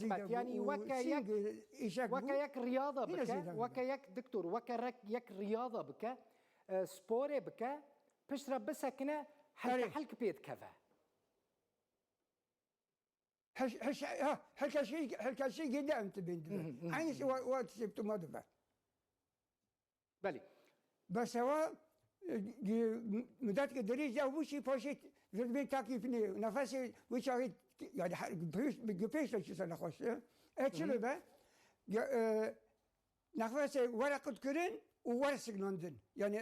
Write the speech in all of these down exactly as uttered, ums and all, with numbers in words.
Hikmet, yanî weke yek, weke yek riyada bike, weke yek, doktor, weke rek-, yek riyada bike, e, sporê bike, piştre bisekine, helke helk pê dikeve. Heş-, heş-, ha, helke şey, helke şey gede em tibên dibe. Hı hı, hı hı. Aynısı wa, wa tiştê tu ma dibe. Belê. Bes ewa, e, gi-, mudet ke dirêj ew bû, şî paşê zilmê takîf nê. Nefesê wî çaxê, yani, her, pêş, bi pêş de çi se nexweş, e? E, çi Hı hı. be? Ya, e, nefesê were qutkirin û were signandin. Yani,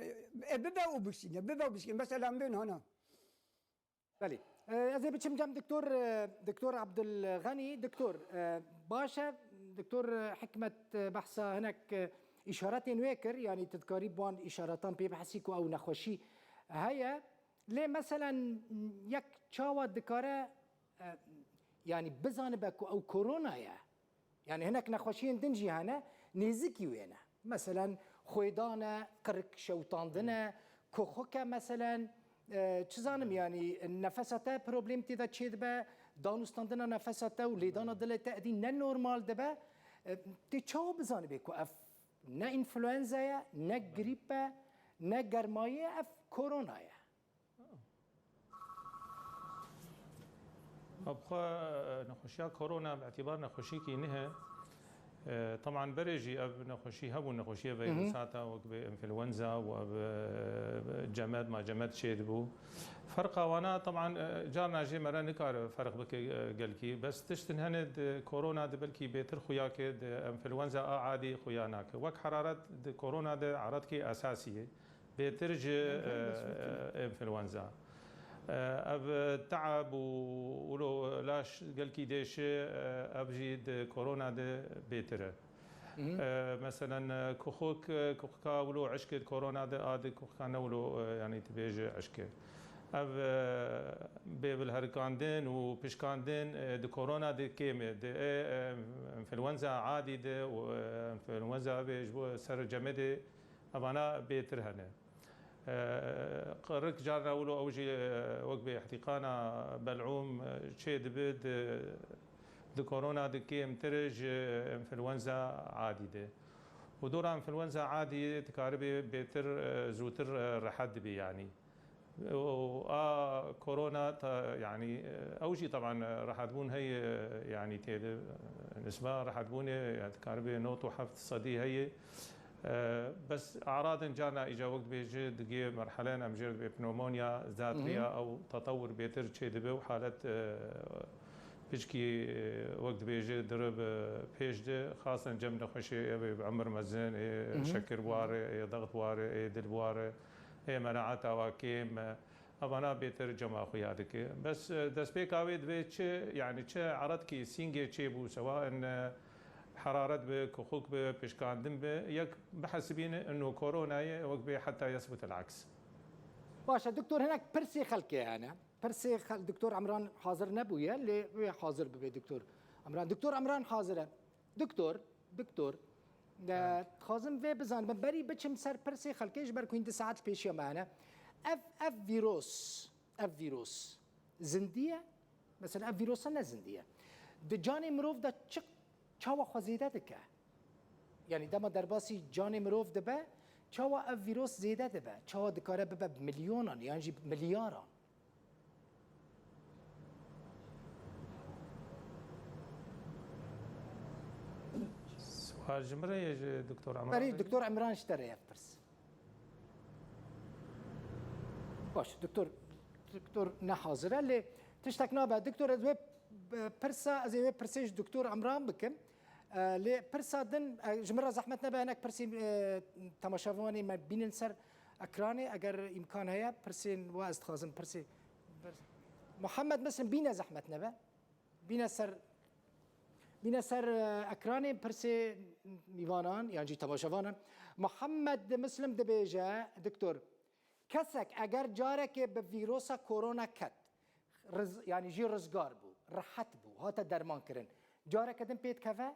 e, bibe û bişîne, bibe û bişîne. Mesela, em bên hana. Belê. E, ez ê biçim cem Doktor, e, Doktor Abdulxenî. Doktor, e, baş e. Doktor, e, Hikmet, e, behsa hinek, e, îşaretên wê kir, yanî tu dikarî bi wan îşaretan pê bihesî ku ew nexweşî heye. Lê meselen yek çawa dikare, e, yanî bizanibe ku ew korona ye? Yani hinek nexweşiyên din jî hene, nêzikî wê ne. Meselen, xwêdan e, qirik şewitandin e, kuxik e meselen, e, çi zanim, yani nefesa te problem tê de çêdibe, danûstandina nefesa te û lêdana dilê te edî ne normal dibe. E, tê çawa bizanibê ku ev ne înfluenza ye, ne grîp e, ne germayî ye, ev korona ye? Bi xwe, e, nexweşiya korona bi îtîbar nexweşiyekî nû e. E, teban berê jî ev nexweşî hebû, nexweşiyê Hı hı. vîrusata wek bi înfluenza û ev, e, cemed ma cemed çêdibû. Ferqa wana, teban, e, carna jê me re nikare ferq bike, e, gelkî. Bes tiştin hene di korona de belkî bêtir xuya ke, di înfluenza a adî xuya nake. Wek heraret di korona de eretkî esasî ye. Bêtir ji, Bêtir e, bes wekî. e, înfluenza. E, ev, e, teab û wilo laş gelkî dêşe, e, ev jî di korona de bêtir e. Hı hı. E, meselen, e, kuxuk, e, kuxika wilo eşk e di korona de, a di kuxika ne wilo, e, yanî tu bêje eşk e. Ev, e, bêvilherikandin û pişkandin, e, di korona de kêm e. Di, e, e, înfluenza adî de û, e, înfluenza bê ji bo ser cemedê Evana bêtir hene. E, qirik carna wilo ew jî, e, wek bê îhtîqana belûm, e, çê dibe di, di korona de kêmtir ji înfluenza adî de. Û dora înfluenza adî dikaribe bêtir, e, zûtir, e, rehet dibe yanî. Û a korona ta, yanî, ew jî teban rehetbûn heye, yanî tê de nisba rehetbûnê, yanî dikaribe nod û heft sedî heye. E, bes aradên carna îca wek dibêje digê merhelen em jê re dibê pneumonya, Hı hı. zatriya ew tetewur bêtir çêdibe û halet, e, piçkî, e, wek dibêje dirib, e, pêş de, xasen cem nexweşê ev ê bi emir mezin, ê Hı hı. şekir ware, ê dext ware, ê dil ware, ê menaeta wa kêm, e, Evana bêtir cema xwe ya dike. Bes, e, destpêka wê divê çi, yanî çi eretkî sîngê çêbû, sewa in, e, heraret be, kuxuk be, pişkandin be, yek bihesibîne ino koronayê, wek bê heta yesbut el aks. Baş e, doktor, hinek pirsê xelkê hene. Pirsê xel-, doktor Emran hazir nebûye, lê wê hazir bibe doktor Emran. Doktor Emran hazir e. Doktor, doktor, e, Evet. dixwazim vê bizanim, berî biçim ser pirsê xelkê, ji ber ku hîn du saet pêşiya me hene. Ev, ev vîros, ev vîros zindî ye? Mesela ev vîrosa ne zindî ye. Di canê mirov de çi, çawa xwe zêde dike? Yanî dema derbasî canê mirov dibe, çawa ev vîros zêde dibe? Çawa dikare bibe bi milyonan yan jî bi milyaran? Sual ji min re ye ji Doktor Emran Berî re? Doktor Emran ji te re ye pirs. Baş, doktor, doktor ne hazir e, lê tiştek nabe. Doktor, ez wê, e, pirsa, ez ê wê pirsê ji Doktor Emran bikim. E, lê pirsa din, e, ji min re zehmet nebe, hinek pirsî, e, temaşevanê me bînin ser ekranê, eger îmkan heye, pirsên wa ez dixwazim, pirsê, pirs-, Muhammed Mislim, bîne zehmet nebe. Bîne ser, bîne ser, e, ekranê, pirsê mîvanan, yan jî temaşevanan. Muhammed Mislim dibêje, doktor, kesek eger carekê bi vîrosa korona ket, riz-, yanî jî rizgar bû, rehet bû, hate dermankirin, careke din pê dikeve?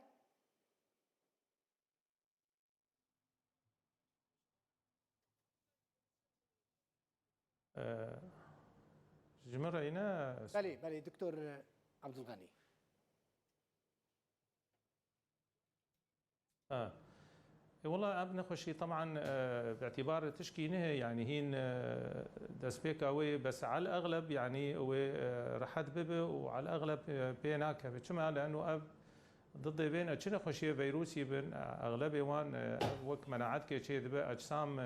Ee, ji min re ne? Belê, belê, doktor Abdulganî. E, e, wela ev nexweşî teban, e, bi îtîbar tişkî nihe, yanî hîn, e, destpêka wê, bes al exleb, yanî wê, e, rehet bibe û al exleb, e, pê nakeve. Çima? Leeno ev didê bên, e, çi nexweşiyê veyrûsî bin, e, exlebê wan, e, ev wek menaetkê çê dibe, ecsam, e,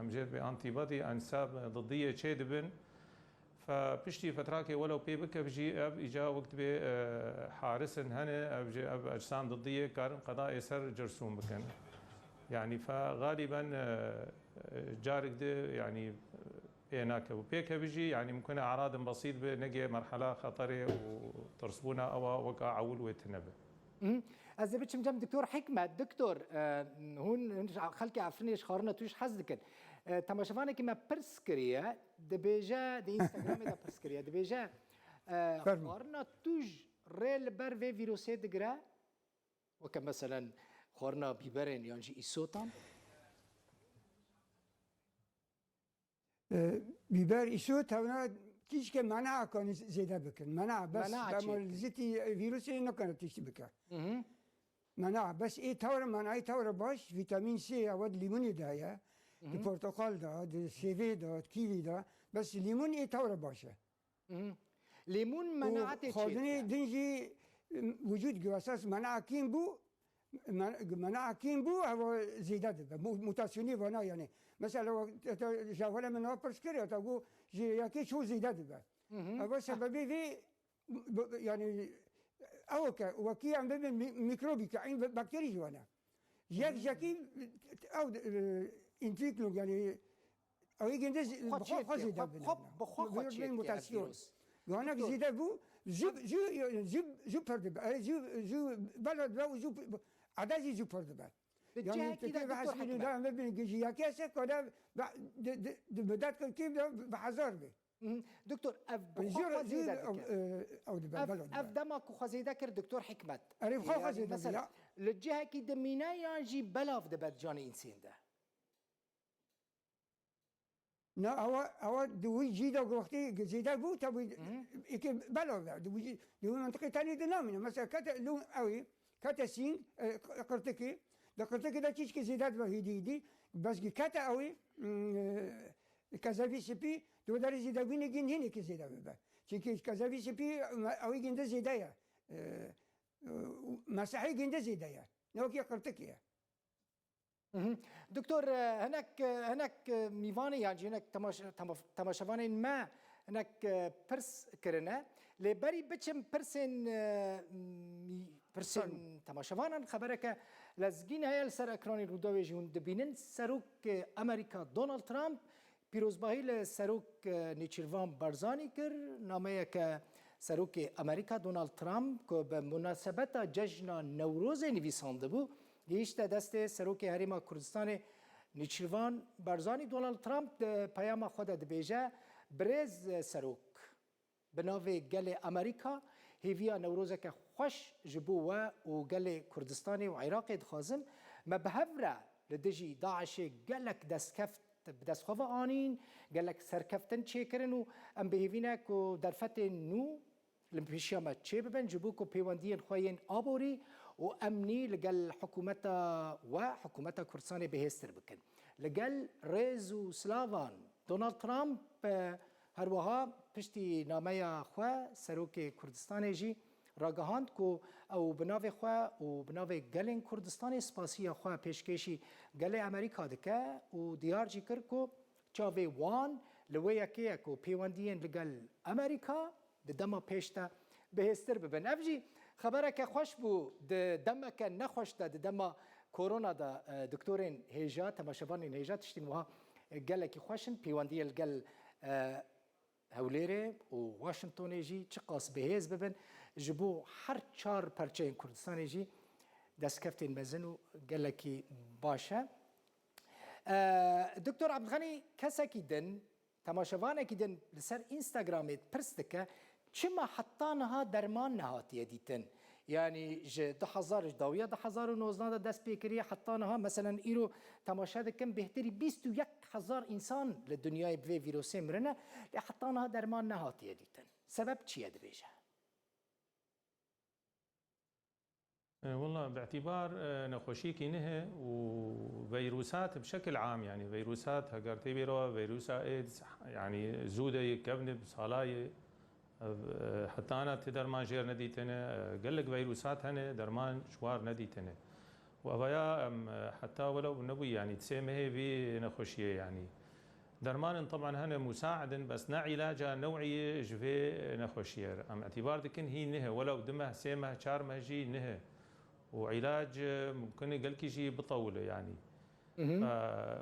em jê dibê antîbodî, ensab, e, didiyê çê dibin. Fe piştî fetrakê welew pê bikeve jî ev îca wek dibê, e, harisin hene, ev jî ev ecsam didiyê karin qedayê ser cirsûn bikin. Yanî fe galîben, e, e, carek di, yanî, e, pê nakeve. Pêkeve jî, yanî mimkun e eradin besît bi, negê merhela xeterê û tirsbûna ewa weka ewil wê tune be. Mhm. Ez ê biçim cem Doktor Hikmet. Doktor, e, hûn, hûn ji xelkê Efrînê ji xwarina tûj hez dikin. E, temaşevanekî me pirs kiriye, dibêje, di Instagramê de pirs kiriye, dibêje, e, Fermo. Xwarina tûj rê li ber vê vîrusê digire? Weke meselen xwarina bîberên yan jî îsotan? E, bîber, îsot, tewna tişke menaekan zêde bikin. Menea, bes Menea dema çêkin. Li zitî vîrusê nikare tiştî bike. Mhm. Menea, bes ê tewre, menayê tewre baş, vîtamîn C ya we di lîmonê de heye, di Mhm. porteqal de, di sêvê de, di kîvî de, bes lîmon ê tewre baş e. Mhm. Lîmon Û menaetê xwarinê çêdike. Din jî, em, wicûd gi esas menea kêm bû, men-, menea kêm bû, ewa zêde dibe. Mu-, mutasyonê vana yani. Mesela, te, te, ji evvela min niha pirs kir, ya te got, ji yekê ço zêde dibe. Mhm. Ewa sebebê vê, b-, yani, ew ke, wekî em bibin mi-, mikrobî ke, eyn bakterî jî wana. Yek jekî ew, e, entwicklung, yani ew ê ginde Xwe bi xwe, xwe çêdike, zêde xwe, bine. Xwe, bi xwe, xwe Bi çêdike ev zêde bû. Doktor. Zû, zû, zû pir dibe. E, zû, zû bela dibe û zû, eda jî zû pir dibe. Di Yani cihekî de, Doktor Hikmet. Em bibin gijî yekê se kare bi, di, di, di midet kir kêm de bi hezar be. Mhm. Doktor, ev bi xwe xwe zêde dike. Ev, ev dema ku xwe zêde kir, Doktor Hikmet. Erê, bi xwe xwe zêde dike. Li cihekî dimîne yan jî belav dibe di canê însên de? Na, ewa, ewa di wî cî de wextê zêde bû, tabi, Mhm. êkê belav be. Di wî, di wî mentiqê tenê de namîne. Mesela kete lû ew ê, kete sîng, e, qirtikê, di qirtikê de çîçkê zêde dibe hêdî hêdî. Bes ki kete ew ê, mm, e, kezevî spî, di wê derê zêde bîne gîn hînekî zêde bibe. Çimkî kezevî spî, me-, ew ê gîn de zêde ye. E, e, mesehê gîn de zêde ye. Ne wekî qirtikê ye. Mhm. Doktor, e, hinek, e, hinek, e, mîvanê yan jî hinek temaş-, tema-, temaşevanên me hinek, e, pirs kirine. Lê berî biçim pirsên, e, mî-, pirsên Tabii. temaşevanan, xebereke lezgîn heye li ser ekranê Rûdawê jî hûn dibînin. Serok, e, Amerîka Donald Trump pîrozbahî li Serok, e, Nêçîrvan Barzanî kir. Nameyeke Serokê Amerîka Donald Trump ku bi munasebeta cejna Newrozê nivîsandibû, gihîşte destê Serokê Herêma Kurdistanê Nêçîrvan Barzanî. Donald Trump di peyama xwe de dibêje, Birêz Serok, bi navê gelê Amerîka hêviya Newrozeke xweş ji bo we û gelê Kurdistanê û Iraqê dixwazim. Me bi hev re li dijî DAIŞê gelek destkeft bi dest xwe ve anîn, gelek serkeftin çêkirin û em bi hêvî ne ku derfetên nû li pêşiya me çêbibin, ji bo ku pêwendiyên xwe yên aborî û emnî li gel hikûmeta we, hikûmeta Kurdistanê bihêztir bikin. Li gel rêz û silavan, Donald Trump, e, her wiha piştî nameya xwe Serokê Kurdistanê jî ragihand ku ew bi navê xwe û bi navê gelên Kurdistanê spasiya xwe pêşkêşî gelê Amerîka dike û diyar jî kir ku çavê wan li wê yekê ye ku pêwendiyên li gel Amerîka di dema pêş de bihêztir bibin. Ev jî xebereke xweş bû di demeke nexweş de, di dema korona de, e, doktorên hêja, temaşevanên hêja tiştên wiha, e, gelekî xweş in. Pêwendiyê li gel, e, Hewlêrê û Washingtonê jî çiqas bihêz bibin, ji bo her çar perçeyên Kurdistanê jî destkeftên mezin û gelekî baş e. E, Doktor Ebdixenî, kesekî din, temaşevanekî din li ser Instagramê pirs dike, çima heta niha derman nehatiye dîtin? Yanî ji du hezar, ji dawiya du hezar û nozdeh de dest pê kiriye heta niha, meselen îro temaşe dikim, bêhtirî bîst û yek hezar însan li dinyayê bi vê vîrusê mirine, lê heta niha derman nehatiye dîtin. Sebeb çi ye dibêje? E, wela, bi îtîbar, e, nexweşiyekî nihe û veyrûsat bi şekil am, yanî veyrûsat, heger tê bîra we, veyrûsa AIDS, yanî zû de yê kevnib, sala ye, ev, e, heta ana ti derman jêr nedîtine, e, gelek veyrûsat hene, derman ji war nedîtine. Û evaya em, e, heta welew nebû, yanî di sê mehê vî nexweşiyê, yanî dermanên teban hene musaid in, bes ne îlaca new'iyê ji vê nexweşiyê re. Em îtîbar dikin hî nihe, welew du meh, sê meh, çar meh jî nihe. Û îlac, e, mumkin e gelkî jî bitewile, yanî. Mhm. E,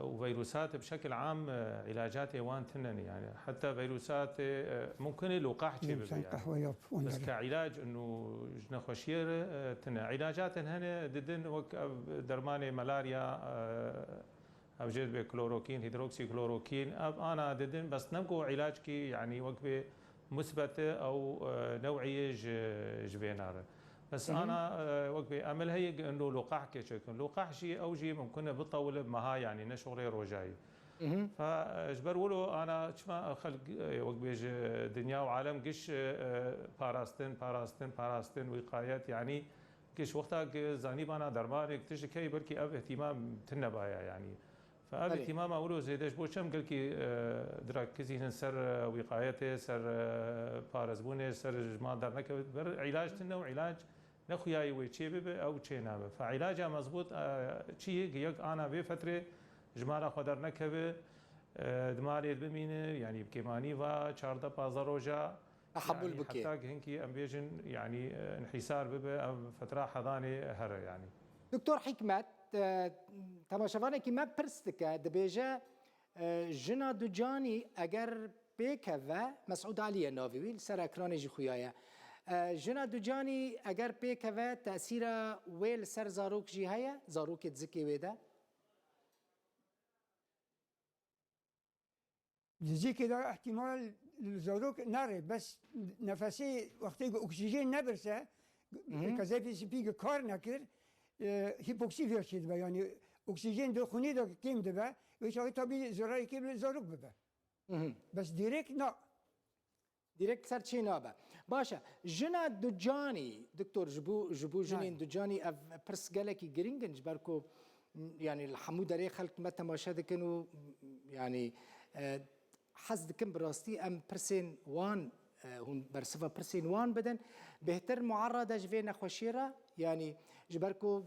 û veyrûsat bi şekil am, e, îlacatê wan tune ne, yanî. Heta veyrûsatê, e, mumkin e luqah çê bibe, Sen yanî. Qehwe yap, Bes onları. Ke îlac û ji nexweşiyê re, e, tune. Îlacatên hene didin wek ev dermanê malarya, e, ev jê dibe klorokîn, hîdroksîklorokîn, ev ana didin, bes ne ku îlackî, yanî wek bê musbet e ew, e, new'iyê ji, ji vê nare. Bes Hı hı. ana, e, wek bê emel heye, ino luqah keçekin. Luqah jî, ew jî mumkin e bitewile meha, yanî ne şoxlê rojayî. Hı hı. Fa, e, ji ber wilo ana çima xelk, e, wek bê ji dinya û alem giş, e, e, parastin, parastin, parastin, wîqayet, yanî giş wexta ki zanîbana dermanek tiştek heye, belkî ev îhtîmal tune baya, yanî. Fa ev Belê. îhtîmama wilo zêde ji bo çem gelkî, e, dirakizînin ser, e, wîqayetê, ser, e, parezbûnê, ser ji mal dernekevin. Ber îlac tune û îlac ne xuyayî wê çê bibe, ew çê nabe. Fa îlaca mezbût, e, çi ye? Yek ana vê fetrê ji mala xwe dernekeve, e, di malê bimîne, yanî bi kêmanî va çardeh pazdeh roja, Qebûl yanî bike. Heta ki hinkî em bêjin, yanî, e, înhîsar bibe, ev fetra hedanê here, yanî. Doktor Hikmet, e, temaşevanekî me pirs dike, dibêje, e, jina ducanî eger pêkeve, Mesûd Alî ye navê wî, li ser ekranê jî xuya ye. E, jina ducanî eger pêkeve, tesîra wê li ser zarok jî heye, zarokê di zikê wê de? Di zikê de îhtîmal li zarok nare, bes nefesê wextê ku oksîjen nebirse, Hı hı. kezefê spî ku kar nekir, e, hîpoksî vê çê dibe. Yanî oksîjen di xwînê de kêm dibe. Wê çaxê tabî zirarê kêm li zarok bibe. Hı hı. Bes dirêk na. Dirêk ser çê nabe. Baş e. Jina ducanî, doktor, ji bo, ji bo jinên Nayê. ducanî ev pirs gelekî girîng in, ji ber ku, m, yanî li hemû derê xelk me temaşe dikin û, m, yanî, e, hez dikim bi rastî em pirsên wan, e, hûn bersiva pirsên wan bidin. Bêhtir muarrad e ji vê nexweşiyê re, yanî ji ber ku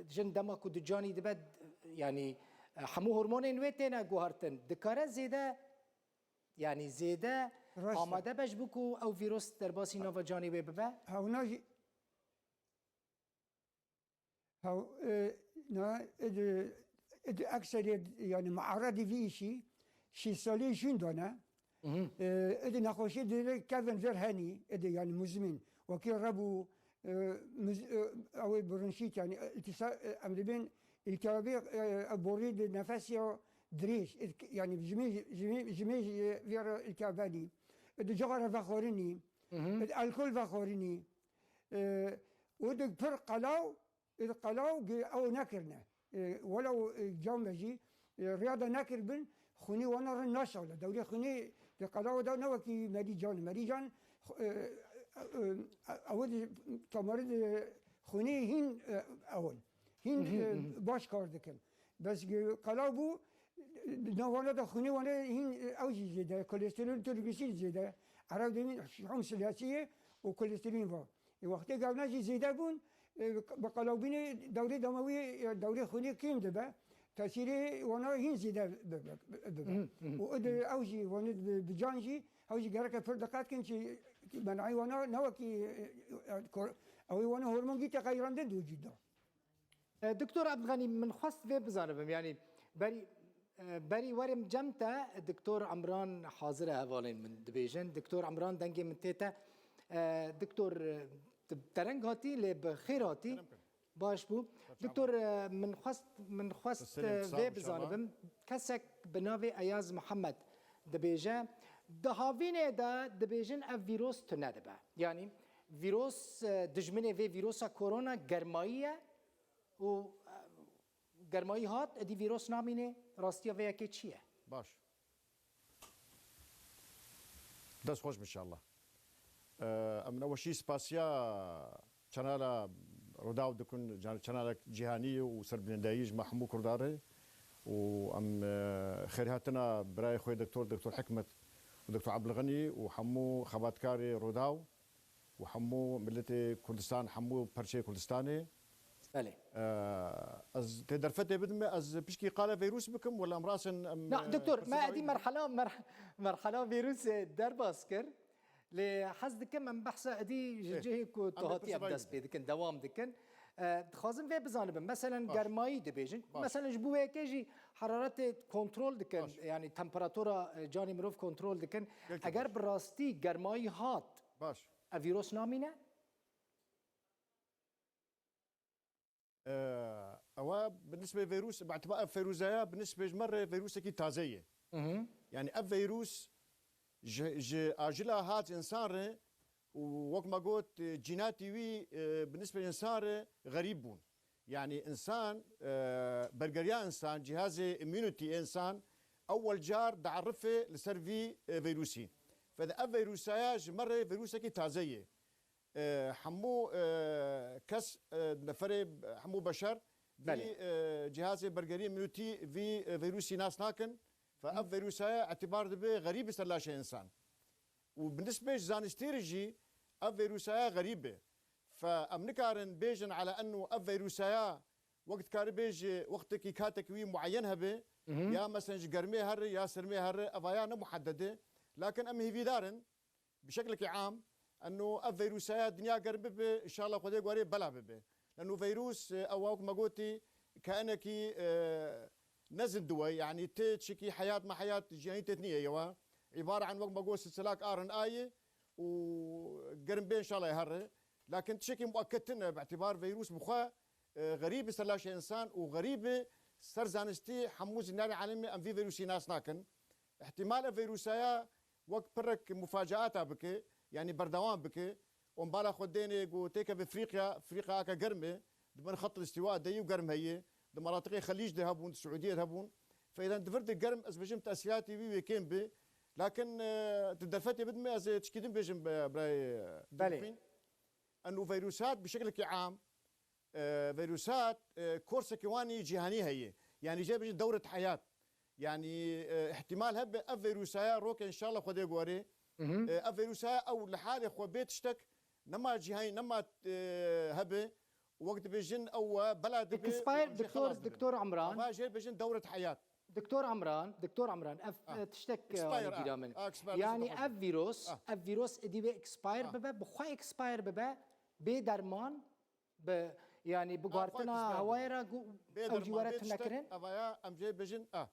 jin dema ku ducanî dibe, yanî, e, hemû hormonên wê têne guhartin. Dikare zêde Yanî zêde Rast e. amade be ji bo ku ew vîros derbasî nava canê wê bibe? Hewna jî, hew, e, na, id, id ekserê, yanî muaredî vî îşî, şîst salî jin dane. Mhm. E, id nexweşî dirê kevin vir henî, id yanî muzmin. Wekî rebû, e, muz-, e, ew ê bronşît, yanî, e, îltisa-, e, em dibên îltihaba, e, e, borî di nefesiya dirêj, e, yanî ji mêj, ji mêj, ji mêj, e, vê re îltihaba nî. E, di cixara vexwarinî, Mhm. e, di alkol vexwarinî. E, û di pir qelaw, e, di qelaw gi-, ew nekirine. E, welew, e, cam be jî, e, riyada nekiribin, xwînê wana re naşale. Dewrê xwînê di qelawa de ne wekî merîcan. Merîcan, e, e, e, ew di tomarê di xwînê hîn, e, ew in. Hîn, Hı hı, e, hı hı. baş kar dikin. Bes, e, qelaw bû, e, di nav wana de xwînê wana hîn, e, ew jî zêde, kolesterol, triglisîrîd zêde. Ereb dibên şihûm silasiye û kolesterol va. E, wextê gavna jî zêde bûn, e, bi qelawbînê dewrê demawî, e, dewrê xwînê kêm dibe. Tesîrê wana hîn zêde bi-, bi-, bi-, bibe. Hı hı, hı hı. Û id ew jî, wana bi, bi can jî, ew jî gereke pir diqet kin, çi menayê wana ne wekî, e, e, kor-, ew ê wana hormon gî teqeyrandin di wicûd de. E, Doktor Abdulganî, min xwest vê bizanibim, yanî berî, e, berî werim cem te, Doktor Emran hazir e, hevalên min dibêjin. Doktor Emran, dengê min tê te. E, Doktor, e, tu dereng hatî, lê bi xêr hatî. Kerem kin. Baş bû. Doktor, e, min xwest, min xwest, Silim, e, sağ vê ol, bizanibim. Kesek bi navê Eyaz Mihemed dibêje, di havînê de dibêjin ev vîros tune dibe. Yanî vîros, e, dijminê vê vîrosa korona germayî ye û, e, germayî hat, êdî vîros namîne, rastiya vê yekê çi ye? Baş. Dest xweş, inşallah. Ee, em neweşî spasiya çenala Rodaw dikin, can-, çanalek cîhanî ye û serbilindeyiş me hemû Kurda re. Û em, e, xêrhatina birayê xwe Doktor, Doktor Hikmet û Doktor Abdulxenî û hemû xebatkarê Rodaw û hemû miletê Kurdistan, hemû perçeyê Kurdistanê. Belê. E, ez tê derfetê bidime, ez pişkî qala vîrus bikim, wela em rasin, em, Na, e, doktor, me pirsî edî merhala, mer-, merhala vîrusê derbas kir. Lê hez dikim em behsa edî ji Eh, cihê ku em tu ê hatiye pirsî em dest pê dikin, dewam dikin. E, dixwazim vê bizanibim. Meselen Baş. germayî dibêjin. Baş. Meselen ji bo wê yekê jî heraretê kontrol dikin, Baş. yani temperatura, e, canê mirov kontrol dikin. Gelkî Eger baş. bi rastî germayî hat, Baş. ev vîros namîne? Ewa bi nisbê vîrus, bi îtiba-, ev vîrusaya bi nisbê ji me re vîrusekî taze ye. Mhm. Yani ev vîrus ji, ji ajila hat ji insan re û wek me got, e, cînatî wî, e, bi nisbê insan re xerîb bûn. Yani insan, e, bergeriya insan, cihazê immunity ê insan ewel car dierife li ser vî, e, vîrusî. Fede ev vîrusaya ji me re vîrusekî taze ye. E, hemû, e, kes, e, neferê, hemû beşer vî, Belê. e, cihazê bergeriyê minûtî vî, e, vîrusî nas nakin. Fe ev vîrusaya îtibar dibe xerîb bi ser laşê insan. Û bi nisbê ji zanistî re jî ev vîrusaya xerîb e. Fe em nikarin bêjin ala enno ev vîrusaya wek dikare bêje wextekî katekî wî mueyen hebe, Mhm. ya meselen ji germê here ya sermê here, evaya ne muhedded e. Lakin em hêvîdar in, bi şeklekî am, enno ev vîrusaya dinya germ bibe, înşallah Xwedê guherê bela bibe. Leno vîrus, e, ew wek me gotî, kainekî, e, ne zindiwe, yani tê tişekî heyat me heyat jiyanî têt niye yewa. Îbare an wek me got silsilak R N A ye û germ bê înşallah here. Lakin tişekî muekket tine, bi îtibar vîrus bi xwe, e, xerîb bi ser laşê însan û xerîb bi ser zanistî hemû zinyarê alemê em vî vîrusî nas nakin. Îhtimal ev vîrusaya wek pirek mufacaata bike, yanî berdewam bike. Û bala xwe dêne ku têkeve Efrîqya, Efrîqya aka germ e, di bin xet îstîwa de yî û germ heye, di menatiqê Xelîc de hebûn, di Siûdiyê de hebûn. Feyden di vir de germ, ez bêjim tesîratê wî wê kêm bi. Lakin, e, tu derfetê bidime, ez ê tişkî din bêjim, be-, birayê, e, Belê. Dilxwîn. Enû vîrusat bi şeklekî am, e, vîrusat, e, korsekî wan î cîhanî heye. Yanî jê bêjin dewret heyat. Yanî, e, îhtimal hebe ev vîrusaya roke înşallah Xwedê guherê. Mhm. E, ev vîrusaya ew li halê xwe bê tiştek nema cîhanî, nema, e, hebe. Wek dibêjin ew, e, bela dibe û Expire, em jê doktor, xelas dibin. Doktor Emran. Ava jê bêjin dewret heyat. Doktor Emran, Doktor Emran, ev, Ah. e, tiştek, e, Expire, anî ah. bîra min. Ah, expire, Yanî dixwazim. ev vîros, Ah. ev vîros êdî wê expire Ah. bibe, bi xwe expire bibe, bê derman, bi, yanî bi Ah, guhartina xwe expire hewayê bibe. re gu-, Bê ew jî derman, were bê tune tiştek, kirin? Evaya em jê bêjin, ah.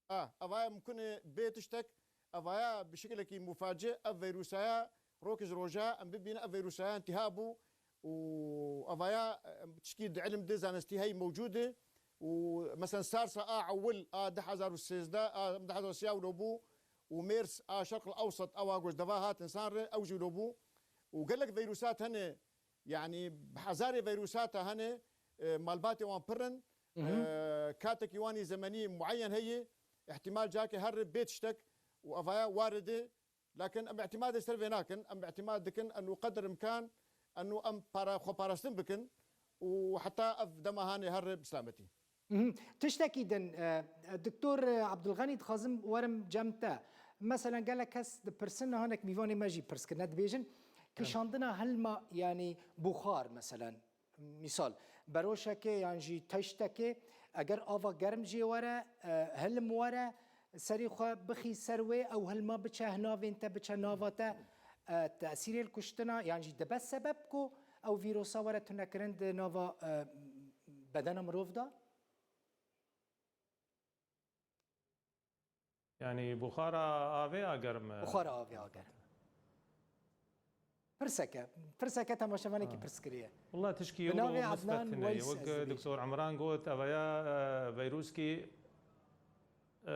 Ah, evaya mimkun e bê tiştek, evaya bi şekilekî mufaci ev vîrusaya rok ji roja em bibîne ev vîrusaya intiha bû û evaya, em, tişkî di ilim de zanistî hey mewcûd e û mesela SARS a ewil a du hezar û sêzdeh, a du hezar û sêzdeh wilo bû û MERS a Şerq el Ewsat ewa ku ji deva hat insan re ew jî wilo bû û gelek vîrusat hene Yanî bi hezarê vîrusata hene, e, malbatê wan pir in, Mhm. e, katekî wan î zemenî mueyen heye, îhtimal cake here bê tiştek û evaya warid e, lakin em îtimadê ser vê nakin, em îtimad dikin enû qedir imkan enû em para-, xweparastin bikin û heta ev dema hanê here bi selametî. Mhm. Tiştekî din, e, Doktor Abdulxenî, dixwazim werim cem te. Meselen, gelek kes dipirsin, niha hinek mîvanê me jî pirs kirine, dibêjin, kişandina hilma, yanî buxar, meselen, mîsal, beroşekê yan jî teştekê, eger ava germ jê were, e, hilm were, serê xwe bixî ser wê, ew hilma biçe hinavên te, biçe nava te, e, tesîrê li kuştina, yan jî dibe sebeb ku ew vîrosa were tunekirin di nava, e, bedena mirov de? Yanî buxara avê a germ e? Buxara avê a germ. Pirseke, pirseke temaşevanekî Ha. pirs kiriye. Wela tişkî Bi navê wilo Adnan misbet tune ye. Weys Wek ez dibêjim. Doktor Emran got, evaya, e, vîruskî, e,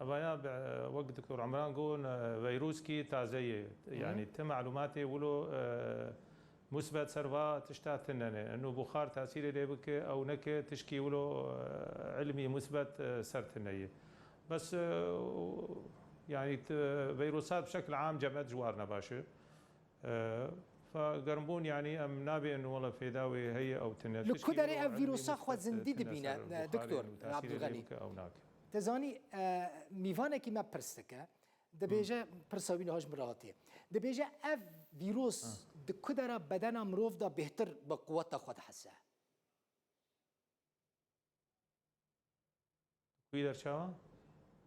evaya, e, wek Doktor Emran got, e, vîruskî taze ye. Mhm. Yanî ti malûmatê wilo, e, musbet ser va tişta tune ne. Enû buxar tesîrê lê bike, ew neke tişkî wilo, e, ilmî musbet, e, ser tune ye. Bes, e, yanî t-, vîrusat bi şekil am cemet ji war ne baş e. E, Fa germbûn, yanî em nabêjin wela fêda wê heye ew tine. Li ku derê ev vîrosa xwe zindî dibîne, doktor Abdulganî? Te zanî, e, mîvanekî me pirs dike. Dibêje, pirsa wî niha ji min re hatiye. Dibêje ev vîros di ku dera bedena mirov de bêhtir bi quweta xwe dihese? Wî der çawa?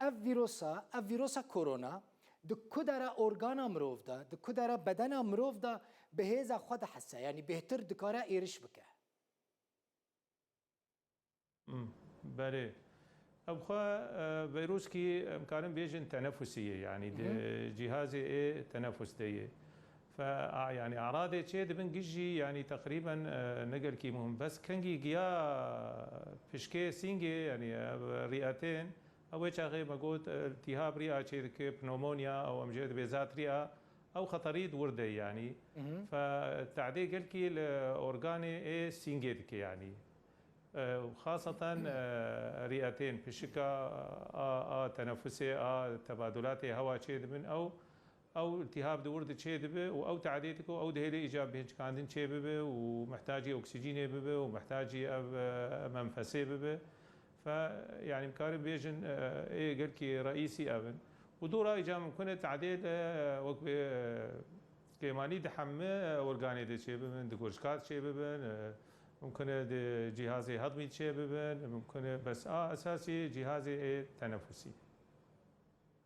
Ev vîrosa, ev vîrosa korona di ku dera organa mirov de, di ku dera bedena mirov de bi hêza xwe dihese, yanî bêhtir dikare êriş bike. Hmm, belê. Ev xwe, e, vîroskî em karin bêjin tenefusî ye, yanî di cîhazê ê tenefus de ye. Fe, a, yanî aradê çê dibin gijî, yanî teqrîben, e, ne gelkî muhim. Bes kengî giya pişkê sîngê, yanî ev rîetên, ew ê çaxê me got, e, iltîhab rîa çê dike, pneumonia, ew em jê dibê zat rîa, ew xeterî di wir de ye, yanî. Fe, tedê gelkî li organê ê sîngê dike, yanî. E, û xaseten, e, rîetên pişika a, a tenefusê, a tebadulatê hewa çê dibin, ew, ew iltihab di wir de çê dibe û ew tedê dike û ew dihêle îca bihêçikandin çê bibe û mihtacî oksîjînê bibe û mihtacî ev, e, menfesê bibe. Fe, yanî, em karin bêjin, e, ê gelkî reîsî ev in. Û dora îca mimkun e tedê de, e, wek bê, e, kêmanî di hemî, e, organê de çê bibin, di gurçika de çê bibin, e, mimkun e di cîhazê hedmî çê bibin, mimkun e, bes a esasî cîhazê ê tenefusî.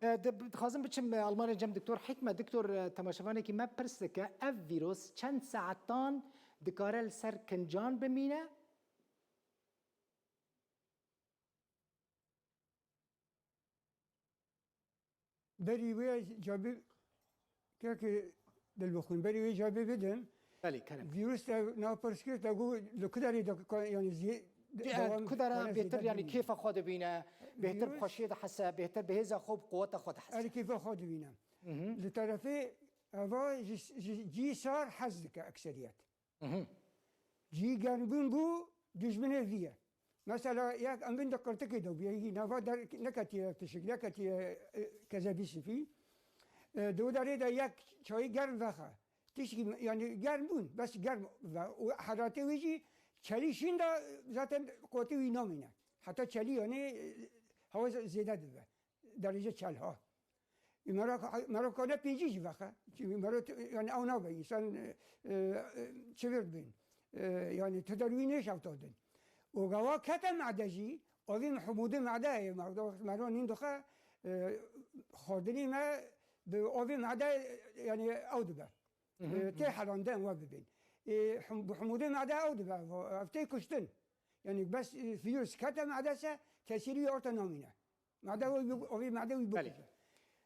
E, di-, dixwazim biçim, e, Almanya cem Doktor Hikmet. Doktor, e, temaşevanekî me pirs dike, ev vîros çend saetan dikare li ser kincan bimîne? Berî wê cevabê, kekê Dilbixwîn, berî wê cevabê bidim. Belê, kerem. Vîrus te nav pirs kir, te got, li ku derê de, yanî zî-, Di, e, dewam ku dera kare bêhtir, zêde yanî bimîne. Kêfa xwe dibîne, bêhtir Vîrus xweşiyê dihese, bêhtir bi hêza xwe bi quweta xwe dihese. Erê kêfa xwe dibîne. Li terefê eva ji, ji cî sar hez dike ekseriyet. Cî germbûn bû, dijminê vî ye. Mesela yek em bin di qirtikê de bûye, hî nava der neketiye tişik, neketiye, e, kezebî sifî. E, di wê derê de yek çayî germ vexe. Tişkî, yanî germ bûn, bes germ ve. Û heratê wî jî çelî şîn de zaten qotî wî namîne. Heta çelî, yanî, e, hewa zê-, zêde dibe. Derece çel ha. Ê mera, mera kane pêncî jî vexe. Çi mera tu, yanî ew nabe, însan, e, e, çivir bin. E, yanî tu derwî nêşewtadin. Û gawa kete mede jî, avî himûdê mede ye, mera, mera nîn dixe, e, xwarinê me bi avî mede, yanî ew dibe. E, tê herandin we bibin. E, him-, bi himûdê mede ew dibe, ev tê kuştin. Yanî bes, e, vîrus kete mede se, tesîrî wî orta namîne. Made wî bi-, o vî made wî Belê. Bikuje.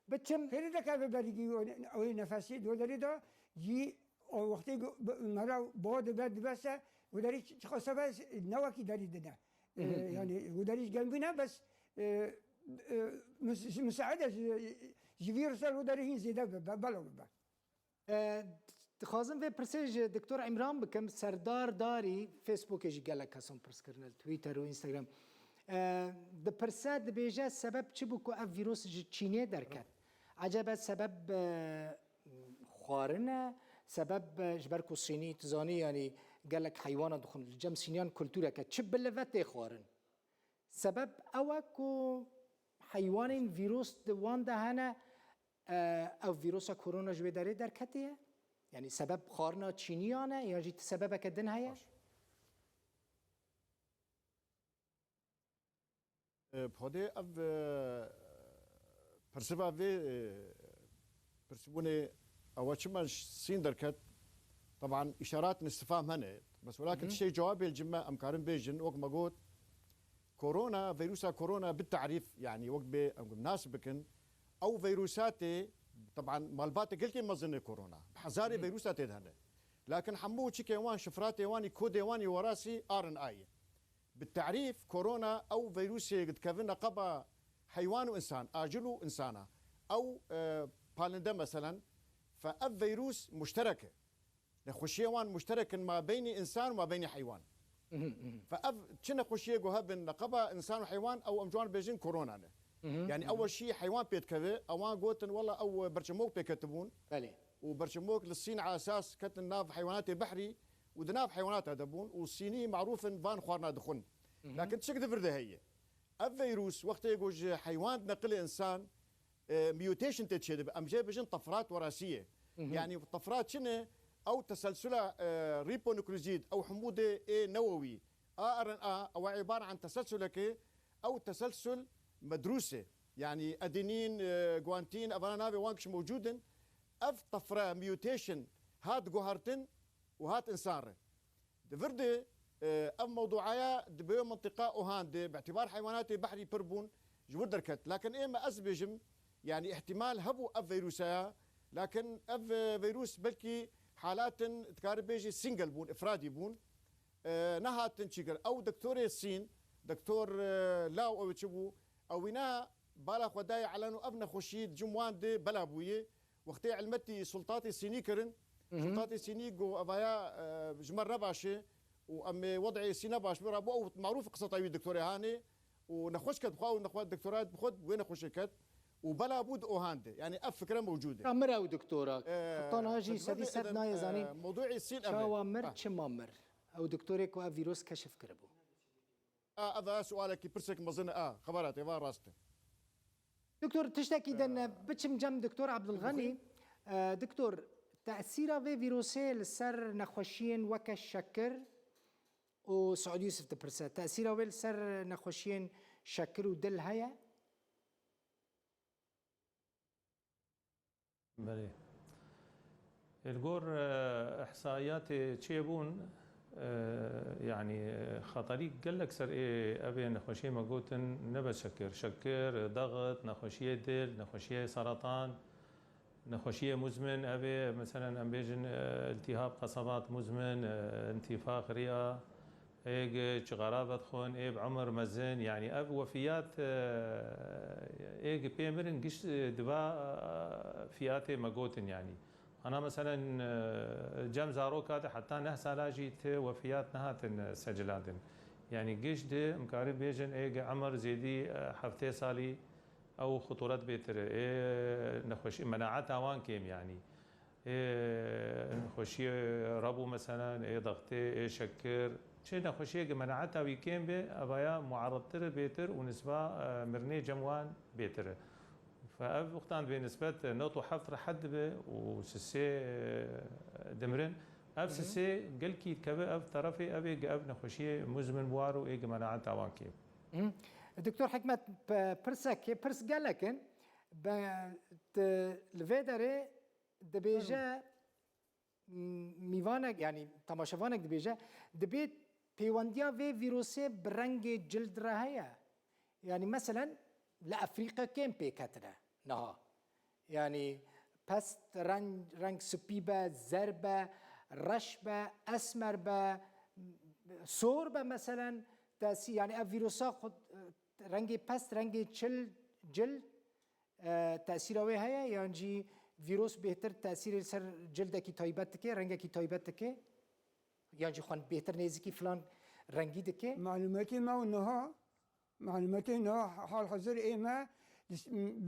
Biçim Pêrî de keve berî o, o nefesî, do derî de, jî o wextê go-, bi-, mera bo dibe, dibe se, o derî çi-, çiqa sebe ne wekî derî dine. E, Hı hı. Yanî o derî gen bine, bes, e, e, mis-, misaade ji, ji vîrusa o derî hîn zêde be, be, belo bibe. E, dixwazim vê pirsê ji Doktor Îmran bikim. Serdar Darî, Facebookê jî gelek kesan pirs kirine, li Twitter û Instagram. E, dipirse, dibêje, sebeb çi bû ku ev vîrus ji Çînê derket? Ecebe sebeb, e, xwarin e? Sebeb, e, ji ber ku Sînî, tu zanî, yanî gelek heywana dixwin, li cem Sîniyan kultureke çi bilive tê xwarin. Sebeb ew e ku heywanên vîrus di wan de hene, e, ew vîrusa korona ji wê derê derketiye? Yanî sebeb xwarina Çîniyan e, yan jî ti sebebeke din heye? Baş. E, Podê ev, e, pirsiva vê, e, pirsbûnê ew çima ji Sîn derket? Teban îşarat istifham hene. Bes welakin Hı hı. tiştê cewabê li cim me em karin bêjin, wek me got, korona, vîrusa korona bi tarîf, yanî wek bê em nas bikin, ew vîrusa tê, teban malbatê gelkê mezin e korona. Bi hezarê Hı hı. vîrusa tê de hene. Lakin hemû çikê wan, şifratê wan, kodê wan yê werasî R N A ye. Bi tarîf, korona ew vîrusê dikevin neqeba heywan û însan, acil û însana. Ew, e, palinde meselen, fe ev vîrus muşterek e. Nexweşiyê wan muşterek in mabeynî însan û mabeynî heywan. Fe ev çi nexweşiyê ku hebin neqeba însan û heywan, ew em ciwan bêjin korona ne. Yanî ew şî heywan pê dikeve, ewan gotin, wela ew berçemok pê ketibûn. Belê. û berçemok li Sîn esas ketin nav heywanatê behrî û di nav heywanata de bûn û Sînî marûf in van xwarina dixwin. Lakin tiştek di vir de heye. Ev vîrus wextê ku ji heywan dineqile însan, e, mutation tê çêdibe. Em jê bijin tefrat werasî ye. Yanî tefrat çi ne? Ew teselsula, e, ribonuklezîd, ew hemûdê ê newewî, A R N A, ew e îbare an teselsulekê, ew teselsul medrûs e. Yanî adenîn, e, guantîn, evana navê wan giş mewcûd in. Ev tefre, mutation, hat guhertin û hat însan re. Di vir de, e, ev mewduaya di vê mintiqa Wuhan de, bi îtibar heywanatê behrî pir bûn, ji wir derket. Lakin ê me ez bêjim, yanî îhtimal hebû ev vîrusa ya, lakin ev, e, vîrus belkî halatin, dikare bêjî single bûn, ifradî bûn. E, nehatin çîkir. Ew doktorê Sîn, doktor, e, Law ew çi bû, ew wîna bala xwe dayê elen û ev nexweşî di cim wan de bela bûye. Wextê elmetî sultatê Sînî kirin, sultatê Sînî got, "Evaya, e, ji me re baş e û em ê wed'ê Sîne baş bira." Bû ew marûf qiseta wî doktorê hanê û nexweş ket bi xwe û nexwe-, doktora bi xwe wê nexweşê ket û bela bû di Wuhan de. Yanî ev fikre mewcûd e. Ka mir ew doktora, E, heta niha jî sedî sed nayê zanîn. E, mewduê Sîn ev e. Çawa mir, çima mir? Ew doktorê ku ev vîrus keşif kiribû. A, ev e sualekî pirsek mezin e. A, xebera te va rast e. Doktor, tiştekî din, e, biçim cem Doktor Abdulganî. E, doktor, tesîra vê vîrusê li ser nexweşiyên weke şekir û Saûd Yûsif dipirse, tesîra wê li ser nexweşiyên şekir û dil heye? Belê. Li gor, e, îhsaiyatê çêbûn, e, yanî, e, xeterî gelek ser ê, ev ê nexweşiyê me gotin, ne bes şekir. Şekir, daxit, nexweşiyê dil, nexweşiyê seratan, nexweşiyê muzmin, ev ê, meselen, em bêjin, e, iltihab qesebat muzmin, e, intîfax riya, ê gi çixara vedixwin, ê bi umir mezin, yanî ev wefiyat, e, ê gi pê mirin giş, e, diva, e, fiyatê me gotin, yanî. Ana meselen, e, cem zaroka de heta neh sala jî ti wefiyat nehatin, e, secilandin. Yanî giş di, em karin bêjin, ê gi umir zêdî, e, heftê salî ew xuturet bêtir e, ê nexweşî, menaeta wan kêm, yanî. Ê nexweşiyê rebû, meselen, ê dextê, ê şekir, çi nexweşiyê ki menaeta wî kêm be, evaya muarredtir e bêtir û nisba, e, mirinê cem wan bêtir e. Fe ev wextan divê nisbet newt û heft rehet dibe û sisê, e, dimirin. Ev sisê gelkî dikeve ev terefê ev ê gi ev nexweşiyê muzmin war û ê gi menaeta wan kêm. Doktor Hikmet, p-, pirsek, pirs gelek in. Be, t-, li vê derê dibêje, m-, mîvanek, yanî temaşevanek dibêje, dibê pêwendiya vê vîrusê bi rengê cild re heye. Yanî meselen li Efrîqya kêm pêk ketine niha. Yanî pest reng, reng spî be, zer be, reş be, esmer be, sor be meselen, tesî-, yanî ev vîrusa xwe, rengê pest, rengê çil, cil, e, tesîra wê heye, yan jî vîrus bêhtir tesîrê li ser cildekî taybet dike, rengekî taybet dike? Yan jî xwe bêhtir nêzîkî filan rengî dike? Malûmetê me û niha, malûmetê niha hal hazir ê me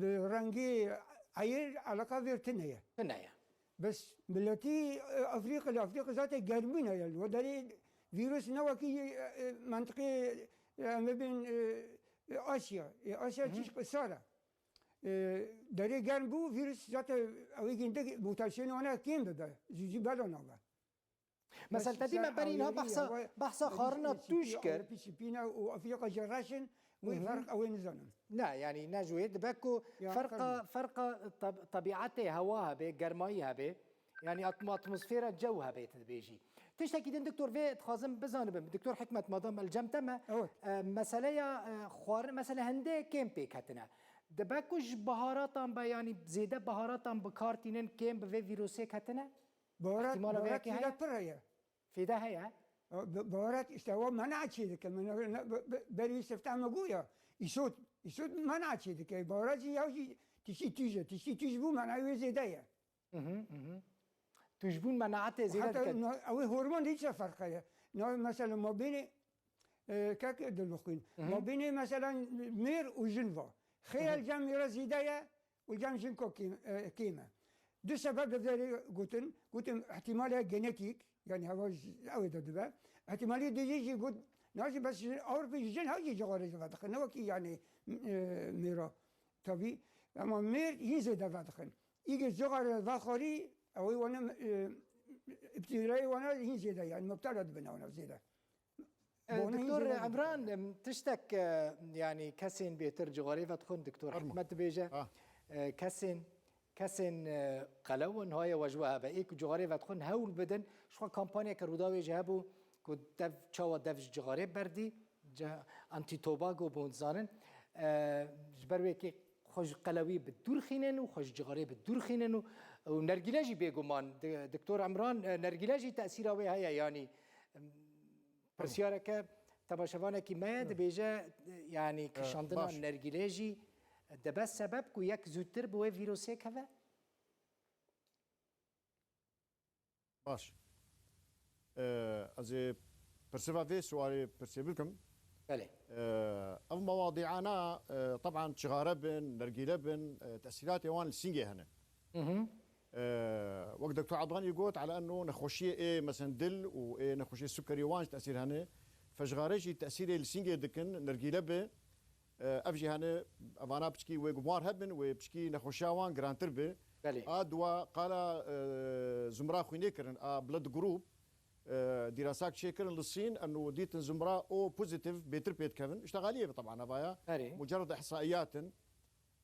bi rengê eyr eleqa vêr tune ye. Tune ye. Bes miletî, e, Afrîka, li Afrîka zaten germîn heye. Li we derê vîrus ne wekî, e, e, mentiqê, e, em bibên, e, e, Asya. E, Asya çîşk sar e. E, derê germ bû, vîrus zaten ew ê gindik mutasyonê wana kêm dibe. Zû zû bela nabe. Mesela, te dî me berî niha behsa, behsa xwarina tûj kir. Ewropî spî ne û Afrîka jî reş in, wê ferq ew ê nizanim. Ne, yanî ne ji wê dibe ku ferqa, ferqa tab-, tebîetê hewa hebe, germayî hebe, yanî atmo-, atmosfera cew hebe, tu dibêjî. Tiştekî din, doktor, vê dixwazim bizanibim. Doktor Hikmet, madam el cem te me, e, meseleya, e, xwarin, mesele hindê kêm pêk ketine. Dibe ku ji baharatan be, yanî zêde baharatan bi kar tînin, kêm bi vê vîrusê ketine? Baharat, îhtîmala vê baharat yekê heye? Fêde pir heye. Fêde heye? Bi-, baharat işte o mena çê dike. Mena, ne, bi-, bi-, berî sifta me goya. Îsot, îsot mena çê dike. Baharat jî ya jî tiştî tûj e. Tiştî tûj bû mena wê zêde ye. Mhm, mhm. Tûjbûn menaetê zêde dike. Heta na-, ew ê hormon de hiç ferq heye. Na, mesela mabênê, e, kek dilixwîn. Mhm. Mabênê mesela mêr û jin va. Xêr cem mêra zêde ye. Û cem jin ko kêm, e, kêm e. Du sebeb li derê gotin, gotin ihtimale genetik, yani heva ji, ew ê de dibe. Ihtimalê duyê jî got, na jî bes jin, Ewropê jin hev jî cixarê ji ve dixin. Ne wekî yani, e, mêra. Tabî, ama mêr hîn zêde vedixin. Îgê cixarê vexwarî, ew ê wana, e, îbtîrayê wana hîn zêde, yani mubtela dibin wana zêde. E, Bona Doktor hîn zêde Emran, dibin. Em, tiştek, e, yani kesên bêtir cixarê vedixin, Doktor Fermo. Hikmet dibêje, Ah. e, kesên, kesên, e, qelew in, haye we ji we hebe. Ê ku cixarê vedixin, hewl bidin, ji xwe kampanyeke Rûdawê jî hebû, ku dev, çawa dev ji cixarê berdî, ce-, Anti-Tobago bûn dizanin. E, ji ber wê yekê xwe ji qelewî bi dûr xînin û xwe ji cixarê bi dûr xînin û, û nergîle jî bêguman, di-, Doktor Emran, e, nergîle jî tesîra wê heye, yanî, em, pirsyareke temaşevanekî me ye, dibêje, e, yanî E, kişandina baş. nergîlê jî dibe sebeb ku yek zûtir bi wê vîrusê keve? Baş. Ee, ez ê pirsiva vê sualê pirsê bikim. Belê. Ee, ev mewadîana, e, teban çixare bin, nergîle bin, e, tesîratê wan li Sîngê hene. Hı hı. Ee, wek Doktor Abdulganî got, ala enno nexweşiyê ê, mesen dil û ê nexweşiyê sukerî wan jî tesîr hene. Fecixare jî tesîrê li Sîngê dikin, nergîle bi. E, ev jî hene, evana piçkî wê gumar hebin, wê piçkî nexweşiya wan girantir bi. Belê. A dua qala, e, zumra xwînê kirin, a blood group, e, dîrasak çêkirin li Sîn, eno dîtin zumra O pozitif bêtir pê dikevin. Îşte xaliyê bi teban evaya. Erê. Mucerred ihsaiyat in.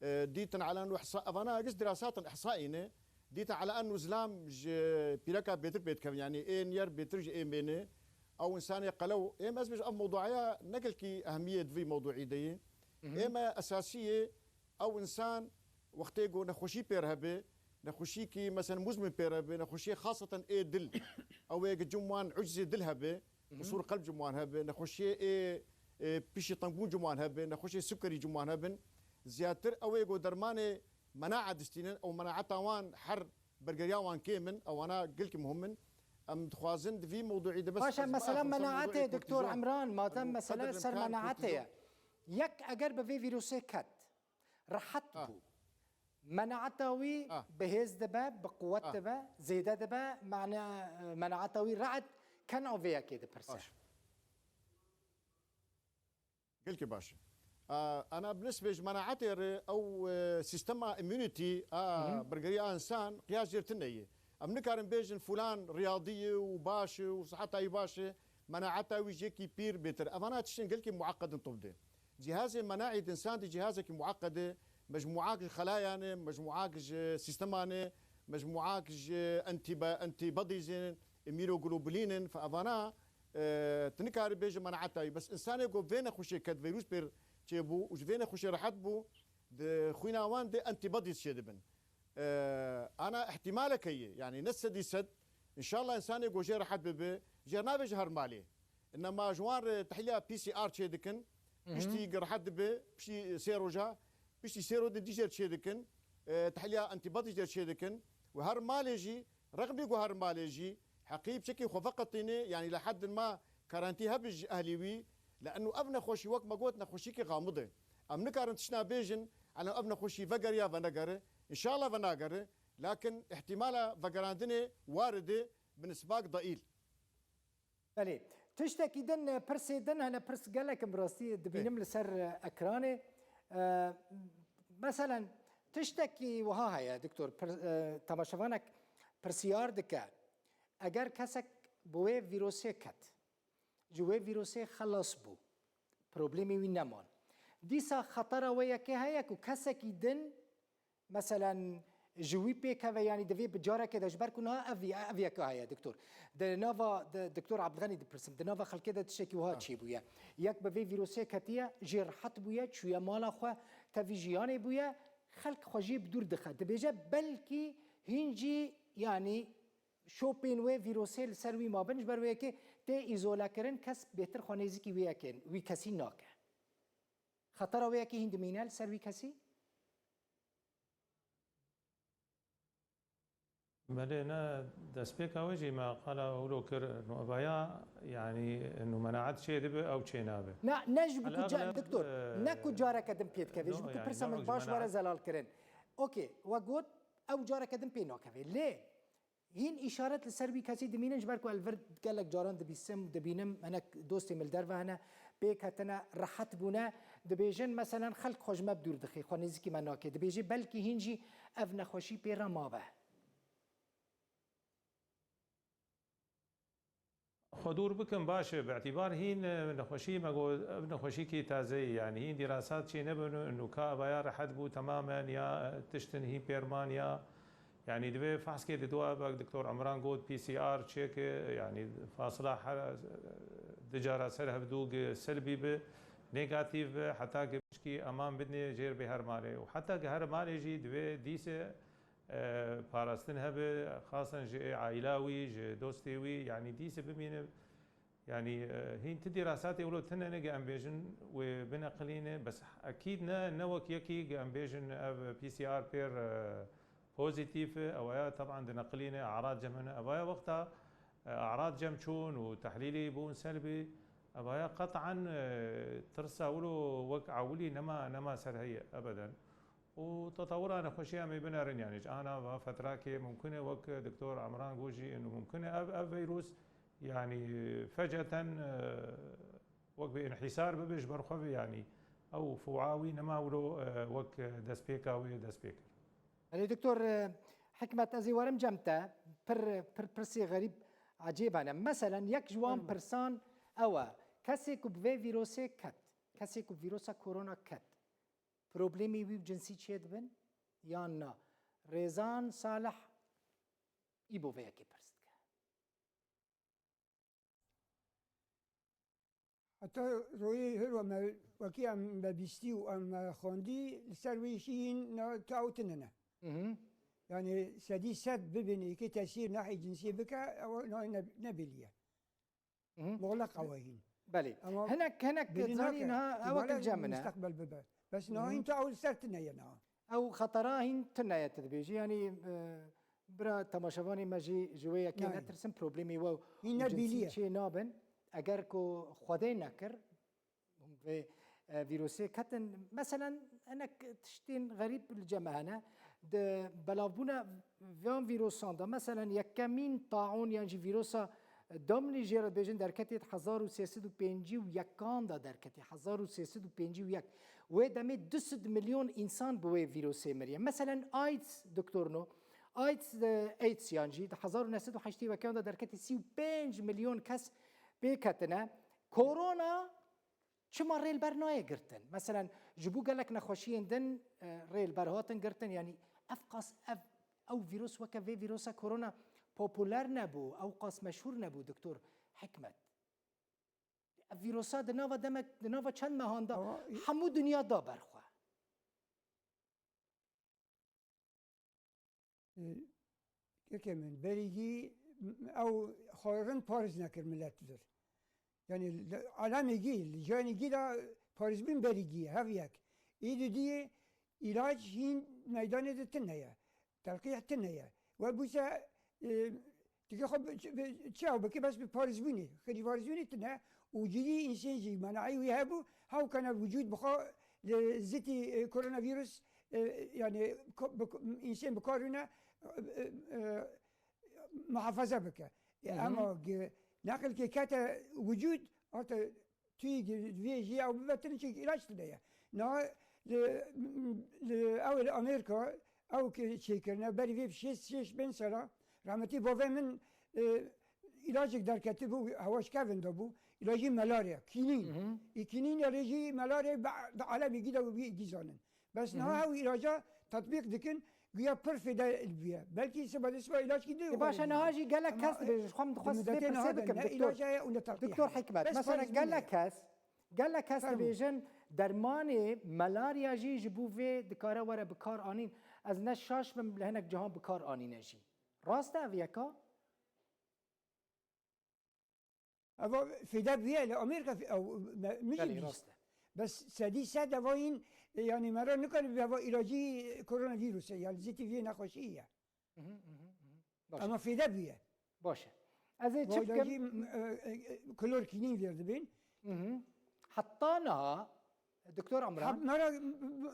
E, dîtin ala eno ihsa, evana gis dîrasat in ihsaî ne. Dîtin ala eno zilam ji pîreka bêtir pê dikevin. Yanî ê niyar bêtir ji ê mêne. Ew însanê qelew, êm ez bêjim, ev mewduaya ne gelkî ehmiyê di vî mewduî de ye. Hı hı. Êm e esasî ye, ew însan wextê ku nexweşî pê re hebe, nexweşîkî, meselen, muzmin pê re hebe, nexweşiyê xaseten ê dil, ew ê ku cim wan uczê dil hebe, Hı hı. qusûr qelb cim wan hebe, nexweşiyê ê, ê pişî tengbûn cim wan hebe, nexweşiyê sukerî cim wan hebin, ziyadtir ew ê ku dermanê menae distînin, ew menaeta wan her bergeriya wan kêm in, ewana gelkî muhim in. Em dixwazin di vî mewduî de bes Baş e, ez mesela biaxim ser mewduî menaetê, Doktor kortîzon. Emran, madem Em mesela qedir ser imkan menaetê kortîzon. ye. Yek eger bi vê vîrusê ket, rehet Ah. bû. Menaeta wî Ah. bihêz dibe, bi quwet Ah. dibe, zêde dibe, mane-, menaeta wî rehet ken ev vê yekê dipirse. Baş. Gelkî baş e. A, ana bi nisbê ji menaetê re ew, e, sîstema immunity a Hı hı. bergeriya însan qiyas jêr tune ye. Em nikarin bêjin filan riyadî ye û baş e û siheta wî baş e, menaeta wî ji yekî pîr bêtir. Evana tiştên gelkî mueqed in tib de. Cihazê menaî di însan de cihazekî mueqed e, mecmuak ji xelayan e, mecmuak ji sîsteman e, mecmuak ji antiba-, antibodies in, immunoglobulin in, fe evana, e, tu nikarî bêjî menaeta wî. Bes însanê ku vê nexweşiyê ket, vîrus pê çêbû û ji vê nexweşiyê rehet bû, di xwîna wan de antibodies çêdibin. E, ana îhtîmaleke ye, yanî ne sedî sed. Înşallah însanê ku jê rehet bibe, jê navêje her malê. Înema ji wan re tehlîya P C R çêdikin, Hı hı. piştî rehet dibe, piştî sê roja, piştî sê rojê dî jê çêdikin, e, tehlîya antibodies jê çêdikin. Û her malê jî, rexmî ku her malê jî, heqî piçekî xwe veqetîne, yanî li heddin ma karantî hebe ji ehlî wî, li eno ev nexweşî wek me got nexweşîkê xamid e. Em nikarin tiştna bêjin, eno ev nexweşî vegeriya venegere, înşallah venagere, lakin îhtîmala vegerandinê warid e bi nisbak deîl. Belê. Tiştekî din, pirsê din hene, pirs gelek in bi rastî dibînim Ê. li ser, e, ekranê. E, meselen, tiştekî wiha heye, Doktor, pir-, e, temaşevanek pirsiyar dike. Eger kesek bi wê vîrusê ket, ji wê vîrusê xelas bû, problemê wî neman. Dîsa xetera wê yekê heye ku kesekî din Meselen, ji wî pêkeve, yanî divê bi carekê de, ji ber ku niha ev, ev yeka heye, Doktor. Di nava, di, Doktor Abdulganî dipirsim, di nava xelkê de tiştekî wiha Ha. çêbûye. Yek bi vê vîrusê ketiye, jê rehet bûye, çûye mala xwe, tevî jiyanê bûye, xelk xwe jê bi dûr dixe. Dibêje, belkî hîn jî, yanî şopên wê vîrusê li ser wî mabin, ji ber wê yekê tê îzolekirin, kes bêtir xwe nêzîkî wê yekê, wî kesî nake. Xetera wê yekê hîn dimîne li ser wî kesî? Belê, ne destpêka wê jî me qala wilo kir, no, evaya, yanî, no, menaet çê dibe, ew çê nabe. Na, ne ji bo ku ca-, Elegleb, doktor, e, ne ku careke din pê dikeve, ji no, bo ku yani, pirsa ne min wek ji baş were menaet zelal kirin. Okey, we got, ew careke din pê nakeve. Lê hîn îşaret li ser wî kesî dimînin, ji ber ku ez li vir gelek caran dibîsim, dibînim, hinek dostê min li derve hene, pêk hatine, rehet bûne, dibêjin, meselen, xelk xwe ji me bi dûr dixê, xwe nêzîkî me nake. Dibêjê belkî hîn jî ev nexweşî pê re mabe. Xwe dûr bikim baş e, bi îtîbar hîn, e, nexweşî me got, ev nexweşîkî tazeyî, yanî hîn dîrasat çê nebin, nûka evaya rehet bû temamen ya, e, tiştin hîn pêr man ya. Yanî divê fehskê di dua bak, Doktor Emran got P C R çêke, yanî fasila her, e, du cara ser hevdû gi selbî bi, negatîf bi, heta gi pişkî eman bidinê jêr bê hermalê. Û heta gi hermalê jî divê dîse e, parastin hebe, xasen ji aîla wî, ji dostê wî, yanî dîse bimîne, yanî, e, hîn ti dîrasatê wilo tune ne, ge em bêjin wê bineqilîne, bes ekîd ne, ne wek yekî ge em bêjin ev P C R pêr, e, pozîtîf e, ewaya teban dineqilîne, arad cem hene, ewaya wexta, e, arad cem çûn û tehlîlî bûn selbî, ewaya qetan, e, tirsa wilo wek ewilî nema, nema ser heye ebeden. û tetewira nexweşiya me binerin, yanî ji ana va fetrakê mumkin e, wek Doktor Emran got jî, inu mumkin e ev, ev vîrus, yanî feceten, e, wek bi înhîsar bibe ji ber xwe ve, yanî ew fuwa wî nema wilo, e, wek destpêka wê dest pê kir. Belê Doktor, e, Hikmet, ez ê werim cem te, pir, pir pirsê xerîb ecêb hene. Meselen, yek ji wan Fermo. pirsan ew e, kesê ku bi vê vîrusê ket, kesê ku bi vîrusa korona ket, problemê wî û cinsî çêdibin yan na? Rêzan Salih îbo vê yekê pirs dike. Heta royê hiro me, wekî em me bîstî û em me xwendî, li ser wê jî hîn na taw tune ne. Mhm. Yanî sedî sed bibin êkê tesîr nahê cinsî bike, ew na ne, nebêliye. Mhm. Muxleq ew e hîn. Belê. Ama Hinek, hinek bêrî zanîn nake. ha, ew Îbare wekî cem min e. Mustaqbel bibe. Bes niha Mhm. hîn tu ew li ser tune ye niha. Ew xetera hîn tune ye, tu dibêjî. Yanî, e, bira temaşevanê me jî ji wê yekê Nayê. netirsin, problemê we û Hîn ne cinsî bîliye. çê nabin. Eger ku Xwedê nekir, vê, e, vîrusê ketin. Meselen, hinek tiştên xerîb li cem me hene. Di belavbûna van vîrusan de, meselen, yekemîn taûn yan jî vîrusa Domlî jê re dibêjin derketê di hezar û sê sed û pêncî û yekan de derketê. Hezar û sê sed û pêncî û yek. Wê demê du sed milyon însan bi wê vîrusê miriye. Meselen, AIDS, doktor no, AIDS, e, AIDS yan jî di hezar û neh sed û heştê û yekan de derketê sî û pênc milyon kes pê ketine. Korona Çima rê li ber nayê girtin? Meselen, ji bo gelek nexweşiyên din, e, rê li ber hatin girtin. Yanî ev qas, ev, ew vîrus weke vê vîrusa korona populer nebû, ew qas meşhûr nebû, Doktor Hikmet. Ev vîrusa di nava demek, di nava çend mehan de Awa, hemû dinya da ber xwe. E, kekê min, berîgî ew xwe rind parêz nekir milet vir. Yanî li alemê gî, li cihê gî de parêzbûn berîgî ye, hev yek. Ê didiyê îlac hîn meydanê de tune ye. Telqîh tune ye. We bûse, e, Tikê xwe bi, bi, çi ew bike, bes bi parêzbûnê, xêrî parêzbûnê tune û cidî însên jî menayî wî hebû, hewkane wicûd bi xwe li zitî, e, koronavîrus, e, yanî ko-, bi, însên bi kar wîne, e, e, muhafaza bike. E, Hı hı. Ema gi-, neqilkê kete wicûd, hate Tu yê gi-, divê jî ew bibe tune, çi îlaç tune ye. Niha li, li, ew li Amerîka, ew ki çêkirine, berî vê şêst, şêst pênc sala, rahmetî bavê min, e, îlacek derketibû, hewa ji kevin de bû, îlacî malarya, kînîn. Hı hı. Ê kînîn ya rê jî malarya be-, di alemê gî de wî gî zanin. Bes Hı hı. niha ew îlaca tetbîq dikin, guya pir fêde bûye. Belkî siba dê siba îlaçkî dê Ê, baş e, niha jî gelek kes dibêjin, ji xwe min dixwest vê pirsê bikim, doktor. Doktor Hikmet, mesela gelek kes, gelek kes dibêjin, dermanê malarya jî ji bo vê dikare were bi kar anîn. Ez ne şaş bim, li hinek cihan bi kar anîne jî. Rast e ev yeka? Eva fêde bûye li Amerîka fê-, ew, me, min jî Belê, bîst. rast e. Bes sedî sed eva hîn, e, yanî me re nikare bê eva îlacî koronavîrusê, yanî zêtî vê nexweşiyê ye. Mhm, mhm, mhm. Baş e. Ama fêde bûye. Baş e. Ez ê çi bikim? Îlacî, e, e, klorkînîn vêr dibên. Mhm. Heta niha Doktor Amran. Hep mera,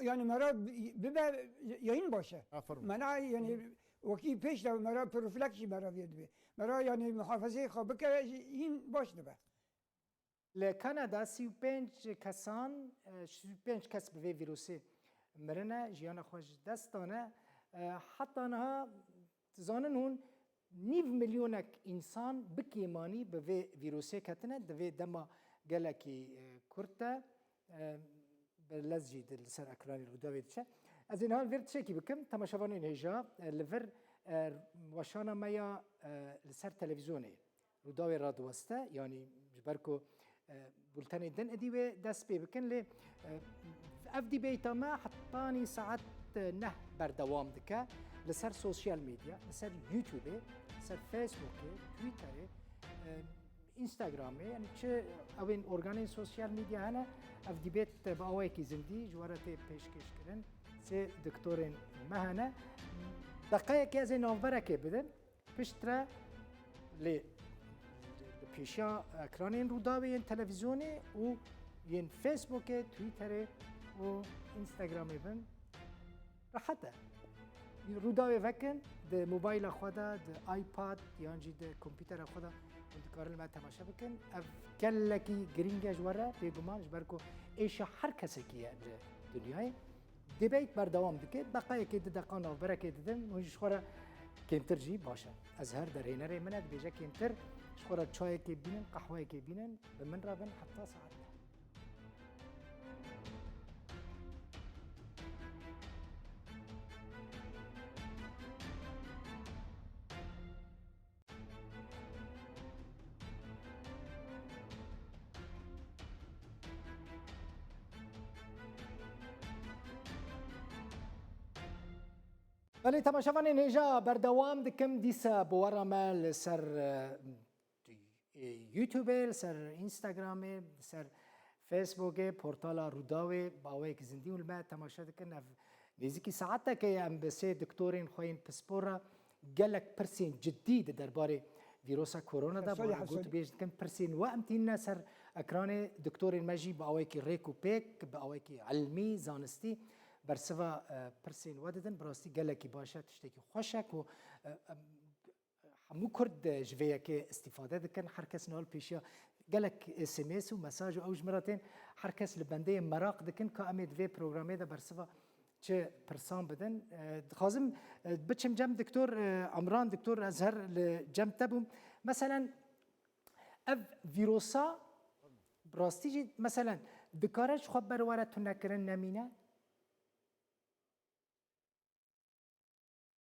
yani mera bibe yayın başı. Aferin. Mera yani wekî pêş de mera profilak jî mera vê dibe. Mera yani muhafazeyê xwe bike jî hîn baş dibe. Li Kanada sî û pênc kesan, e, sî û pênc kes bi vê vîrusê mirine, jiyana xwe ji dest dane. E, heta niha dizanin hûn nîv milyonek însan bi kêmanî bi vê vîrusê ketine, di vê dema gelekî, e, kurt de, e, bi lez jî di, li ser ekranê Rûdawê diçe. Ez ê niha li vir tiştekî bikim, temaşevanên hêja, e, li vir, e, weşana me ya, e, li ser televîzyonê Rûdawê radiweste, yanî ji ber ku, e, bultenê din êdî wê dest pê bikin, lê, e, ev dîbeyta me hetanî saet neh berdewam dike li ser sosyal medya, li ser YouTubeê, li ser Facebookê, Twitterê, e, Instagramê, yanî çi ewên organên sosyal medya hene, ev dîbêt bi awayekî zindî ji we re tê pêşkêşkirin. Sê doktorên me hene. Deqeyekê ez ê navberekê bidim. Piştre lê li pêşiya ekranên Rûdawê yên televîzyonê û yên Facebookê, Twitterê û Instagramê bin rehet e. Rûdawê vekin di mobayla xwe de, di iPad yan jî di kompîtera xwe de hûn dikarin li me temaşe bikin. Ev gelekî girîng e ji we re, bêguman, ji ber ku êşa her kesekî ye li dinyayê. Debate berdewam dike. Deqayekê, du deqa navberekê didim. Hûn ji xwe re kêmtir jî baş e. Ez her derhênerê min e, dibêje kêmtir ji xwe re çayekê bînin, qehweyekê bînin, bi min re bin heta saet neh. Belê, temaşevanên hêja, berdewam dikim dîsa bi we re me li ser, e, e, YouTubeê, li ser Instagramê, li ser Facebookê, portala Rûdawê bi awayekî zindî hûn li me temaşe dikin. Ev nêzîkî saetekê ye em bi sê doktorên xwe yên pispor re gelek pirsên cidî di derbarê vîrosa korona de bi wan re gotûbêj dikin. Pirsên we em tînine ser ekranê, doktorên me jî bi awayekî rêk û pêk, bi awayekî ilmî, zanistî bersiva, e, pirsên we didin. Bi rastî gelekî baş e, tiştekî xweş e ku, e, em, hemû Kurd, e, ji vê yekê îstîfade dikin. Her kes niha li pêşiya gelek S M S û mesaj û ew ji min re tên. Her kes li bendê ye meraq dikin ka em ê di vê programê de bersiva çi pirsan bidin. E, dixwazim, e, biçim cem Doktor, e, Emran, Doktor, ez her li cem te bûm. Meselen, ev vîrosa bi rastî jî, meselen, dikare ji xwe ber we re tunekirin nemîne?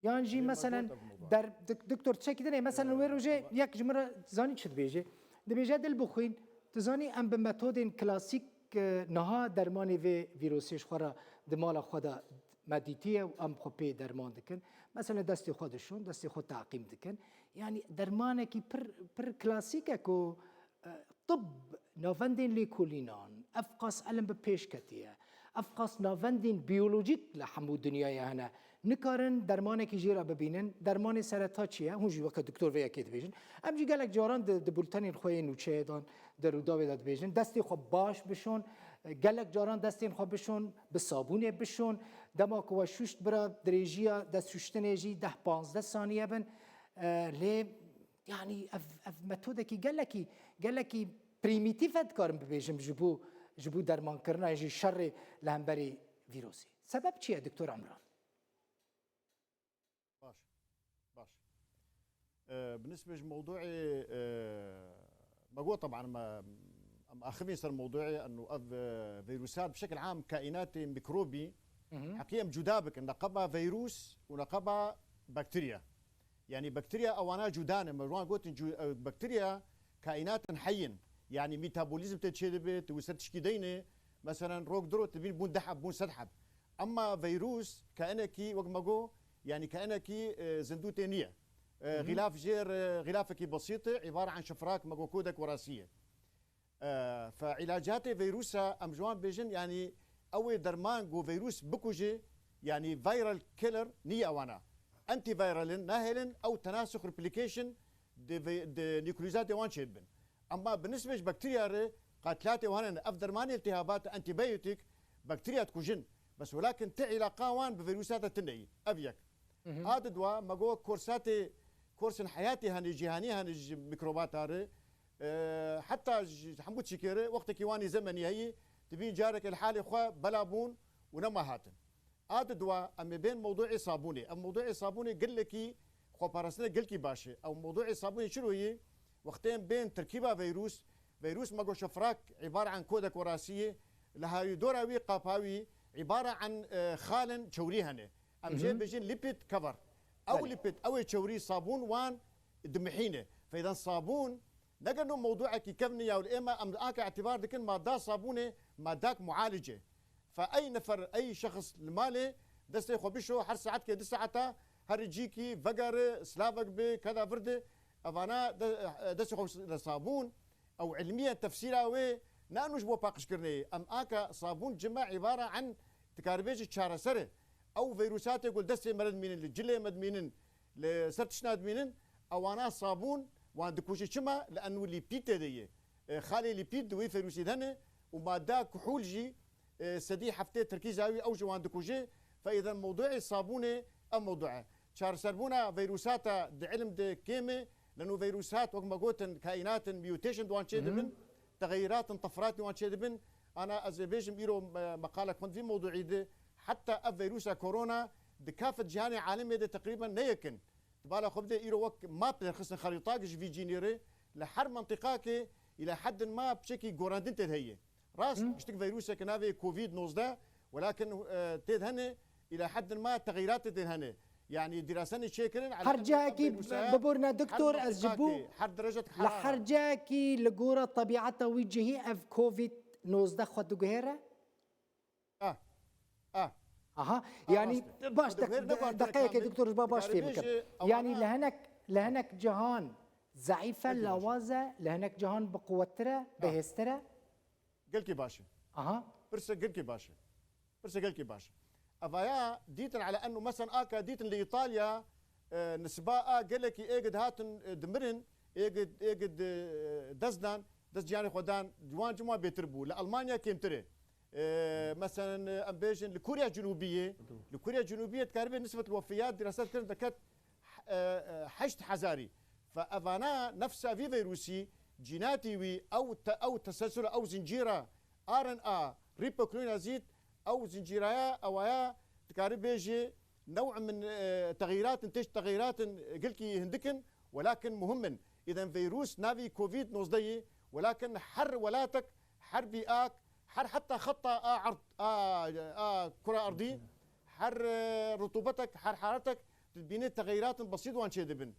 Yan jî, ê, me meselen, got ev moda. Der, dik-, doktor, çekî dinê, meselen, wê, e, rojê ama yek ji min re zanî çi dibêje? Dibêje, dil bixwîn, tu zanî, em bi metodên klasîk, e, niha dermanê vê vîrosê ji xwe re di mala xwe de me dîtiye û em xwe pê derman dikin. Meselen, destê xwe dişon, destê xwe teqîm dikin. Yanî dermanekî pir, pir klasîk e ku, e, tib, navendên lêkolînan, ev qas ilim bi pêş ketiye. Ev qas navendên biyolojîk li hemû dinyayê hene. Nikarin dermanekî jê re bibînin. Dermanê sereta çi ye? Hûn jî weke doktor vê yekê dibêjin. Em jî gelek caran di, di bultenên xwe yên nûçeyê dan, di Rûdawê de dibêjin. Destê xwe baş bişon. Gelek caran destên xwe bişon, bi sabûnê bişon. Dema ku we şûşt bira, dirêjiya destşûştinê jî deh panzdeh saniye bin. E, lê, yanî ev, ev metodekî gelekî, gelekî prîmîtîf e, dikarim bibêjim, ji bo, ji bo dermankirina yan jî şerê li hemberî vîrusê. Sebeb çi ye, Doktor Emran? Baş, baş. E, bi nisbê ji mewdûê, e, me got, teban, me, em axivîn ser mewdûê, eno ev, e, vîrusat bi şekil am kaînatê mîkrobî, Hı hı. heqî em cuda bikin. Neqeba vîrus û neqeba bakterya. Yanî bakterya ewana cuda ne. Me wan gotin cu-, e, bakterya kaînatin heyîn. Yanî metabolîzm tê çêdibe, tu wî ser tişkî deyne. Meselen, rok diro tu bîn bûn deh heb, bûn sed heb. Ema vîrus kaînekî, wek me got, yanî kaînekî, e, zindû tê niye. E, Hı hı. Xîlaf jê re, xîlafekî besît e, îbare an şifrak, me got kodek werasî ye. E, fe îlacatê vîrusa em ji wan bêjin, yanî ew ê derman ku vîrus bikuje, yanî viral killer niye ewana. Antiviral in, nahêlin ew tenasux, replication di vî-, di nîuklîzatê wan çêdibin. Ema bi nisbê ji bakterya re qatilatê wan hene. Ev dermanê iltîhabat, antîbiyotik, Bakteriya dikujin. Bes welakin ti îlaqa wan bi vîrusata tune yî. Ev yek. A di dua, me got korsatê, korsên heyatê hene, cîhanî hene ji mikrobata re. E, heta ji hemû çîkê re, wextekî wanî zemenî heyî, dibîn careke li halê xwe bela bûn û nema hatin. A di dua, em ê bên mewduê sabûnê. Ev mewduê sabûnê gelekî xweparastina gelkî baş e. Ew mewduê sabûnê çi ro yî? Wextê em bên terkîba vîrus, vîrus me got şifrak îbare an kodek werasî ye, li hawîdora wî qapa wî îbare an, e, xalên çewrî hene. Em jê bêjin lipid cover. Ew Belê. Lipid, ew ê çewrî sabûn wan dimihîne. Feydan sabûn, ne gelo mewduekî kevn e ya, û êma em aka îtîbar dikin, mada sabûnê madak mualic e. Fe ey nefer, ey şexs li malê destê xwe bişo, her saetkê du saeta herî cîkî vegere, silavek bi, keda vir de, evana de, destê xwe li sabûn, ew ilmiyen tefsîra wê, ne û ji bo paqijkirinê ye. Em aka sabûn cima îbare an, dikaribêjî çareser e. Ew vîrusatê ku li destê me re dimînin, li cilê me dimînin, li ser tiştna dimînin, ewana sabûn wan dikujî. Çima? Li enû lîpîd tê de ye. E, xalê lîpîd di wî vîrusî de hene û mada kuhûl jî, e, sedî heftê terkîza wî ew ji wan dikuje. Fe îden mewduê sabûnê ev mewdu e. Çareserbûna vîrusata di ilm de kêm e. Leno vîrusat, wek me gotin, kaînatin mutation di wan çê dibin, texeyîratin, teferatî wan çê dibin. Ana ez ê bêjim îro, e, meqalek xwend vî mewduî de, heta ev vîrusa korona di kafet cîhanê alemê de teqrîben ne yek in. Di bala xwe bide îro wek map derxistin xerîtak ji vî cînê re, li her mentiqakê îla heddin ma piçekî gorandin tê de heye. Rast, Hı. Giştik vîruseke navê Covid nozdeh, welakin, e, tê de hene, îla heddin ma texeyîratê tê de hene. Yanî dîrasenê çêkirin, Her cihekî biborne doktor, ez ji bo mentiqakê, her derecet li her cihekî li gora tebiata wî cihî ev Covid nozdeh xwe diguhêre? Ah, ah. Aha, Ah, yanî rast e. Baş, Xwe diguhêr ne, de-, deqeyekê doktor, ji ba baş fêm bikim. Yanî li hinek, li hinek cihan zeîf e, lawaz e, li hinek cihan bi quwettir e, bi hêztir e? Gelkî baş e. Aha. Pirse gelkî baş e. Pirse gelkî baş e. Evaya dîtin ele enû, meselen, aka dîtin li Îtalya, e, nisba a gelekî êgid hatin, e, dimirin, êgid, êgid, e, dest dan, dest ciyanê xwe dan, wan cima bêtir bû. Li Almanya kêmtir e. E, meselen, e, em bêjin li Kûrya Cinûbiyê, li Kûrya Cinûbiyê dikaribe nisbet wefiyat diraset kirin deket, e, e, heşt hezarî. Fe evana nefsa vî vîrusî cînatî wî ew te-, ew teselsula, ew zincîra R N A rîboknûna zît, ew zincîraya, ewaya dikare bêje, new'e min, e, texeyîratin, têş texeyîratin, e, gilkî hindik in, welakin muhim in. Îden vîrus navî Covid nozdeh yî, welakin her welatek, her bîak, her heta xeta a erd, a, a kura erdî, her, e, rutûbetek, her hararetek, tu dibînî texeyîratin besît wan çêdibin.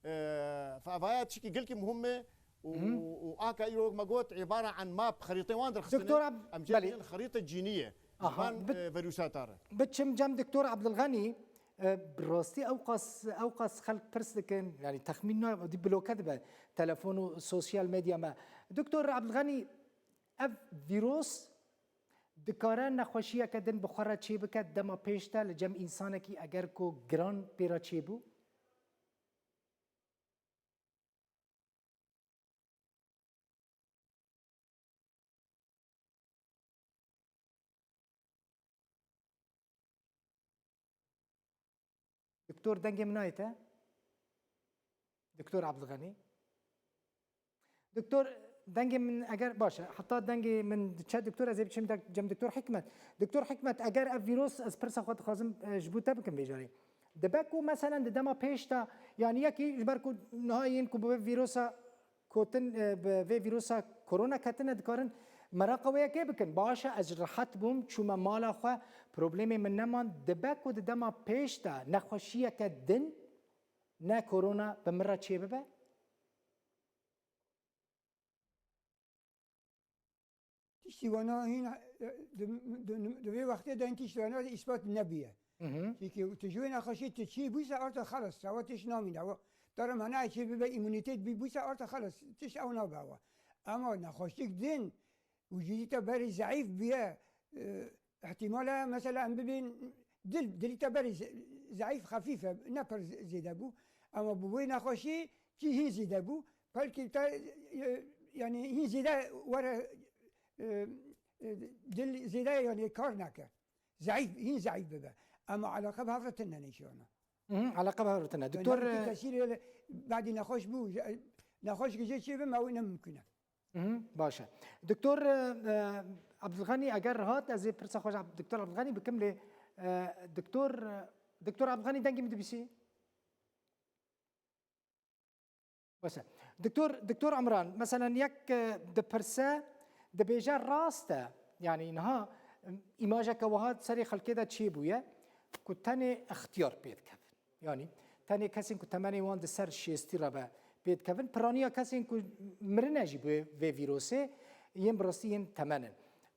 E, fe evaya tişkî gelkî muhim e û, Hı. û aka îro wek me got, îbare an map, xerîtê wan derxistine. Doktor Ab-, Em jê belê. Dibêjin xerîte cînî ye. Aha, Ji van, bit-, e, vîrusata re. Biçim cem doktor Abdulganî, e, bi rastî ewqas, ewqas xelk pirs dikin, yanî texmîn nayê, dî bloke dibe telefon û sosyal medya me. Doktor Abdulganî, ev vîrus dikare nexweşiyeke din bi xwe re çêbike, dema pêş de li cem însanekî eger ku giran pê re çêbû? Doktor, dengê min nayê te? Doktor Abdulganî? Doktor, dengê min eger, baş e, heta dengê min diçe, doktor, ez ê biçim de-, cem doktor Hikmet. Doktor Hikmet, eger ev vîrus, ez pirsa xwe dixwazim, e, ji bo te bikim vê carê. Dibe ku meselen di dema pêş de, yanî yekî ji ber ku niha yên ku bi vê vîrusa kotin, e, bi vê vîrusa korona ketine, dikarin meraqa wê yekê bikin. Baş e, ez rehet bûm, çûme mala xwe, problemê min neman. Dibe ku di dema pêş de nexweşiyeke din, ne korona, bi min re çêbibe? Tiştî wana hîn, e, di, di, di vê wextê de hîn tiştî wana de îspat nebûye. Hı hı. Çîkî tu ji wê nexweşî tu çî bûyse arta xelas, sawa tişt namîne. Wa, te re mana çê bibe îmûnîtet bî, bûyse arta xelas, tişt ew nabe wa. Ema nexweşik din, wicûdî te berî zeîf bûye, e, Îhtîmal e, mesela, em bibên dil, dilî te berî ze-, zeîf, xefîf e, ne pir z-, zêde bû. Ema bi wê nexweşî kî hîn zêde bû. Pelkî te, e, yanî hîn zêde were, e, e, dil zêde, yanî kar neke. Zeîf, hîn zeîf bibe. Ema eleqe bi hev re tune nîşana. Hı hı, eleqe bi hev re tune. Doktor, e, tesîrê li badî nexweş bû, nexweş gije çê bim, ew ne mimkun e. Hı hı, baş e. Doktor, e, e, Abdulganî, eger hat, ez ê pirsa xwe ji Ab-, Doktor Abdulganî bikim lê, e, Doktor, e, Doktor Abdulganî, dengê min dibîsî? Baş e. Doktor, Doktor Emran, meselen yek, e, dipirse, dibêje rast e, yanî niha, em, îmajeke wiha serê xelkê de çêbûye ku tenê extiyar pê dikevin. Yanî tenê kesên ku temenê wan di ser şêstî re be pê dikevin. Piraniya kesên ku mirine jî bi vê vîrosê yên bi rastî yên temen in.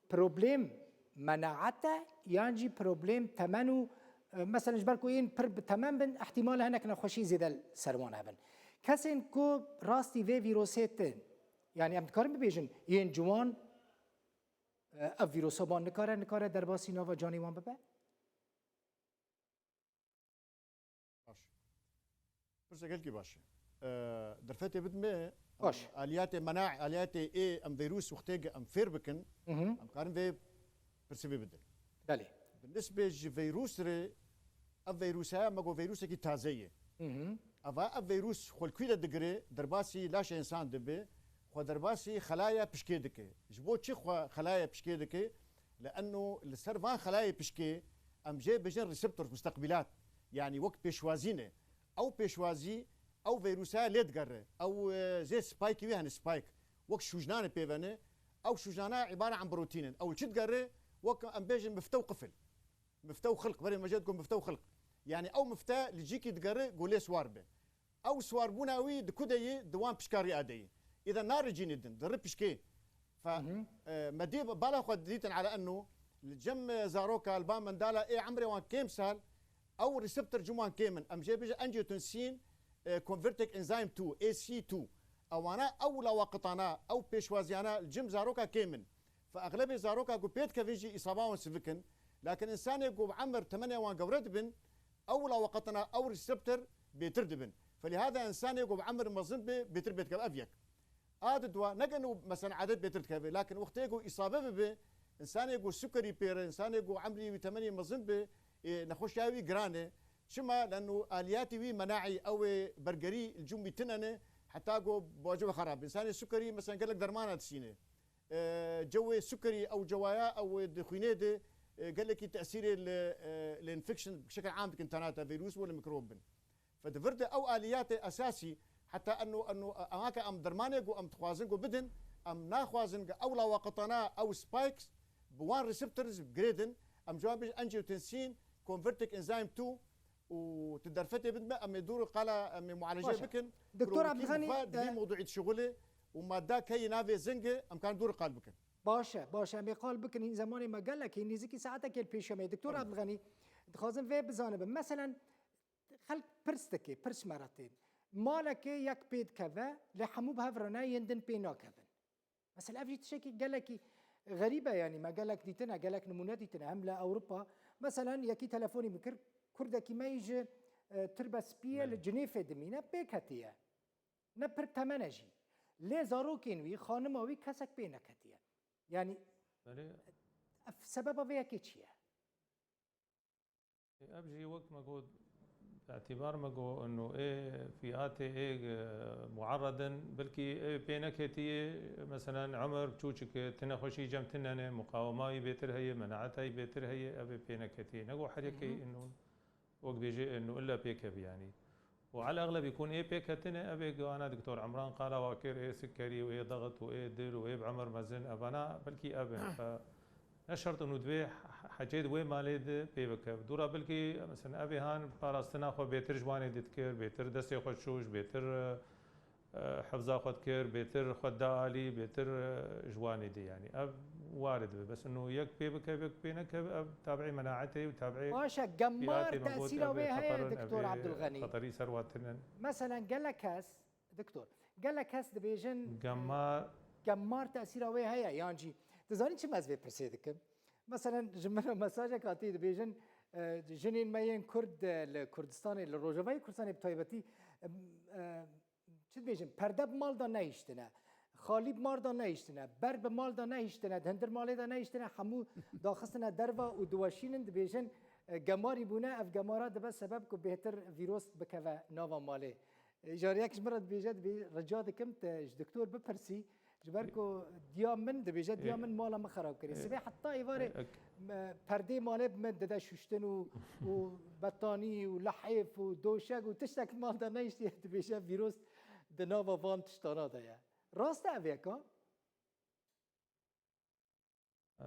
Problem menaet e yan jî problem temen û, e, meselen ji ber ku yên pir bi temen bin, ihtimal e hinek nexweşî zêde li ser wan hebin. Kesên ku rastî vê vîrosê tên, yanî em dikarin bibêjin, yên ciwan, e, ev vîrosa wan nikare, nikare derbasî nava canê wan bibe? Baş. Pirsek gelkî baş e. Ee, derfetê bidin me, Baş. Aliyatê mena, aliyatê ê em vîrus wextê em fêr bikin, Hı hı. em karin vê pirsê vê bidin. Belê. Bi nisbê ji vîrus re, ev vîrus heye, me got vîrusekî taze ye. Hı hı. Eva ev vîrus xwe li kû de digire, derbasî laşê însan dibe, xwe derbasî xelaya pişkê dike. Ji bo çi xwe xelaya pişkê dike? Leeno li ser van xelayê pişkê em jê bijin reseptors, musteqbîlat. Yanî wek pêşwazî ne. Ew pêşwazî, ew vîrusa lê digere. Ew, e, zê spike wî hene, spike. Wek şûjnanê pê ve ne. Ew şûjnana îbare an protîn in. Ew li çi digere? Wek em bêjin mifte û qifil. Mifte û xilq. Berê me jê digot mifte û xilq. Yanî ew mifte li cîkî digere, ku lê siwar be. Ew siwarbûna wî di ku de yî? Di wan pişka rîa de yî. Îde nare cînê din, di ri pişkê. Fe, Hı hı. e, me dê bala xwe dîtin ala enno, li cem, e, zaroka li ba mendala ê emrê wan kêm sal, ew reseptor cem wan kêm in. Em jê bijin angiotensin, e, converting enzyme two, A C two. Ewana ew lawa qitana, ew pêşwaziyana li cem zaroka kêm in. Fe exlebê zaroka ku pê dikevin jî îsaba wan sivik in. Lakin însanê ku bi emir temenê wan gewre dibin, ew lawa qetana ew reseptor bêtir dibin. Felîhada însanê ku bi emir mezin be, bêtir pê dikeve. Ev yek. A di dua, ne ku mesela edet bêtir dikeve, lakin wextê ku îsabe bibe, însanê ku sukerî pê re, însanê ku emrî wî temenî mezin be, ê, nexweşiya wî giran e. Çima? Leno aliyatî wî menaî, ew ê bergerî li cem wî tune ne, heta ku bacive xerab be. Însanê sukerî mesela gelek dermana disîne. E, cewê sukerî, ew cewaya, ew di xwînê de, e, gelekî tesîrê li, e, li infection bi şekil am dikin, tenata vîrus û li mikrob bin. Fe di vir de ew aliyatê esasî, heta eno, eno, e, ema ke em dermanê ku em dixwazin ku bidin, em naxwazin ku ew lawa qetana, ew spikes bi wan receptors girêdin, em ji wan bêjin angiotensin converting enzyme two, û tu derfetê bidin me, em ê dûr qala, em ê mualece Baş e. bikin. Doktor Provokî Abdulganî, bixwe di vî e, mewduî dişixulê û madda keyî navê zing e, em karin dûr qal bikin. Baş e, baş e. Em ê qal bikin, hîn zemanê me gelek, hîn nêzîkî saetekê li pêş me ye. Doktor Tamam. Abdulganî, dixwazim vê bizanibim. Meselen, xelk pirs dike, pirs me re tên. Malekê yek pê dikeve, lê hemû bi hev re ne, yên din pê nakevin. Mesela ev jî tiştekî gelekî xerîb e, yanî me gelek dîtine, gelek nimûne dîtine, hem li Ewropa. Meselen yekî telefonî min kir, kurdekî me yî ji, e, Tirbe Spiyê Belê. li Cinêfê dimîne, pêk hetiye. Ne pir temen e jî. Lê zarokên wî, xanima wî kesek pê neketiye. Yanî Belê. ev sebeba vê yekê çi ye? Ev jî wek me got, îtîbar me got, ino ê fîatê ê, e, muarredin, belkî ê pê neketiyê, meselen, umir çûçik e, tine xweşî cem tine ne, muqawema yî bêtir heye, menaeta yî bêtir heye, ev ê pê neketiyê. Ne got her yekê Hı hı. ino, wek bêjê, ino illa pê kevî, yanî. Û ala exlebî kun ê pêketine, ev ê ana Doktor Emran qala wa kir, ê sikerî û ê dexit û ê dil û ê bi emir mezin, evana belkî ev in. Fe ne şert in û divê he-, hecê di wê malê de pê bike. Dûra belkî, mesela, ev ê han parastina xwe bêtir ji wanê dît kir, bêtir destê xwe şûş, bêtir, e, e, hifza xwe dikir, bêtir xwe da alî, bêtir, e, ji wanê dî, yanî. Ev warid be. Bes ino yek pê bikeve, yek pê nekeve, ev tabiî menaetê û tabiî Baş e, gemar fîatê me got, tesîra ev wê heye, xeterin, ev Doktor ê Abdulganî. Xeterî ser wa tinin. Meselen, gelek kes, Doktor, gelek kes dibêjin, Gemar. gemar tesîra wê heye, yan jî. Tu zanî çima ez vê pirsê dikim? Meselen, ji min re mesajek hatî dibêjin, e, jinên me yên Kurd, e, li Kurdistanê, li Rojavayê Kurdistanê bi taybetî, e, e, çi dibêjin, perde bi mal de nehiştine. xalî bi mal de nehiştine, ber bi mal de nehiştine, di hundir malê de nehiştine, hemû daxistine derve û diweşînin, dibêjin, e, gemarî bûne, ev gemara dibe sebeb ku bêhtir vîros bikeve nava malê. E, îcar yek ji min re dibêje, dibê, rica dikim te ji doktor bipirsî, ji ber ku diya min dibêje, diya Ê. min mala min xerab kirî. Ê. Sibê heta êvarê Ê, ek- me, perdê malê bi min dide şuştin û, û betanî û lehêf û doşek û tiştek mal de nehiştiye, dibêje vîros di nava van tiştana de ye. Rast e ev yeka? Ee,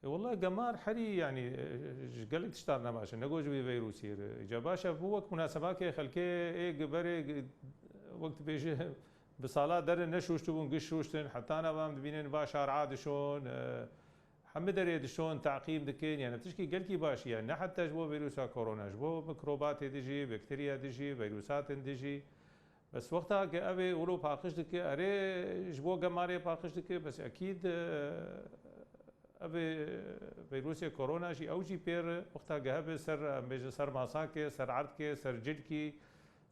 e, wela gemar herî, yanî, e, ji gelek tiştan ne baş e. Ne got ji vî veyrûsî re. Îca baş e, bû wek munasebakê xelkê ê gi berê gi-, wek dibêje, bi sala derin neşûştibûn, giş şûştin, heta nava em dibînin va şara dişon, e, hemî derê dişon, teqîb dikin. Yani tişkî gelkî baş e. Yani ne heta ji bo veyrûsa korona, ji bo mikrobatê dijî, bakteriya dijî, veyrûsatên dijî. Bes wexta ke ev ê wilo paqij dike, erê ji bo gemarê paqij dike, bes ekîd, e, ev ê veyrûsê korona jî ew jî pêr wexta ke hebe ser, em bêjin ser masakê, ser erdkê, ser cilkî,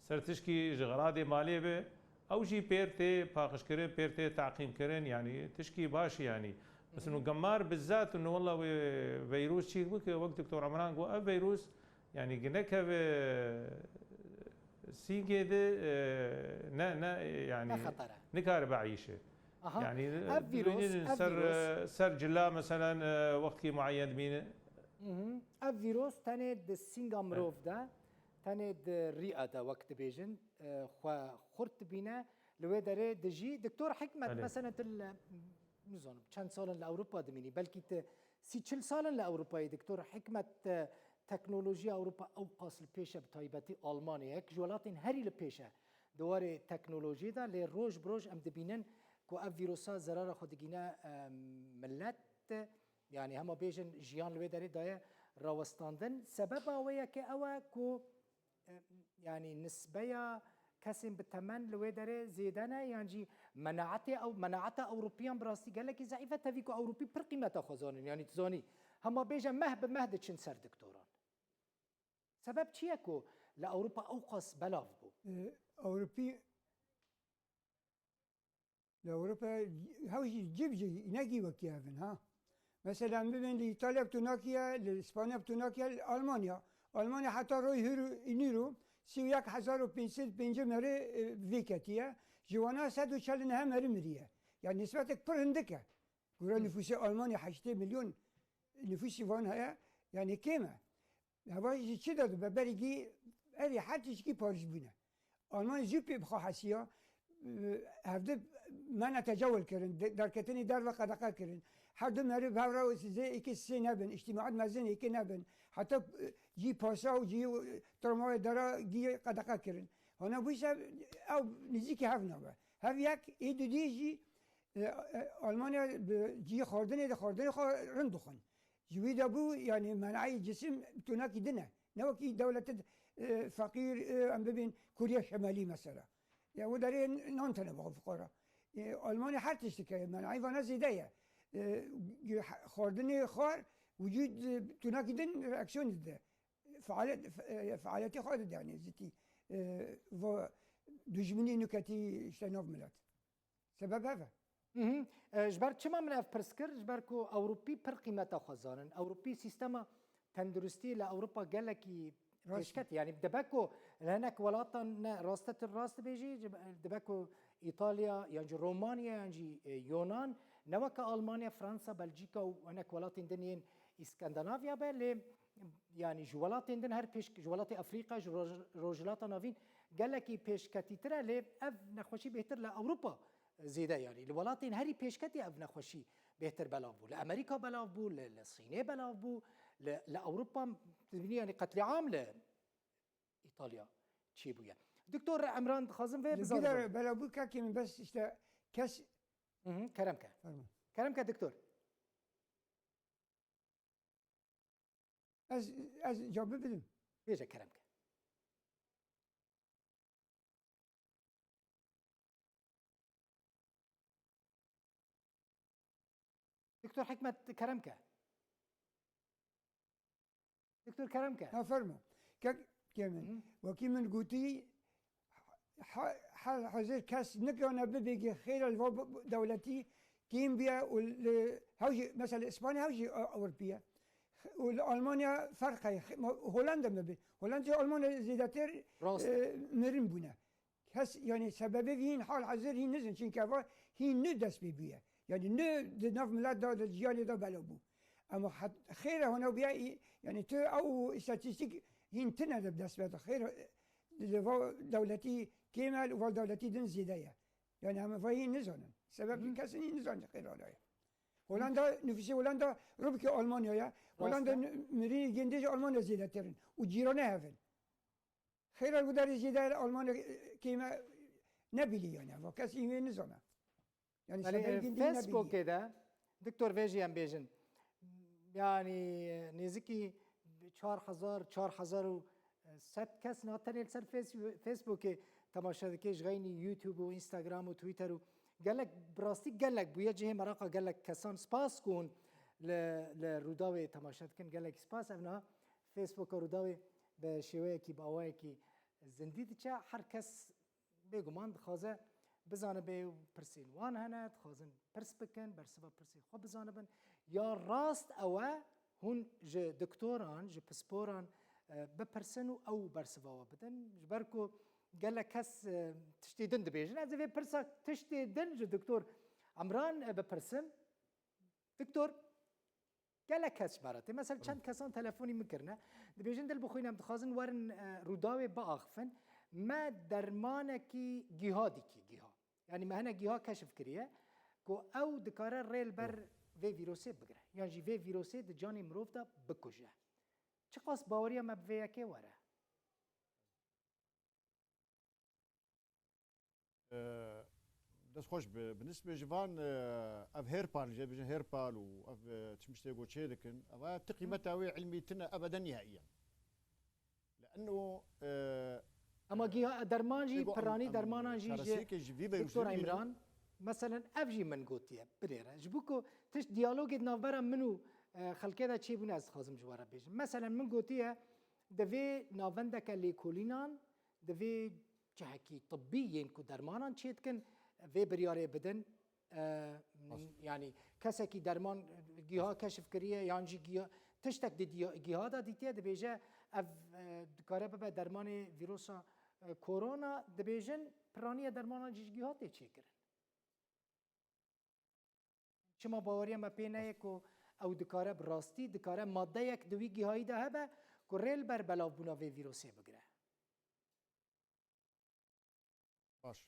ser tişkî ji xeradê malê be, ew jî pêr tê paqijkirin, pêr tê teqîmkirin, yanî tişkî baş e yanî. Bes nu gemar bizzat, nu wela wê veyrûs çîk bike, wek Doktor Emran got, ev veyrûs, yanî, ginekeve sîngê de, e, ne, ne, yanî, Ne xeter e. nikaribe eyşe. Aha. Yanî, Ev vîros, dibînin ev ser, vîros. e, ser cila, meselen, e, wextkî muayyen dibîne. Mhm. Ev vîros tenê di sînga E. mirov de, tenê di rîya de, wek dibêjin, e, xwe xurt dibîne, li wê derê dijî. Doktor Hikmet, Belê. meselen, tu li, nizanim, çend sal in li Ewropa dimînî, belkî tu sî çil sal in li Ewropayê, Doktor Hikmet, e, teknolojiya Ewropa ew qas li pêş e, bi taybetî Almanya, yek ji welatên herî li pêş e di warê teknolojiyê de, lê roj bi roj em dibînin ku ev vîrusa zerara xwe digîne, e, milet, yanî hema bêjin jiyan li wê derê daye rawestandin. Sebeba wê yekê ew e ku e, yanî nisbeya kesên bi temen li wê derê zêde ne, yan jî menaetê ew, menaeta Ewropiyan bi rastî gelekî zeîf e, tevî ku Ewropî pir qîmeta xwe zanin, yanî tu zanî, hema bêje meh bi meh diçin ser doktoran. Sebeb çi ye ku li Ewropa ew qas belav bû? E, Ewropî Li Ewropa hew jî cib jî nekî wekî hev in, ha. Mesela, em bibên li Îtalya bi tunakî ye, li Spanya bi tunakî ye, li Almanya. Almanya heta roy hîro, înîro sî û yek hezar û pênc sed pêncî merî, e, vê ketiye. Ji wana sed û çel û neh merî miriye. Yani nisbetek pir hindik e. Gura Hı. nifûsê Almanya heştê milyon nifûsî van heye. Yani kêm e. Heva ji çi de dibe? Berî gî erê her tişkî parîs bûne. Alman jî pê bi xwe hesiya, e, hevdi mena tecawil kirin, de-, derketinê derve qedexe kirin. Her du meriv hev re zê êkê sê nebin, îctîmaat mezin êkê nebin. Heta, e, cî pasa û cî, e, tramwayê dera gî qedexe kirin. Hana bûyse ew nêzîkî hev nabe. Hev yek, ê dudî jî, e, e, Almanya bi cî xwardinê de xwardinê xwe rind dixwin. Ji wî de bû, yani, menayê cisim tunakî din e. Ne wekî dewletê, e, feqîr, e, em bibên Koriya Şemelî mesela. Ya, û derê nan tene bixwe fuqara. E, Almanya her tiştik e, menayê vana zêde ye. E, xwardinê xwar, wicûd, e, tunakî din reaksiyonê dide. Fealet, fe-, e, fealiyetê xwe dide, yani, zitî, e, va dijminî nuketî işte nav milet. Sebeb ev e. Mhm. E, ji ber çima min ev pirs kir? Ji ber ku Ewropî pir qîmeta xwe zanin. Ewropî sîstema tenduristî li Ewropa gelekî Rast. pêşket. Yani dibe ku li hinek welatan ne rastetir rast dibêjî, ji-, dibe ku Îtalya yan jî Romanya yan jî, e, Yonan ne weke Almanya, Fransa, Belcîka û hinek welatên din yên Îskandinavya be, lê yani ji welatên din her pêş, ji welatê Efrîka, ji Roj-, Rojhilata Navîn gelekî pêşketîtir e, lê ev nexweşî bêhtir li Ewropa zêde, yanî li welatên herî pêşketî ev nexweşî bêhtir belav bû. Li Amerîka belav bû, li, li Sînê belav bû, li, li Ewropa dibînî, yanî qetlîam li Îtalya çêbûye. Doktor Emran, dixwazim vê Li bizanim. Bîra belav bû, kakê min, bes işte kes Mhm, kerem ke. Fermo. Kerem ke doktor. Ez, ez cevabı bidim. Bêje kerem ke. Doktor Hikmet, kerem ke. Doktor, kerem ke. Ha, fermo. Kek, ke min. Hı. Wekî min gotî, ha-, hal hazir kes nikane bibêgê xêra li va b-, b-, dewletî kêm bûye û li hew jî, mesela li Îspanya hew jî Ewropî ye. Û li Almanya ferq heye. Holanda me bi. Holanda Almanya zêdetir, Rast e. e, mirin bûne. Kes, yani sebebê vî hîn hal hazir hîn nizin. Çinke eva hîn nû dest pê bûye. Yani nû di nav milet de, di ciyanê de belav bû. Ama het-, xêre hona bûye, î-, yani tu ew îstatîstîk hîn tine de bi dest ve de. Xêr, e, di va dewletî kêm e, li va dewletî din zêde ye. Yani em vayî nizanin. Sebeb Hı. kesin nizanin xêr hala ye. Holanda, nüfusi Holanda rubki Almanya ye. Holanda Rasta. nü-, mirî gêndê jî Almanya zêdetir in. Û cîranê hev in. Xêra gudarê zêde Almanya, e, kême nebîlî yani. Va kes î wê nizana. Yani Belê, sebeb e, gêndê nebîlî. Facebookê de, Doktor, vê jî em bêjin. Yani, e, nêzikî çar hezar, çar hezar û sed kes ne tenê li ser Face-, Facebookê temaşe dike, ji xeynî YouTube û Instagram û Twitter û gelek, bi rastî gelek bûye cihê meraqa gelek kesan. Spas ku hûn li, li Rûdawê temaşe dikin. Gelekî spas. Ev niha Facebooka Rûdawê bi şêweyekî, bi awayekî zindî diçe. Her kes bêguman dixwaze bizanibe û pirsên wan hene, dixwazin pirs bikin, bersiva pirsê xwe bizanibin. Ya rast ew e, hûn ji doktoran, ji pisporan, e, bipirsin û ew bersiva we bidin. Ji ber ku gelek kes, e, tiştê din dibêjin. Ez ê vê pirsa tiştê din ji Doktor Emran, e, bipirsim. Doktor, gelek kes ji me re tê. Mesela çend kesan telefonî min kirine. Dibêjin, dil bixwîne, em dixwazin werin, e, Rûdawê biaxifin. Me dermanekî giha dîtî, giha. Yani me hinek giha keşif kiriye ku ew dikare rê li ber vê vîrusê bigire. Yan jî vê vîrusê di canê mirov de bikuje. Çiqas baweriya me bi vê yekê were? E, dest xweş bi, bi nisbê ji van, e, ev hêrpal, jê bêjin hêrpal û ev, e, çi tiştê ku çê dikin, eva ti qîmeta wê ilmî tine ebeden nihaiyen. Leeno, e, Ama giha-, derman jî, ego em, piranî em dermanan jî ji çaresêrkê ji vî vîrusê Doktor bînin. Îmran, meselen, ev jî min gotiye, binêre. Ji bo ku tişt diyalogê di navbera min û, e, xelkê de çêbûne, ez dixwazim ji we re bêjim. Meselen, min gotiye, divê navendeke lêkolînan, divê cihekî tibbî yên ku dermanan çêdikin, vê biryarê bidin. E, Rast. Yani kesekî derman, giha keşif kiriye, yan jî giha, tiştek di diya-, giha de dîtiye, dibêje ev, e, dikare bibe dermanê vîrusa, e, korona, dibêjin piraniye dermanan jî ji giha tê çêkirin. Çima baweriya me pê neyê ku ew dikare bi rastî, dikare maddeyek di wî gihayî de hebe ku rê li ber belavbûna vê vîrusê bigire? Baş.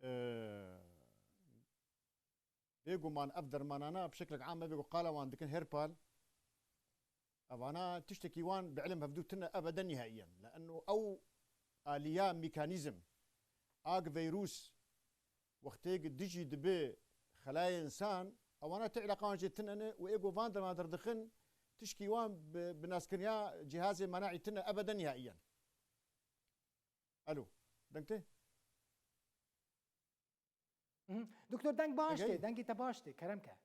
Ee, bêguman ev dermanana bi şeklek am me bê ku qala wan dikin hêrpal. Evana tiştekî wan bi ilim hevdû tine ebeden nihaiyen. Leeno ew aliya mekanîzm, ag veyrûs, wextê dijî dibe xelayê însan, ewana ti îlaqan jê tine ne û ê ku van derman derdixin, tişkî wan bi, bi naskirina cihazê menaî tine ebeden nihaiyen. Alo, deng tê? Mhm. Doktor, deng baş Egey? tê, dengê te baş tê, kerem ke.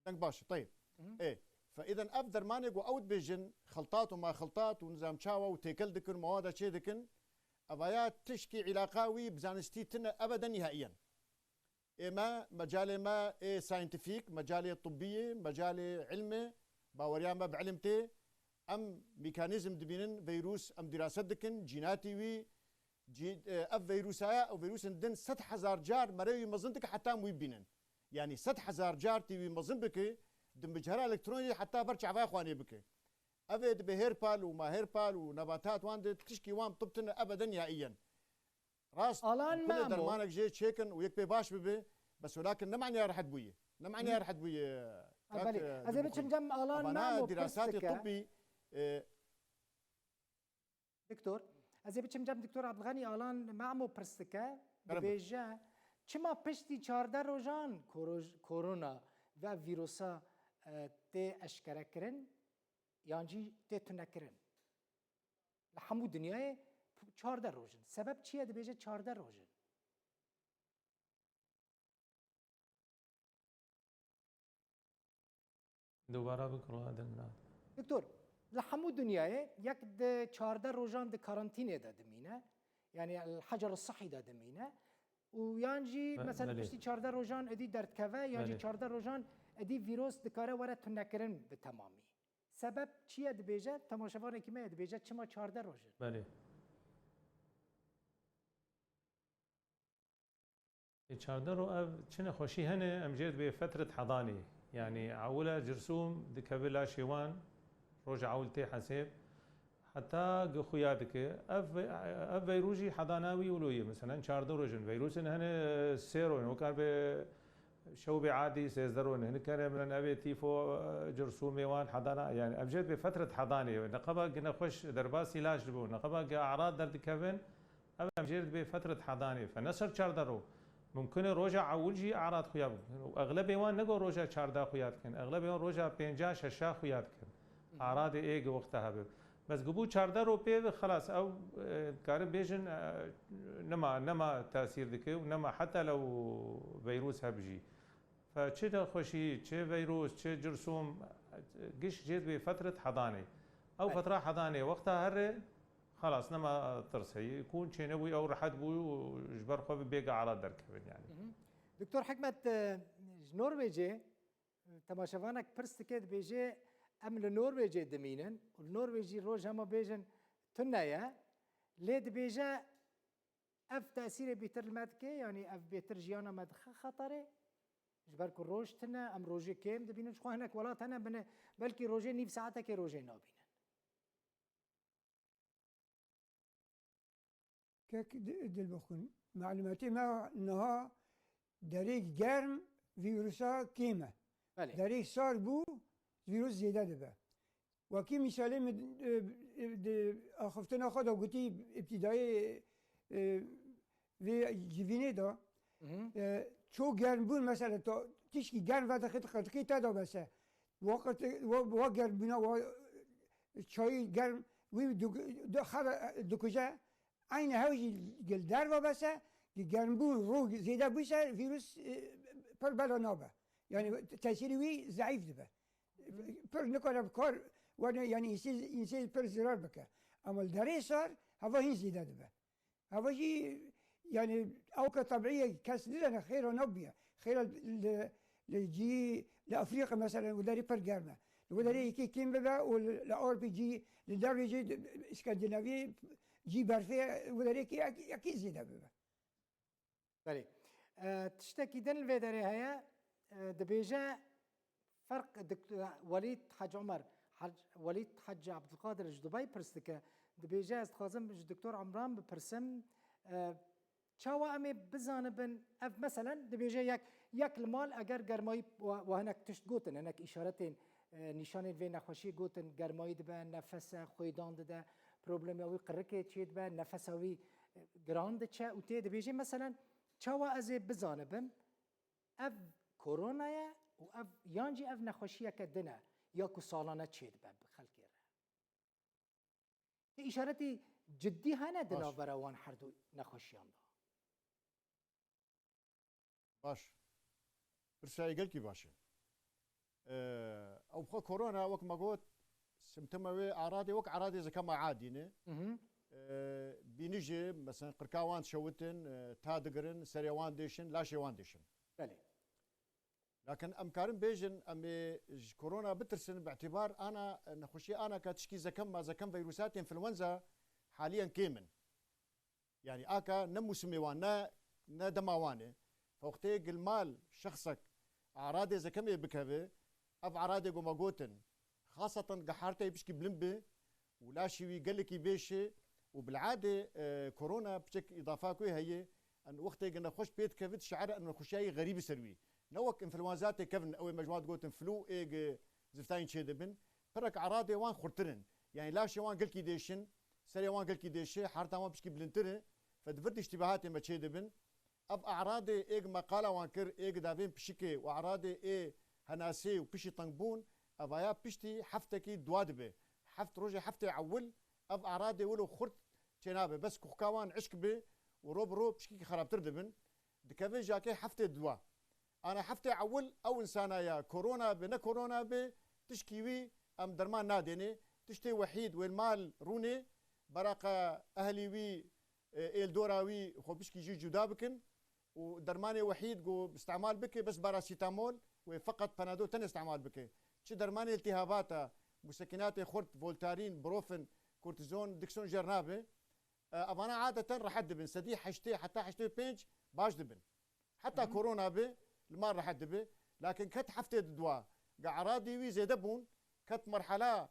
Deng baş e, teyb. Mhm. Ê, fe îden ev dermanê ku ew dibêjin, xeltat û ma xeltat û nizam çawa û têkel dikin, mewada çê dikin, evaya tişkî îlaqa wî bi zanistî tine ebeden nihaiyen. Ê me, mecalê me ê scientific, mecalê tibbî ye, mecalê ilm e, baweriya me bi ilim tê. Em mekanîzm dibînin, veyrûs em dîraset dikin, cînatî wî, cî-, e, ev veyrûsaya, ew veyrûsên din sed hezar car merê wî mezin dike heta em wî bînin. Yanî sed hezar car tê wî mezin bike, di micera elektronî heta ber çavaya xwanê bike. Ev ê dibe hêrpal û ma hêrpal û nebatat wan de tişkî wan tib tine ebeden nihaiyen. Rast, Alan em kule Memo. dermanek jê çêkin û yek pê baş bibe, bes welakin ne maniya rehet bûye. Ne maniya Hı. rehet bûye, Ha, kak, belê. e, Ez ê Dibûxî. biçim cem Alan Evana Memo pirs dirasatê dike. tibbî, e, Doktor, ez ê biçim cem Doktor Abdulganî. Alan Memo pirs dike, Merhaba. dibêje, çima piştî çardeh rojan koroj-, korona ve vîrusa, e, tê eşkere kirin, yan jî tê tunekirin? Li hemû dinyayê çardeh roj in. Sebeb çi ye dibêje çardeh roj in? Dubara bikiro, deng nat. Doktor, Li hemû dinyayê yek di çardeh rojan di karantînê de dimîne. Yani el-hecer sihî de dimîne. Û yan jî, Me-, mesela, belê. Piştî çardeh rojan êdî derdikeve, yan jî Belê. Çardeh rojan êdî vîros dikare were tunekirin bi temamî. Sebeb çi ye dibêje? Temaşevanekî me ye dibêje, çima çardeh roj in? Belê. Ê, çardeh ro ev çi nexweşî hene, em jê dibê fetret hedanê. Yani, ewile cirsûm dikeve laşê wan, roja ewil tê hesêb, heta gi xuya dike. Ev, ev veyrûs jî hedana wî wilo ye. Meselen, çardeh roj in. Veyrûsên hene sê roj in. Wekar be şewbê adî sêzdeh roj in. Hinek hene, mirin evê tîfo, cirsûmê wan hedana. Yani, ev jê dibê fetret hedanê. Neqeba gi nexweş derbasî laş dibo. Neqeba gi e'rad derdikevin, Ev em jê dibê fetret hedanê. Fe ne ser çardeh ro. Mumkin e roja ewil jî e'rad xuya bikin. Û exlebê wan ne go roja çardeh xuya dikin. Exlebê wan roja pênca, şeşa xuya dikin. E'radê ê gi wexta hebe. Bes gi bû çardeh ro pê ve xelas ew, e, karin bêjin, e, nema, nema tesîr dike û nema heta lew veyrûs heb jî. Fe çi nexweşî, çi veyrûs, çi cirsûm, giş jê dibê fetret hedanê. Ew Belê. Fetra hedanê wexta here, xelas, nema tirs heye. Kûn çênebû, ew rehet bû û ji ber xwe bi bêga e'rad derkevin yani. Mhm. Doktor Hikmet, e, ji Norwêcê, e, temaşevanek pirs dike, dibêje, em li Norwêcê dimînin û li Norwêcî roj hema bêjin tune ye. Lê dibêje, Ev tesîrê bêtir li me dike, yanî ev bêtir jiyana me dixe xeterê. Ji ber ku roj tune, em rojê kêm dibînin. Ji xwe hinek welat hene, bine, belkî rojê nîv saetekê rojê nabînin. Kek di-, Dilbixwîn, malûmatê me niha derê germ vîrusa kêm e. Belê. Derê sar bû, vîrus zêde dibe. Wekî mîsalê min, e, e, di axiftina xwe de gotî, îbtîdayê, e, vê civînê de, Mhm. e, ço germbûn, mesela, to tişkî germ vedixî, diqî te de bese. Waqit, wa, wa germbûna, wa çayî germ, wî du-, du-, xera, dikuje, Eynî hew jî gel derve bese, ki germbûn rû zêde bûse, vîrus, e, pir bela nabe. Yani tesîrî wî zeîf dibe. Pir nikare bi kar wene, yani însê, însê pir zirar bike. Ama li derê sar, heva hîn zêde dibe. Heva jî, yani, ewka tebî ye, kes nizane xêra nabûye. Xêra li, li cî, li Afrîka mesela, û derê pir germ e. Li wê derê yekî kêm bibe û li, li Ewropê cî, li dervê jî, Skandinavî cî berfê, wê derê yekî, yekî, yekî zêde bibe. Belê. E, tiştekî din li vê derê heye, e, dibêje ferq dik-, Welîd Hec Omer, Hec, Welîd Hec Abdulkadir ji Dubey pirs dike. Dibêje, ez dixwazim ji Doktor Emran bipirsim, e, Çawa em ê bizanibin, ev meselen dibêje yek, yek li mal eger germayî wa, wa hinek tişt gotin, hinek îşaretên, e, nîşanên vê nexweşiyê gotin, germayî dibe, nefese xwêdan dide, problema wî qirikê çêdibe, nefesa wî, e, giran diçe û tê dibêje, meselen, çawa ez ê bizanibim, ev korona ye û ev, yan jî ev nexweşiyeke din e, ya ku salane çêdibe bi xelkê re. Ti îşaretî ciddî hene di Baş. navbera wan her du nexweşiyan de? Baş. Pirsayê gelkî baş e. Ee, ew xwe korona, wek me got, simptoma wê, eradê wek eradê zekema adî ne. Mhm. Ee, bînijê, mesela, qirka wan dişewitin, e, ta digirin, serê wan dêşin, laşê wan dêşin. Belê. Lakin em karin bêjin, em ê ji korona bitirsin, bi îtîbar ana, nexweşiyê ana ka tişkî zekem ma zekem vîrusatê înfluenza haliyen kêm in. Yani aka ne mûsimê wan, ne, ne dema wan e. Wextê gilmal şexsek eradê zekemê bikeve, ev eradê ku me gotin, xaseten giharteyê pişkî bilind be, û laşê wî gelekî bêşe û bil'adê, e, korona piçek îdafa ku heye, en wextê gi nexweş pê dikevit, şe'ere en nexweşiyayî xerîbî ser wî. Ne wek înfluenza tê kevin, ew ê me ji wan digotin flu, ê gi ziftayîn çê dibin. Pirek eradê wan xurtir in. Yani laşê wan gelkî dêşin, serê wan gelkî dêşe, harta wan piçkî bilindtir e. Fe di vir de îştîbahatê me çê dibin. Ev e'radê ê gi me qala wan kir, ê gi davên pişikê û e'radê ê henasê û piştî tengbûn, evaya piştî heftekî dua dibe. Heft rojê heftê ewil ev e'radê wilo xurt çênabe. Bes kuxka wan işk be û ro bi ro pişkîkî xerabtir dibin. Dikeve jakê heftê dua. Ana heftê ewil ew insana ya korona be, ne korona be, tişkî wî em derman nadêne. Tiştê wehîd wê li mal rûnê, beraqa ehlî wî, e, ê li dora wî xwe pişkî jî cuda bikin û dermanê wehîd ku îstemal bike bes parasetamol wê feqet panadol tenê îstemal bike. Çi dermanê iltihabata, musekinatê xurt, voltarîn, brofen, kortizon, dikson jêr nabe. E, evana adeten rehet dibin. Sedî heştê heta heştê û pênc baş dibin. Heta korona be, li mal rehet dibe. Lakin ket heftê di dua, ga eradî wî zêde bûn, ket merhela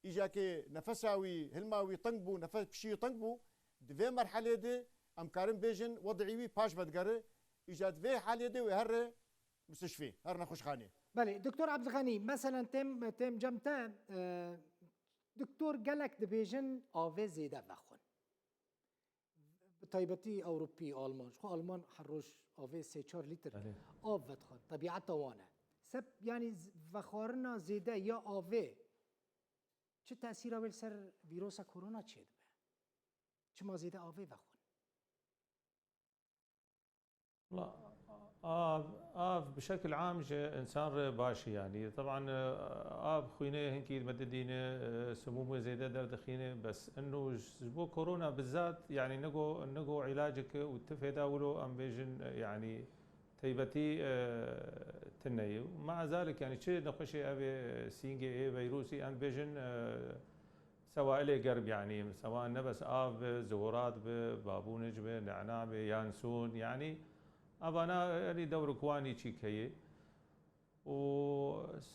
îja ke nefesa wî, hilma wî teng bû, nefes pişî wî teng bû, di vê merhelê de em karin bêjin, wedî wî paş vedigere, îja di vê halê de wê herre mistişfê, herre nexweşxanê. Belê, Doktor Ebdilxenî, meselen têm, têm cem te, e, doktor gelek dibêjin avê zêde vexwin. Bi taybetî Ewropî, Alman. Ji xwe Alman her roj avê sê çar lîtir Belê. av vedixwin. Tebiata wan e. Seb, yanî z-, vexwarina zêde ya avê çi tesîra wê li ser vîrosa korona çêdibe? Çima zêde avê vexwin? Wala, av, av bi şekil am ji însan re baş e, yanî. Teban, e, av xwînê hinkî me didîne, e, simûmê zêde derdixîne, bes ino ji bo korona bizat, yanî nigo, nigo îlaceke û ti fêda wilo em bêjin, e, yanî teybetî, e, tune ye. Mea zalik, yanî çi nexweşê ev ê, sîngê ê, veyrûsî em bêjin, e, Sewailê germ, yanî, sewa ne bes av be, zihurat be, babûnic be, nena be, yansûn, yanî, evana, yanî, dewrik wan î çîk heye. Û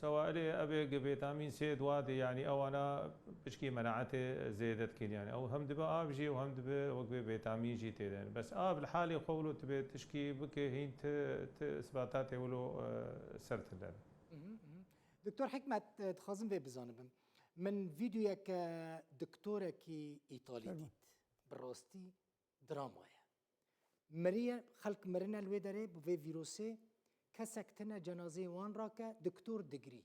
sewailê ev ê gi vîtamîn C di wa de, yanî, ewana piçkî menaetê zêde dikin, yanî. Ew hem dibe av jî û hem dibe wek vê vîtamîn jî tê de. Bes av li halê xwe wilo tu bê tişkî bike, hîn ti, ti isbatatê wilo, e, ser tune. Mhm, mhm. Doktor Hikmet, e, dixwazim vê bizanibim. Min vîdeoyeke doktorekî îtalî Fermo. dît. Bi rastî drama ye. Miriye, xelk mirine li wê derê bi vê vîrusê, kesek tine cenazeyê wan rake, doktor digirî.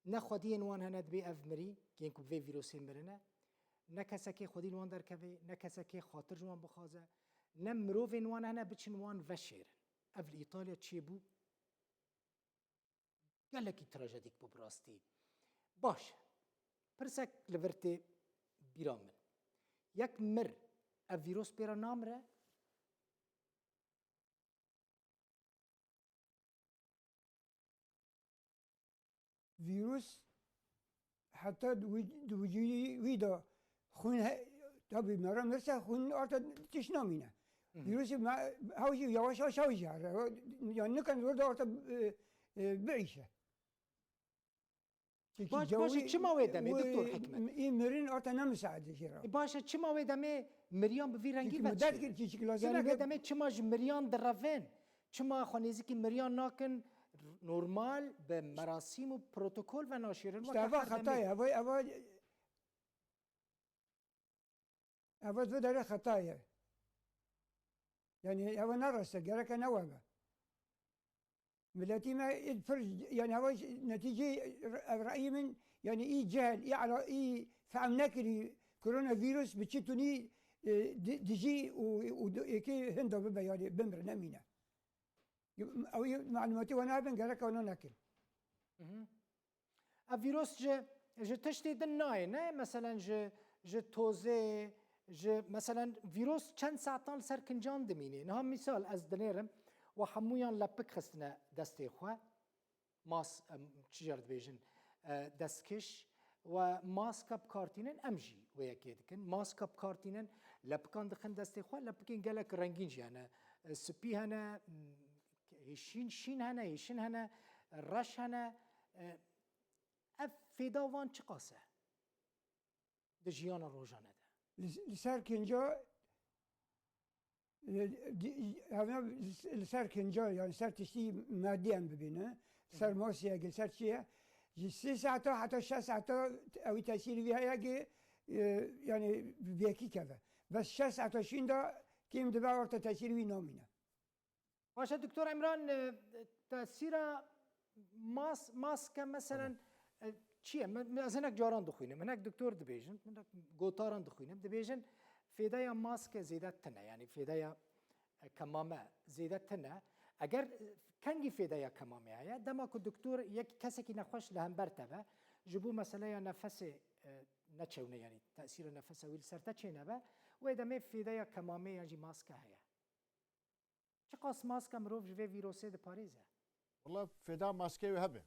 Ne xwediyên wan hene dibê ev mirî, yên ku bi vê vîrusê mirine, ne kesekê xwedî li wan derkeve, ne kesekê xatir ji wan bixwaze, ne mirovên wan hene biçin wan veşêrin. Ev li Îtalya çêbû. Gelekî trajedîk bû bi rastî. Baş e. Pirsek li vir tê bîra min. Yek mir, ev vîros pê re namire? Vîrus heta di wî-, di wicûdî wî de xwîn he-, tabî mera mirse xwîn arta tişt namîne. Hı hı. Vîrusî me-, hew jî yavaş yavaş hew jî here. Yani nikan zor da arta, e, e, biîşe. Çekî Baş, baş, cewî çima wê demê, û, Doktor Hikmet? Î mirin arta ne misaade jî re. E, baş e, çima wê demê miriyan bi vî rengî Çekî mudet veçî? kir, çekî Çima lazanî wê be- demê çima ji miriyan direvin? Çima xwe nêzîkî miriyan nakin? Normal bi merasîm û protokol ve naşêrin. İşte weke eva her xeta demê. ye, eva, eva, eva di vê derê xeta ye. Yani eva ne rast e, gereke ne webe. Miletî me ê pir, yani eva netîcê re-, ev reyî min, yani î cehil, î ala, î fehm nekirî koronavîrus bi çi tunî, e, di-, dijî û, û di-, êkê hinda bibe, yani bimire, nemîne. Ew yê malûmatî wana hebin, gerek wana nekin. Mhm. Ev vîros ji, ji tiştê din nayê, ne? Meselen ji, ji tozê, ji, meselen vîros çend saetan li ser kincan dimînê. Niha mîsal ez dinêrim, we hemûyan lepik xistine destê xwe. Mas, em, çi jê re dibêjin, e, destkiş we maska bi kar tînin, em jî wê yekê dikin. Maska bi kar tînin, lepikan dixin destê xwe, lepikên gelek rengîn jî hene. E, spî hene, m, hêşîn, şîn hene, hêşin hene, reş hene. E, ev fêda wan çiqas e? Di jiyana rojane de. Li, li ser kinca, e, di, hevna li ser kinca, yani ser tiştî madî em bibîne, ser Hı hı. masiyek, li ser çi ye, ji sê saeta heta şeş saeta ew tesîrî vî heye ki, e, yani bi yekî keve. Bes şeş saeta şîn de kêm dibe orta tesîrî wî namîne. Baş e, Doktor Emran, e, tesîra mas-, maske, meselen, Tamam. e, çi ye? Me-, me-, ez hinek caran dixwînim, hinek doktor dibêjin, hinek gotaran dixwînim, dibêjin fêdeya maske zêde tune, yanî fêdeya, e, kemame zêde tune. Eger, e, kengî fêdeya kemame heye, dema ku doktor yek kesekî nexweş li hember te be, ji bo meseleya nefesê, e, neçewne, yanî tesîra nefesa wî li ser te çênebe, wê demê fêdeya kemamê yan jî maske heye. Çiqas maske mirov ji vê vîrosê diparêze? Wala fêda maskeyê wê hebe.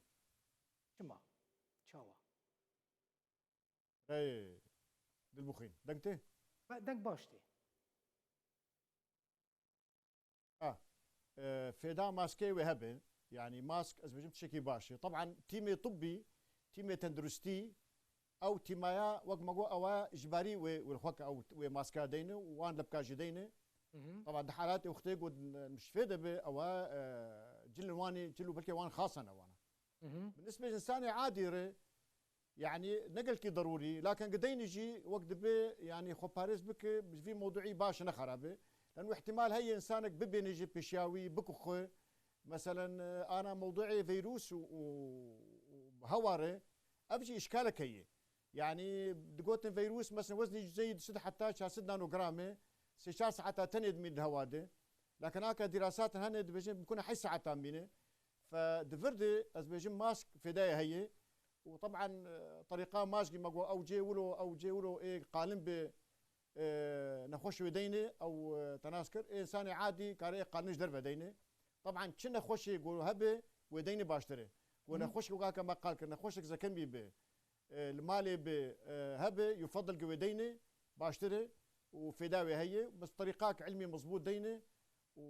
Çima? Çawa? Rê dilbixwîn. Deng tê? Be-, deng baş tê. Ha. E, fêda maskeyê wê hebe. Yanî mask, ez bêjim, tiştekî baş e. Teban tîmê tibbî, tîmê tenduristî, ew tîmaya, wek me got, ewa ijbarî wê, wê xwe ke ew, wê maska deyne û wan lebka jî deyne. Mhm. Teban di halatê wextê got, mişfê de be, ewa, e, cilên wan ê, cil û belkê wan xasan e wana. Mhm. Bi nisbê însanê adî re, yanî ne gelkî derûrî, lakin gideynî jî wek dibe, yanî xwe parêz bike, ji vî mewduî baş e, ne xerab e. Lan wî ihtimal heye însanek bibêne jî pêşiya wî, bikixwe. Meselen, ana mewduî vîrus û, û, û hewa re, ev jî îşkalek heye. Yanî digotin vîrus, meselen, weznî yüzey du yüz heta çar yüz nanogram e, sê çar saeta tenê dimîne di hewa de. Lakin aka dîrasatin hene dibêjin bikune heşt saeta mîne. Fe di vir de ez bêjim mask fêdayê heye. Û teban, e, terîqa maskî me got ew cê wilo, ew cê wilo ê qalin bi, e, nexweş wê deyne, ew, e, te nas kir. Ê însanê adî kare ê qalin ji derve deyne. Teban çi nexweşê ku hebe wê deyne baştir e. Ku Hı. nexweşek weke me qal kir, nexweşek zekemî bi, e, li malê bi, e, hebe, yufedil ku wê deyne baştir e û fêda wê heye. Bes terîqak ilmî mezbût deyne û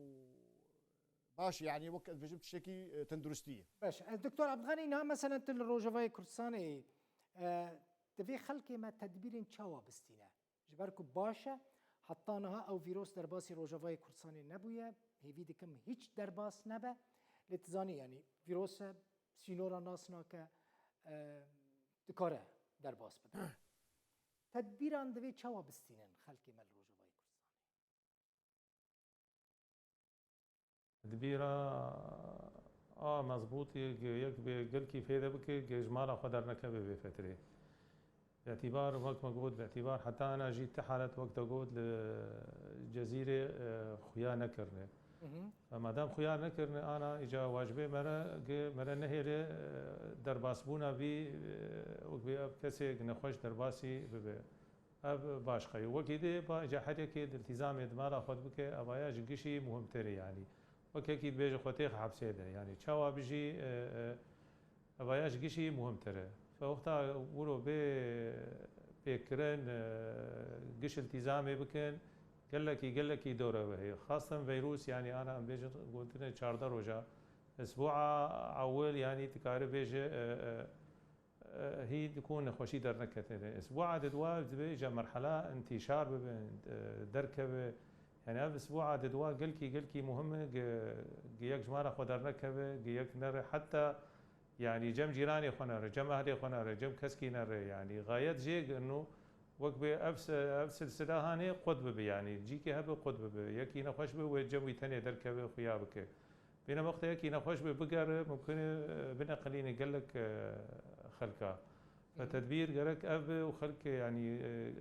baş e, yanî wek ez bêjim tiştekî, e, tenduristî ye. Baş e. Doktor Abdulganî, niha meselen tu li Rojavayê Kurdistanê, e, divê xelkê me tedbîrên çawa bistîne? Ji ber ku baş e, heta niha ew vîros derbasî Rojavayê Kurdistanê nebûye, hêvî dikim hîç derbas nebe. Lê tu zanî, yanî vîros e, sînora nas nake, e, dikare derbas bibe. Tedbîran divê çawa bistînin xelkê me li Rojavayê Kurdistanê? Tedbîra a mezbûtî yek bê gelkî fêde bike, ji mala xwe dernekeve vê fetrê. Bi îtîbar, wek me got, bi îtîbar heta ana jî ti halet wek te got li Cezîrê, e, xuya nekirine. Mhm. Ve madem xuya nekirine, ana îca wacibê me re, ge me re nehêle, e, derbasbûna vî, e, wek bê ev kesê nexweş derbasî bibe. Ev baş xeyo. Wekî dê ba îca her yekê di îltîzamê di mala xwe bike, evaya ji gişî muhimtir e yanî. Wek yekî dibêje xwe têx hepsê de. Yanî çawa bijî, e, e, evaya ji gişî muhimtir e. Fe wexta wilo bê pêkirin, e, giş îltîzamê bikin, gelekî, gelekî dore ve heye. Xastin vîrus, yanî ana em bêjin gotine çardeh roja. Isbûa ewil, yanî dikare bêje, e, e, e, hî diku nexweşî derneketine. Isbûa di dua divê îca merhela întîşar bibe, e, derkeve. Yanî ev isbûa di dua gelkî, gelkî muhim e, gi, gi yek ji mala xwe dernekeve, gi yek nere, heta yanî cem cîranê xwe nere, cem ehlê xwe nere, cem keskî nere. Yanî gayet jê gi ino wek bê ev se-, ev silsila hanê qut bibe, yanî cîkê hebe qut bibe. Yekî nexweş be, wê cem wî tenê derkeve, xuya bike. Bêne wexta yekî nexweş be bigere, mumkin e, e, bineqilîne gelek, e, xelka. Ve Hı hı. tedbîr gerek ev be û xelk, e, yanî, e,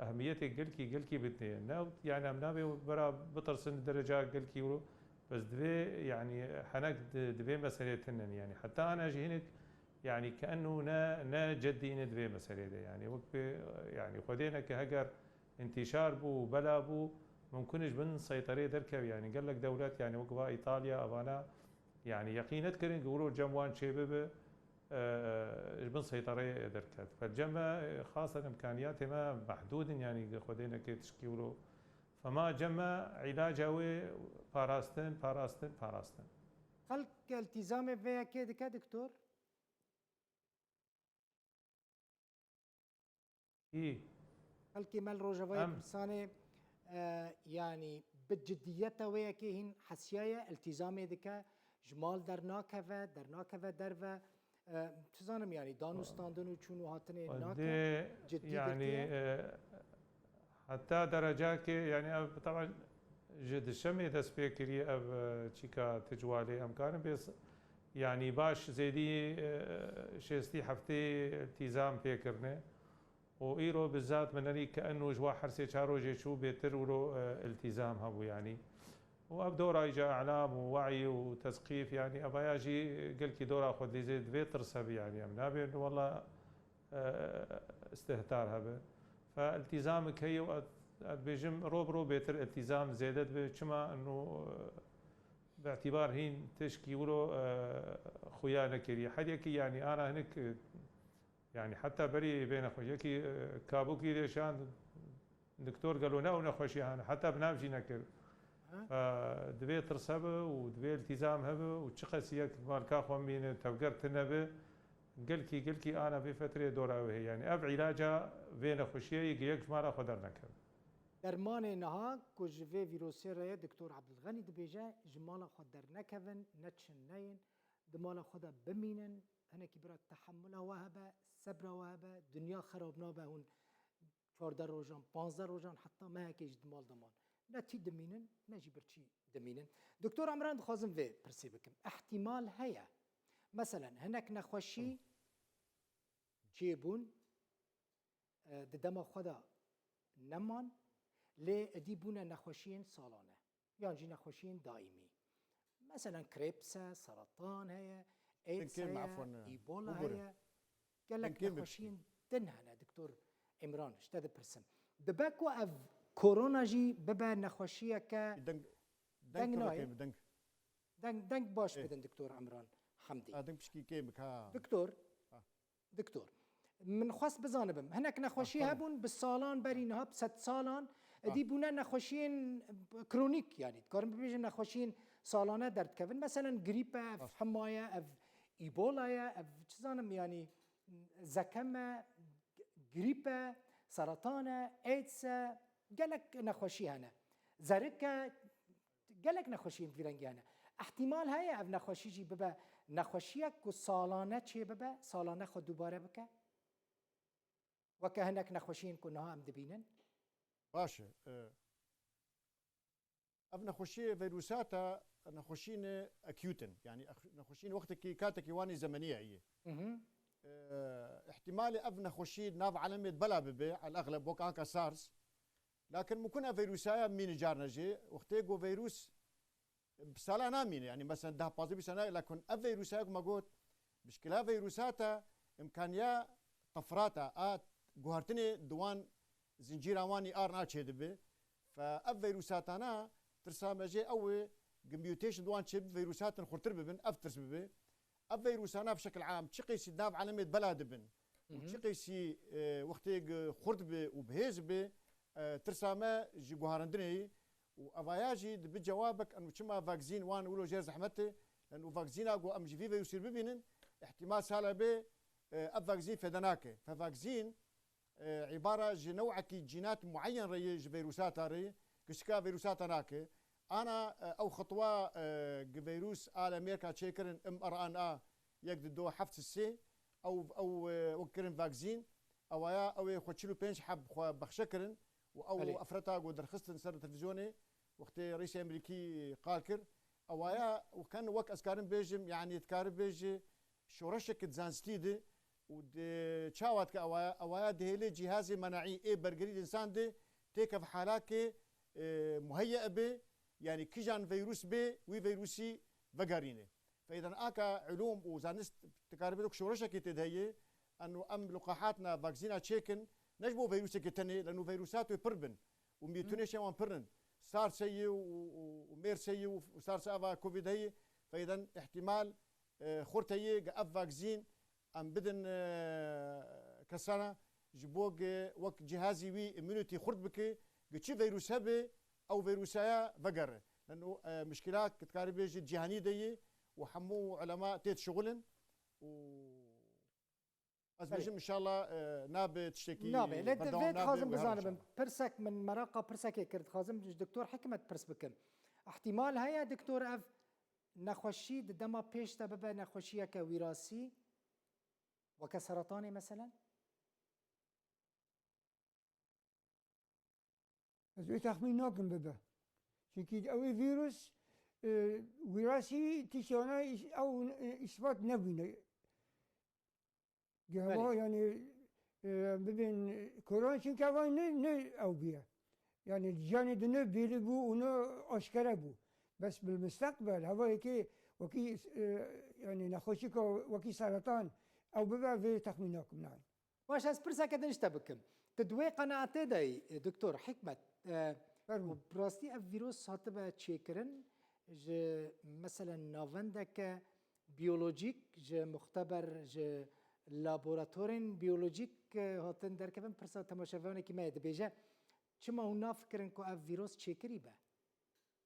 e, ehmiyetê gelkî, gelkî bidine. Ne, yanî em nabê bera bitirsin dereca gelkî wilo, bes divê, yanî henek di, di vê meselê tinin. Yanî heta ana jî hinek, yanî ke eno ne, ne ceddî ne di vê meselê de. Yanî wek bê, yanî xwedê ne ke heger întîşar bû û bela bû, mumkin e ji bin seyterê derkeve. Yanî gelek dewlet, yanî wek va Îtalya, evana, yanî yeqînet kirin ku wilo cem wan çêbibe, e, e, ji bin seyterê derket. Fe cem me, e, xasen îmkaniyatê me mehdûd in, yanî xwedê neke tişkî wilo. Fema cem me îlaca wê parastin, parastin, parastin. Xelk îltîzamê vê yekê dike, doktor? Î. Xelkê me li Rojavayê Em. Kurdistanê, e, yanî bi ciddiyeta wê yekê hîn hesiyaye, îltîzamê dike, ji mal dernakeve, dernakeve derve. E, tu zanim yanî danûstandin û çûn û hatinê Xwedê, nake, ciddî yanî, girtiye. e, Heta derecakê, yanî ev, teban ji dişemê dest pê kiriye ev, e, çîka ticwalê em karin bê s-, yanî baş zêdî, e, şêstî heftê îltîzam pê kirine. Û îro bizat min nerî ke eno ji wa her sê çar rojê çû bêtir wilo, e, îltîzam hebû yanî. û ev dora îca elam û we'yî û tesqîf, yanî evaya jî gelkî dora xwe dîzê divê tirs hebe, yanî em nabên wela, e, istihtar hebe. Fe iltîzamik heye û ez, ez dibêjim ro bi ro bêtir iltîzam zêde dibe. Çima? Eno, e, bi îtîbar hîn tişkî wilo, e, xuya nekiriye. Her yekî, yanî ana hinek, e, yanî heta berî vê nexweş-, yekî, e, kabûkî dêşand, doktor gelo ne ew nexweşî hene, heta bi nav jî nekir. Fe divê tirs hebe û divê iltîzam hebe û çiqas yek malka xwe bîne, tevger tune be, gelkî, gelkî ana vê fetrê dora wê heye. Yanî ev îlaca vê nexweşiyê ye, yek ji mala xwe dernekeve. Dermanê niha ku ji vê vîrusê re ye, doktor Abdulxenî dibêje, ji mala xwe dernekevin, neçin neyên, di mala xwe de bimînin, hinekî bira tehemula we hebe, sebra we hebe, dinya xerab nabe hûn çardeh rojan, panzdeh rojan, heta mehekê jî di mal de man. Ne tî dimînin, ne jî birçî dimînin. Doktor Emran, dixwazim vê pirsê bikim. Îhtîmal heye. Meselen, hinek nexweşî çêbûn, e, di dema xwe de neman, lê êdî bûne nexweşiyên salane. Yan jî nexweşiyên daîmî. Meselen, krêps e, seratan heye, aids Dengkêm, heye, efwan, e, îbola bûbûre. Heye. Gelek Dengkêm nexweşiyên din hene, doktor Îmran, ji te dipirsim. Dibe ku ev korona jî bibe nexweşiyeke Deng, deng deng nayê. Kêm, deng. Deng, deng baş Ê. Bidin, doktor Îmran Hemdî. A, deng pişkî kêm bik, ha. Doktor, Ha. Doktor, min xwest bizanibim, hinek nexweşî Ah, tamam. Hebûn bi salan berî niha, bi sed salan, Ah. Edî bûne nexweşiyên kronîk, yanî dikarim bibêjim nexweşiyên salane derdikevin. Meselen, grîp e, ev Ah. hema ye, ev îbola ye, ev çi zanim, yanî zekem e, grîp e, seratan e, aids e, gelek nexweşî hene. Zerik e, gelek nexweşiyên vî rengî hene. Îhtîmal heye ev nexweşî jî bibe nexweşiyek ku salane çê bibe, salane xwe dubare bike? Weke hinek nexweşiyên ku niha em dibînin? Baş e. E, ev nexweşiyê vîrusata nexweşîne acute in. Yanî ex-, nexweşîne wextekî, katekî wan ê zemenî ye heye. Mhm. E, îhtîmalê ev nexweşî nav alemê bela bibe, el exleb wek anka SARS. Lakin mimkun e vîrusaya mîne carna jî, wextê ku vîrus bi sala namîne, yanî mesela deh pazdeh bîst sala, lakin ev vîrusaya ku me got, muşkila vîrusata, îmkaniya tefrata, a guhertinê di wan zincîra wan ê R N A çêdibe. Fe ev vîrusatana tirsa me jê ew e, ku mutation di wan çêbibe, vîrusatin xurtir bibin, ev tirs bibe. Ev vîrusana bi şekil am çi qeysî di nav alemê de bela dibin û Mhm. çi qeysî, e, wextê ku xurt bi û bihêz bi, e, tirsa me ji guharandinê ye û evaya jî dibi cewabek, em çima vakzîn wan wilo jêr zehmet e, leno vakzîna ku em ji vî vîrusî bibînin, îhtîmal sala bê, e, ev vakzîn fêde nake. Fe vakzîn e, îbara ji newekî cînat mueyen re ye, ji vîrusata re ye, ku şika vîrusata nake. Ana, e, ew xitwa, e, gi vîrus a li Amerîka çêkirin, M R N A yek di do heft sê, ew, ew, e, wek kirin vakzîn, ewaya ew ê xwe çil û pênc heb xwe bexşe kirin û ew Belê. Efreta ku derxistin ser televîzyonê, wextê reîsê Amerîkî qal kir, ewaya û ken wek ez karim bêjim, yanî dikare bêje, şoreşeke di zanistî de û di çawa dike ewaya, ewaya dihêle cîhazê menaî ê bergerî di însan de têkev halakê, e, muheyye be, yanî kijan vîrus bê, wî vîrusî vegerîne. Feydan aka ilûm û zanist dikare bê ku şoreşekê tê de heye, eno em luqahatna vakzîna çêkin, ne ji bo vîrusekê tenê, leno vîrusat wê pir bin û mîtunêşên wan pir in. SARS heye û, û, û MERS heye û SARS ava COVID heye. Feydan îhtîmal e, xurt heye, ge ev vakzîn em bidin, e, kesana ji bo ge wek cihazî wî immunity xurt bike, ge çi vîrus hebe, ew vîrusaya vegere. Leno, e, muşkila ki dikarî bêjî cîhanî de ye û hemû ulema tê dişixulin û ez Belê. Bêjim, inşallah, e, nabe tiştekî Nabe. Lê berdewam divê nabe dixwazim û her bizanibim. Inşallah. Pirsek min meraqa pirsekê kir, dixwazim ji Doktor Hikmet pirs bikim. Îhtîmal heye, Doktor, ev nexweşî di dema pêş de bibe nexweşiyeke wîrasî, weke seretanê meselen? Ez wê texmîn nakim bibe. Çunkî ew ê vîrus, e, wîrasî tiştana îs-, ew, e, îsbat nebûne. Gehwa Belê. Yanî, e, bibên korona çunkî evan ne, ne ew bûye. Yanî canê di ne bêlî bû û ne aşkere bû. Bes bil mustaqbel, heva yekê wekî, e, yani nexweşîka wekî seretan, ew bibe vê texmîna ku min heye. Baş, ez pirseke din ji te bikim. Tu di wê qenaetê de yî, e, Doktor Hikmet, e, Fermo. Û bi rastî ev vîros hatibe çêkirin ji, meselen, navendeke biyolojîk, ji muxteber, ji laboratorên biyolojîk, e, hatin derkevin. Pirsa temaşevanekî me ye, dibêje, çima hûn nafikirin ku ev vîros çêkirî be?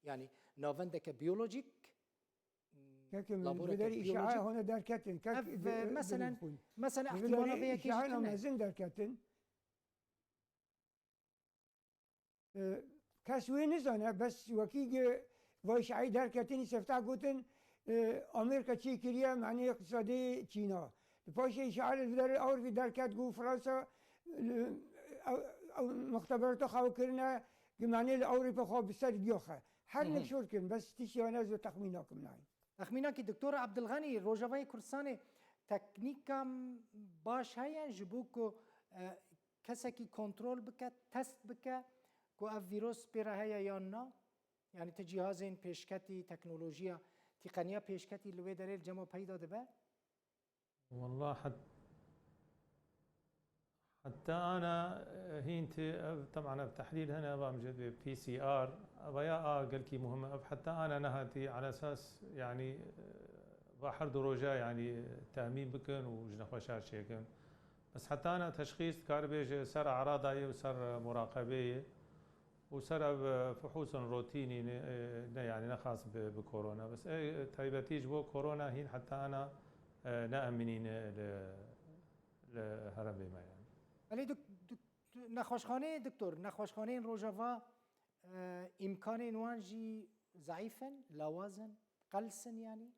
Yani navendeke biyolojîk, Kek min laboreke bi derî îşeaya biyolojîk. Hone derketin. Kek Ev, di-, e, di-, meselen, xwîn. Mesela Bi ihtimala derî vê yekê îşeaya jî tune. Mezin derketin. E, kes wê nizane, bes wekî ge-, vay şaî derketin, îsefta gotin, e, Amerîka çê kiriye, manê îqtisadê Çîna. Di paşê îşaret li der Ewropî derket, got Fransa, e, ew, ew muxteberata xwe kirine, ge manê li Ewropa xwe bi ser giya xe. Her Hı hı. nek şor kirin, bes tiştiya ne ez ê texmîna kim nayî. Texmînakî Doktor Abdulganî, Rojavayê Kurdistanê teknîka baş heye ji bo ku, e, kesekî kontrol bike, test bike ku ev vîros pê re heye yan na? Yani ti cihazên pêşketî, teknolojiya tîqeniya pêşketî li wê derê li cem we peyda dibe? Wallah, het-, heta ana, e, hîn tê ev, teban ev tehlîl hene, ev amcet bê P C R, ev ya a gelkî muhim e, ev heta ana nehatî, ala esas, yani, e, va her du roja, yani, temîn bikin û ji nexweşar çêkin. Bes heta ana teşxîs dikaribe ji ser arada ye û ser muraqebê ye. û ser ev, e, fuhûsên rotînî ne, e, ne, yani ne xas bi, bi korona. Bes, e, taybetî ji bo korona hîn heta ana, e, ne emînî ne li, li heremê me yani. Belê dok-, dok-, nexweşxaneyê, doktor, nexweşxaneyên Rojava, e, îmkanên wan jî zeîf in, lawaz in, qels in yani?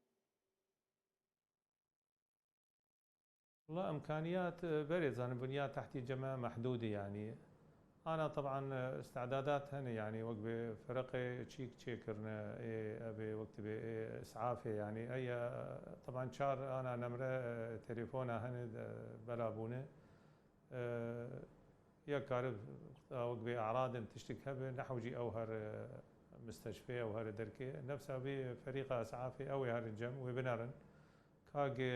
Wala imkaniyat, e, berê zanin bunyat tehtî ceme mehdûdî yanî. Ana teban, e, istidadat hene yanî wek bi firqê çîk çêkirine, ê, ebê wek tibê, ê, isafê yanî. Ey, e, teban çar ana nemre, e, telefona hene de bela bûne. E, ya karib wek bê eradin tiştik hebe, nehewcî ew her, e, misteşfê, ew her derkê. Nefsa bê ferîqa isafê ew ê herin cem, wê binerin. Ka ge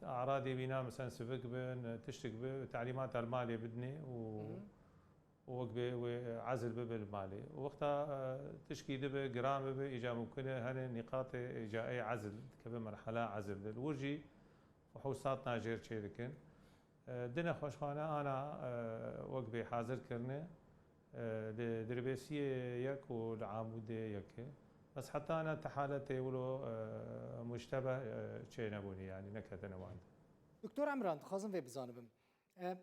eradê wîna, mesen sivik bin, tiştik bi, telîmat el malê bidinê û, Hı hı. û wek bê wê ezil bibe li malê. Û wexta, e, tişkî dibe, giran bibe, îca mumkin e, hene nîqatê îca ey ezil, dikeve merhela ezil de. Li wir jî fuhûsat najêr çê dikin. E, di nexweşxane ana, e, wek bê hazir kirine, e, li Dirbêsiyê yek û li Amûdê yek e. Bes heta ana ti haletê wilo, e, mujtebe, e, çê nebûne, yanî neketine wan de. Doktor Emran, dixwazim vê bizanibim. E,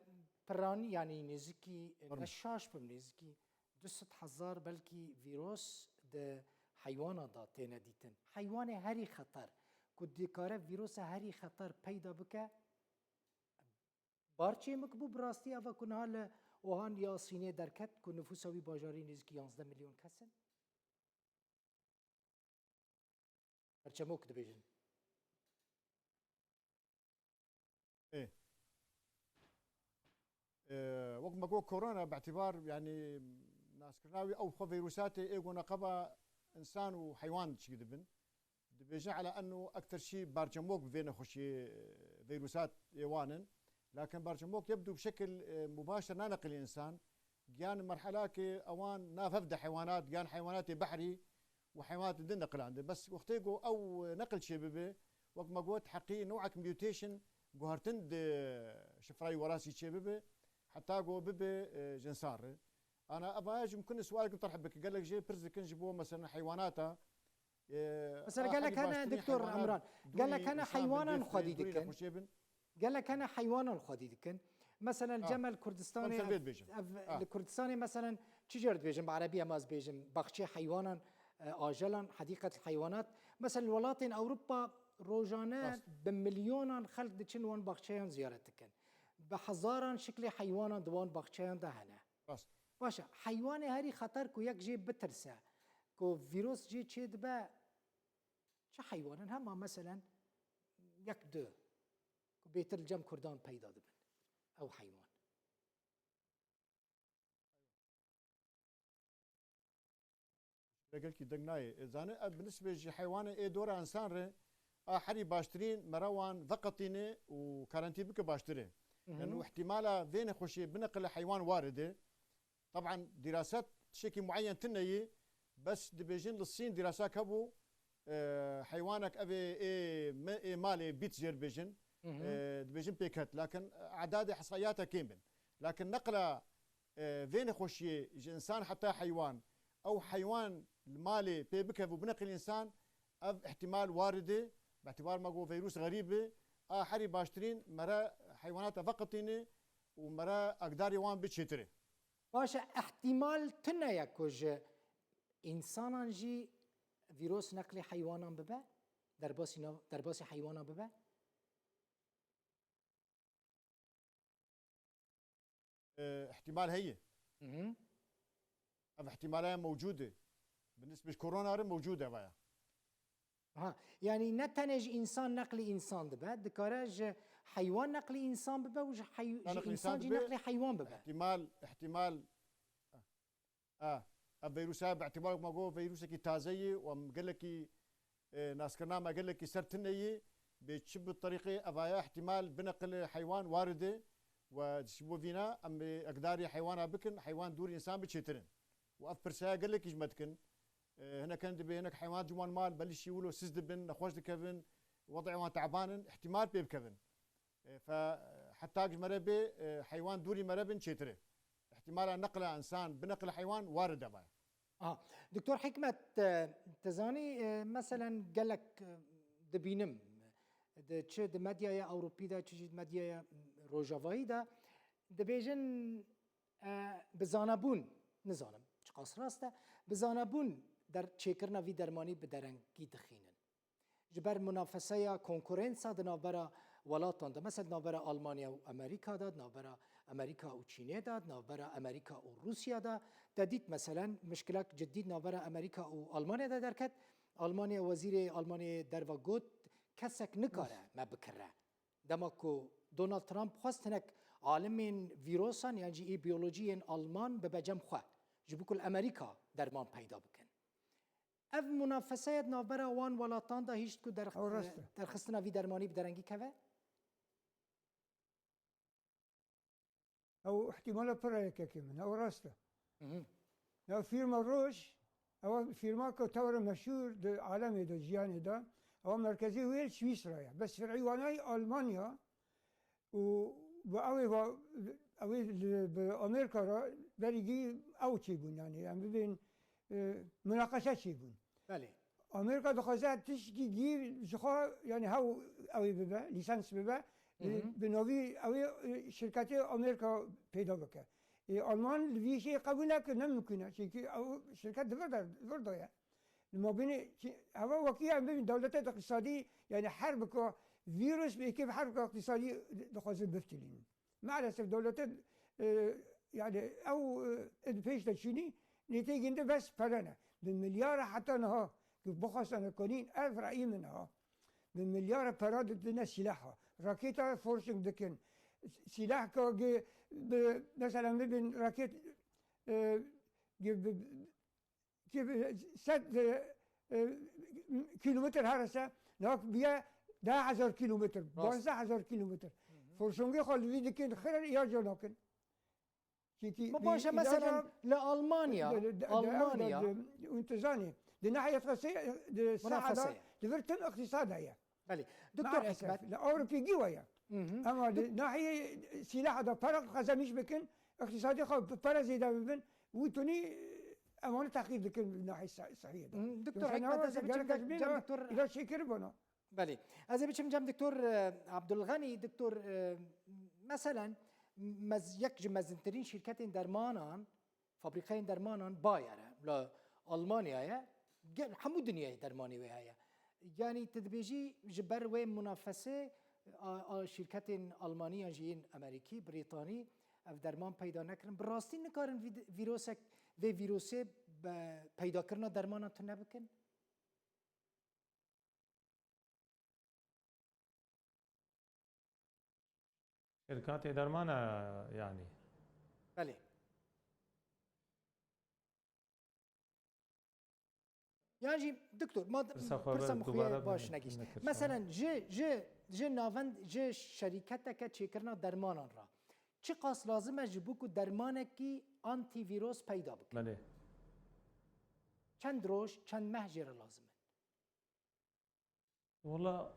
piranî, yanî nêzikî, Pardon. ne şaş bim, nêzikî du sed hezar belkî vîros di heywanan de têne dîtin. Heywanê herî xeter, ku dikare vîrosa herî xeter peyda bike, Bar çêmik bû, bi rastî eva ku niha li Wuhan ya Sînê derket ku nifûsa wî bajarî nêzîkî yanzdeh milyon kes in? Berçemok dibêjin. Ê. Ê, wek me got korona, bi îtîbar, yanî, naskirina wî ew xwe vîrusatê ê ku neqeba însan û heywan çî dibin. Dibêjin ela enno ekter şî barçemok bi vê nexweşiyê, e, vîrusat ê wan in. Lakin barçemok yebdû bi şekil, e, mubaşir naneqilî însan. Giyan merhelakê ewan nav hev de heywanat, giyan heywanatê behrî û heywanatê din neqilandin. Bes wextê ku ew, e, neqil çêbibe, wek me got, heqî newek mutation guhertin di şifrayî werasî çêbibe, heta ku bibe, e, ji însan re. Ana eva jî mumkin e sualek terh bike. Gelek jê pirs dikin ji bo, mesela, heywanata, Mesela, gelek hene, Doktor Emran, gelek hene heywanan xwedî dikin. Gelek hene heywanan xwedî dikin. Mesela, li cem li Kurdistanê, ev, li Kurdistanê, mesela, çi cor dibêjin, bi erebî em ez bêjim, baxçê heywanan, e, ajelan, hedîqet heywanat. Mesela, li welatên Ewropa rojane bi milyonan xelk diçin wan baxçeyan ziyaret dikin. Bi hezaran şiklê heywanan di wan baxçeyan de hene. Rast. Baş e, heywanê herî xeter ku yek jê bitirse, ku vîros jê çêdibe, çi heywan in? Hema meselen yek du, ku bêtir li cem kurdan peyda dibin. Ew heywan. Gelkî deng nayê. E, zane, e, bi nisbê jî heywanê ê dora insan re, a herî baştirîn mere wan veqetîne û karantî bike baştir e. Hı hı. Yani û ihtimala vê nexweşiyê bineqile heywan warid e. Taban dîraset tiştekî mueyen tune ye, bes dibêjin li Sîn dîrasak hebû, e, heywanek ev ê, ê me, ê malê bît jêr bêjin, Hı hı. e, dibêjin pêket. Lakin, e, edadê hesayata kêm bin. Lakin neqla, e, vê nexweşiyê ji insan heta heywan, ew heywan li malê pê bikev û bineqil însan, ev ihtimal warid e, bi itibar me got vîrus xerîb e, a herî baştirîn mere heywanata veqetîne û mere agdarê wan bi çêtir e. Baş e, ihtimal tune ye ku ji însanan jî vîros neqlê heywanan bibe, derbasî nav-, derbasî heywanan bibe? E, ihtimal heye. Hı hı. Ev ihtimala ye mewcûd e. Bi nisbet korona re mewcûd e vaya. Ha, yani ne tenê ji însan neqlî însan dibe, dikare ji heywan neqlî însan bibe û ji hey-, ji Neqlî însan însan jî dibe, neqlî heywan bibe. Ihtimal, ihtimal, a, ev vîrusa bi îtibar me got vîrusekî taze ye û em gelekî, e, naskirina me gelekî ser tune ye. Bê çi bi terîqê evaya ihtimal bineqile heywan warid e we ji bo vîna em ê ekdarî heywana bikin, heywan dûr însan bi çêtir in. Û ev pirsaya gelekî ji me dikin. E, hinek hin dibê hinek heywan ji wan mal, belî şî wilo siz dibin, nexweş dikevin, wedê wan teban in, ihtimal pê bikevin. E, fe, heta ji me re bê, e, heywan dûrî me re bin çêtir e. Îhtimala neqla însan bi neqla heywan warid e vaya. Aha. Doktor Hikmet, e, te zanî, e, meselen gelek, e, dibînim, di, çi di medyaya Ewropî de, çi jî di medyaya Rojavayî de, dibêjin, e, bi zanebûn, nizanim çiqas rast e, bi zanebûn der-, çêkirina vî dermanî bi derengî dixînin. Ji ber munafeseya konkurensa di navbera welatan de, mesela di navbera Almanya û Amerîka de, di navbera Amerîka û Çînê de, di navbera Amerîka û Rûsya de, te dît meselen mişkilek cidî di navbera Amerîka û Almanya de derket. Almanya, wezîrê Almanyayê derva got, kesek nikare me bikire. Dema ku Donald Trump xwest hinek alimên vîrosan yan jî ê biyolojiyên Alman bibe cem xwe, ji bo ku li Amerîka derman peyda bikin. Ev munafeseya di navbera wan welatan de hişt ku derx-, Ew rast e. derxistina vî dermanî bi derengî keve? Ew ihtimala pir e yekekê min, ew rast e. Hı hı. Ya firma Roche, ew firma ku tewre meşhûr di alemê de, jiyanê de, ew merkezê wê li Swîsra ye. Bes ferî wana yî Almanya û bi ew ê va, ew ê li, bi Amerîka re berî gî ew çêbûn, yani, em bibên, e, munaqeşe çêbûn. Belê. Amerîka dixwaze tişkî gî ji xwe, yani, hew ew ê bibe, lîsans bibe, Hı hı. bi navî ew ê, e, şirketê Amerîka peyda bike. Ê, Alman li vî işê qebûl neke, ne mimkûn e. Çimkî ew şirket di vir de, di vir de ye. Li mabênê, çi, heva wekî em bibin dewletê iqtisadî, yani her bika vîrus bi êkê bi her bika iqtisadî dixwazin biftilînin. Maalesef dewletê, e, yani ew, e, di pêş de çînî, nêtê ginde bes pere ne. Bi milyara heta niha, ki bixwastane konîn, ev rayî min ha. Bi milyara pera didine sîlaha. Raketa forşing dikin. Sîlah ka gi bi, mesela bibin raket, e, gi bi, ki bi sed, e, e, kilometre herese, nak biye deh hezar kilometre, Rast. Panzdeh hezar kilometre. Hı hı. Forşongê xwe li vî dikin, xire ya ca nakin. Çimkî Ma bi baş e, ilaca mesela li Almanya, de, de, de, Almanya. de, de, hûn tu zanî, di nahiyê xwe sê, di saha de, Munafese ye. di vir tim iqtisad heye. Belê. Doktor Maalesef, Hikmet. li Ewropî gî we ye. Hı hı. Ama di nahiyê silaha de para qezemîş bikin, iqtisadê xwe bi para zêde bibin, wî tunî ewanî teqîr dikin nahiyê se-, sehiyê de. Hı, Doktor Yoksa Hikmet, nahiyê ez ê biçim gelek cem, ez bîna, cem doktor ilaç şekeri bana. Belê. Ez ê biçim cem Doktor, e, Abdulxenî. Doktor, e, meselen, mez-, yek ji mezintirîn şîrketên dermanan, fabrîkayên dermanan Bayer e, li Almanyayê, gel-, hemû dinyayê dermanê wê heye. Yanî tu dibêjî ji ber wê munafesê, a, a, şîrketên Almanî yan jî yên Amerîkî, Brîtanî, ev derman peyda nekirin. Bi rastî nikarin vî-, vîrosek, vê vîrosê be-, peydakirina dermanan tune bikin? Şirkatê dermana, yani. Belê. Yan jî, doktor, ma pirsa xwe pirsa min xwe baş negihişt. Meselen, ji, ji, ji navend, ji şerîketeke çêkirina dermanan re çiqas lazim e ji bo ku dermanekî antîvîros peyda bike? Belê. Çend roj, çend meh jê re lazim e? Wela,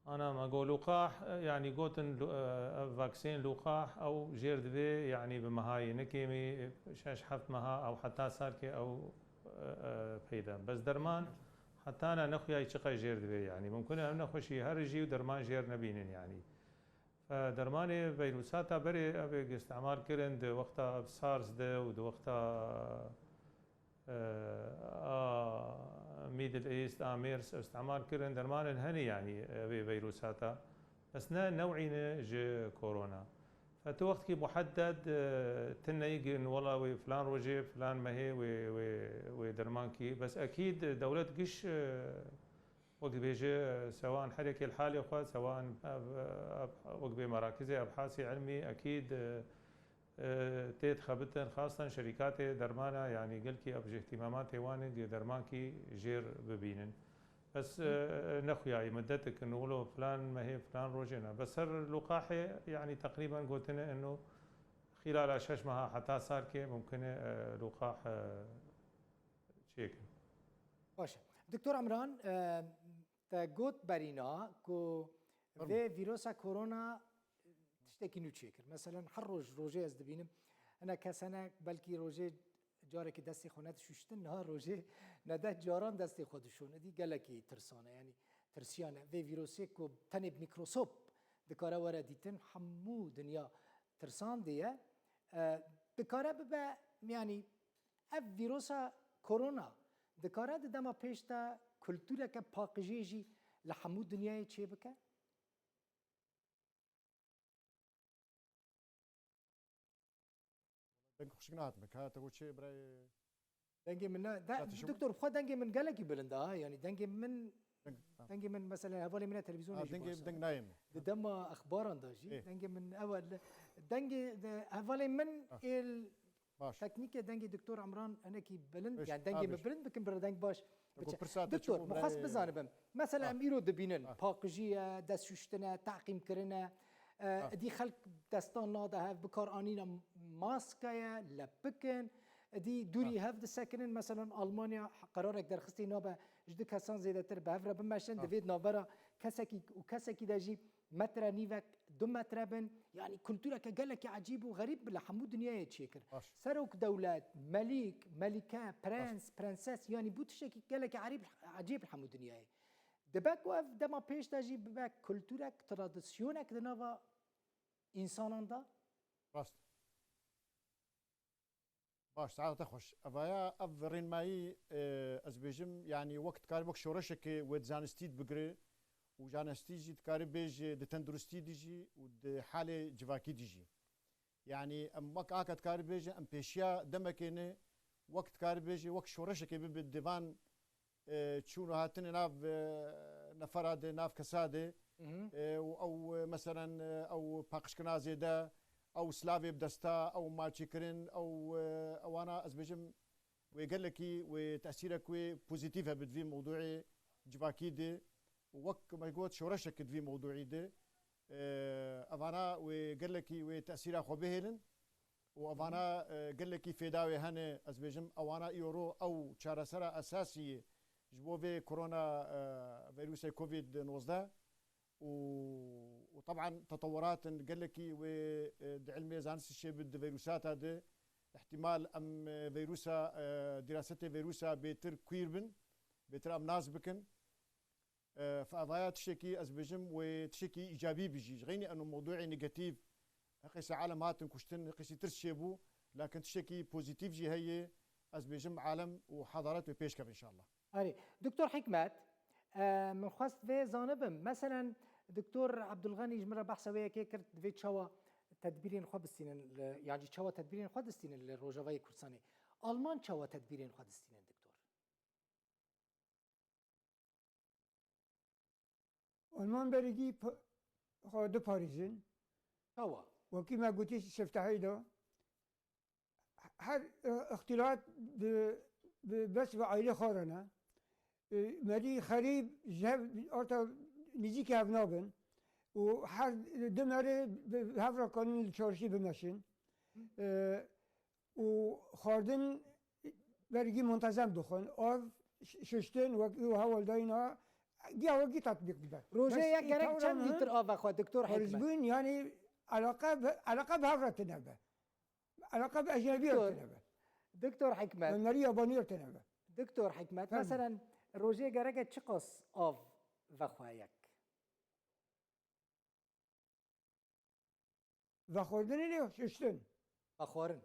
ana me got lûqah, yanî gotin lu-, e, ev vaksîn lûqah, ew jêr divê, yanî bi mehayê, ne kêmî şeş heft meha, ew heta salkê ew, e, e, peyda. Bes derman heta ne nexuyayî çiqas jêr divê, yanî mumkin e ev nexweşî her jî û derman jêr nebînin, yanî. Fe dermanê veyrûsata berê ev ê îstîmal kirin di wexta SARS de û di wexta, e, a Middle East, a MERS, îstîmal kirin, dermanên henî, yanî, ev ê veyrûsata. Bes ne new'î ne ji korona. Fe tu wextkî muhedded, e, tune yî gin, wela wê filan rojê, filan mehê wê, wê, wê derman kî. Bes ekîd dewlet giş, e, Wek dibêje, sewan herekê li halê xwe, sewan ev, ev, wek bê merakizê ebhasê ilmî, ekîd, e, e, tê dixebitin, xastan şerîkatê dermana, yanî gelkî ev ji îhtîmamatê wan in, dermankî jêr bibînin. Bes, e, e, nexuyayî, midetik in, wilo filan mehê, filan rojê ne. Bes ser lûqahê, yanî teqrîben gotine ino xîlala şeş meha heta sarkê mumkin e, e, lûqah, e, çêkin. Baş e. Doktor Emran, e, te got berîna ku Fermo. Vê vîrosa korona tiştekî nû çêkir. Meselen her roj, rojê ez dibînim, hine kes hene belkî rojê carekî destê xwe nedişuştin, niha rojê nede caran destê xwe dişon. Edî gelekî tirsane, yanî tirsiyane. Vê vîrosê ku tenê bi mîkrosop dikare were dîtin, hemû dinya tirsandiye. E, dikare bibe, yanî ev vîrosa korona dikare di dema pêş de kultureke paqijiyê jî li hemû dinyayê çêbike? Deng xweşik nehat me. Ka te got çê birayê? Dengê min ne, de, Zaten şu doktor, xwe dengê min gelekî bilind e, ha, yanî dengê min, Deng, ha. Dengê min mesela hevalê min e televîzyonê Ha, jî dengê, baş e. Deng nayê min. Di dema exbaran de jî, Ê. Dengê min ew e, li, dengê de, hevalê min Ha. êl Baş. Teknîkê dengê Doktor Emran hinekî bilind, Baş, yani dengê ha, min baş. Bilind bikin, bir deng baş Ego biçe. Pirsa te Doktor, çi bû, min xwest birayê? Bizanibim. Mesela Ha. Em îro dibînin, Ha. Paqijî ye, destşuştin e, teqîmkirin e, e, Ha. Edî xelk destan nade hev, bikaranîna maske ye, lepik in, edî dûrî Ha. Hev disekinin. Mesela Almanya qerarek derxistî nabe ji du kesan zêdetir bi hev re bimeşin, Ha. Divê di navbera kesekî û kesekî de jî metre nîvek, du metre bin, yanî kultureke gelekî ecîb û xerîb li hemû dinyayê çêkir. Baş. Serok dewlet, melîk, melîke, prens, Baş. Prenses, yanî bû tiştekî gelekî erîb, ecîb li hemû dinyayê. Dibe ku ev dema pêş de jî bibe kulturek, tradisyonek di nava însanan de? Rast. Baş, saeta xweş. Evaya ev rênmayî, e, ez bêjim, yanî wek dikare wek şoreşekê wê di zanistî de bigire û zanistî jî dikare bêje di tenduristî de jî û di halê civakî de jî. Yanî em wek aka dikare bêje, em pêşiya demekê ne, wek dikare bêje, wek şoreşekê bibe di van e, çûn û hatinê nav, e, nefera de, nav kesa de, Mhm. e, û ew, e, meselen, e, ew paqijkirina zêde, ew silavê bi desta, ew malçêkirin, ew, e, ewana ez bêjim wê gelekî wê tesîrek wê pozîtîf hebe di vî mewdûê civakî de û wek me got şoreşek di vî mewdûî de, e, evana wê gelekî wê tesîra xwe bihêlin. û evana, e, gelekî fêda wê hene, ez bêjim, ewana îro ew çaresera esasî ye ji bo vê korona, e, vîrusê covid nozdeh û, û teban tetewiratin gelekî wê, e, di ilmê zanistî çêbin di vîrusata de. Îhtîmal em, e, vîrusa, e, dîrasetê vîrusa bêtir kûr bin, bêtir em nas bikin. E, fe evaya tiştekî ez bêjim wê tiştekî îcabî bijî. Ji xeynî eno mewdûê negatîf, heqîsî alem hatin kuştin, heqîsî tirs çêbû, lakin tiştekî pozîtîf jî heye, ez bêjim alem û hedaret wê pêş keve înşallah. Erê, Doktor Hikmet, e, min xwest vê zanibim. Meselen, Doktor Abdulganî ji min re behsa wê yekê kir, divê çawa tedbîrên xwe bistînin li, yan jî çawa tedbîrên xwe distînin li Rojavayê Kurdistanê. Alman çawa tedbîrên xwe distînin, Doktor? Alman berî pa-, xwe diparêzin. Çawa? Wekî me gotî siftehî de, her, e, îxtîlat bi bi, bes bi aîlê xwe re ne. E, merî xerîb ji hev, orta nêzîkî hev nabin û her du merê bi hev re kanin li çarşî bimeşin. E, û xwardin bergî muntezem dixwin. Av ş-, şiştin wek û hewldayîna giya wekî tatbîq dibe. Rojê Bes yek gerek îta çend were lîtir min av vexwe, Doktor Hikmet? Xwarizbûn, yanî eleqe bi, eleqe bi hev re tine be. Eleqe bi ecnebî re Doktor, tine be. Doktor Hikmet. Bi merî yabanî re tine be. Doktor Hikmet, Fermo. Meselen, rojê gereke çiqas av vexwe yek? Vexwardinê ne, şiştin. Vexwarin.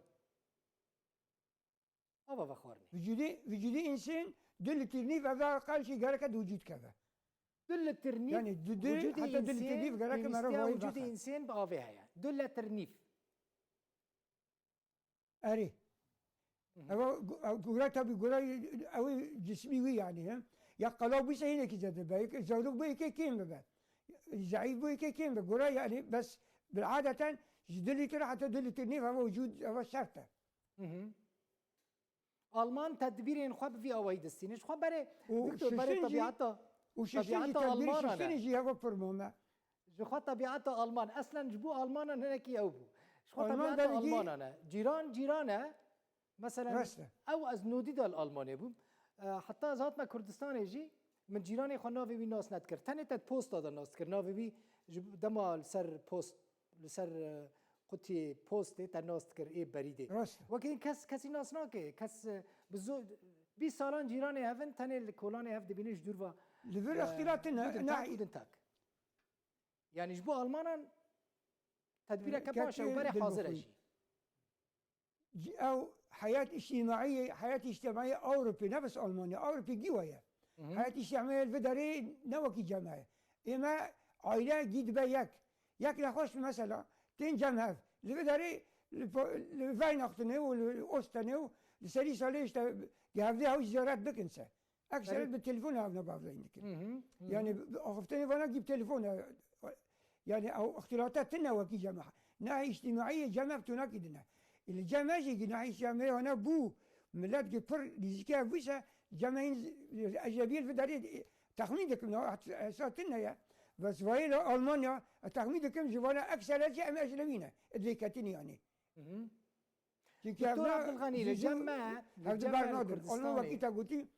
Ava vexwarinê. Vücudê, vücudê însan du lîtir nîv eva qal jî gereke di vücud keve. Du lîtir nîv Yani du, du, vücudê heta du lîtir însan, nîv gereke pêwîstiya merov vücudê vexe. Însan bi avê heye. Du lîtir nîv. Erê. Hı hı. Eva gu-, ev gure tabi gure ew cismî wî yani, he. Ya qelaw bîse hinekî zêde be, yek zarok bû yekê kêm bibe. Zeîf bû yekê kêm be. Gure yani bes bil'adeten ji du lîtir heta du lîtir nîv eva vücud eva şert e. Hı hı. Alman tedbîrên xwe bi vî awayî distîne. Ji xwe berê, Û doktor, berê şiştin jî, tabiata, û şiştin jî tabiata tedbîrê Almanan şiştinê e. Jî heva pir muhim e. Ji xwe tabiata Alman, eslen ji bo Almanan hinekî ew bû. Ji xwe Alman tabiata belkî Almanan e. Cîran, cîran e. Meselen, Rast e. Ew ez nodî de li Almanê bûm. E, heta ez hatime Kurdistanê jî, min cîranê xwe navê wî nas nedikir. Tenê te posta de nas dikir. Navê wî ji dema li ser post, li ser, e, qutiyê postê te nas dikir, ê berî dê. Rast e. Wekî kes, kesî nas nake. Kes, e, bi zo-, bîst salan cîranê hev in, tenê li kolanê hev dibînin ji dûr ve, Li vir e, ixtîlat tune, gudin tak, ne- gudin tak. Yani ji bo Almanan tedbîreke Ket baş e û berê hazir e dilbixwîn. Jî. Ew heyat îctîmaî, heyat îctîmaî Ewropê, ne bes Almanya, Ewropê gî we ye. Hı hı. Heyat îctîmaî li vê derê ne wekî cem e. Ême aîle gî dibe yek. Yek nexweş mesela, tên cem hev. Li vê derê li po-, li Weihnachtene û li Ostene û li serî salê işte gihevdê hew ziyaret bikin se. Ekseret Erê. bi telefon hev nabavdayîn dikin. Hı hı, hı hı. Yani bi, bi axiftinê vana gî bi telefon e. Yani ew îxtîlata tune wekî cem e. Nahî îctîmaî cem e bi tunakî dine. Li cem e jî gî nahî îctîmaî wana bû. Millet gî pir nîzîkî ev bûyse cem e hîn ecnebî li vê derê texmîn dikim. Na hesa tune ye. Bes vayê li Almanya, e, texmîn dikim ji vana ekseret jî em ecnebî ne. Divê ketin yani. Hı hı. Çünkü Doktor evna Abdulganî, li cem me, li hev cem me li bernadin. Onu Kurdistanê. Wekî te gotî.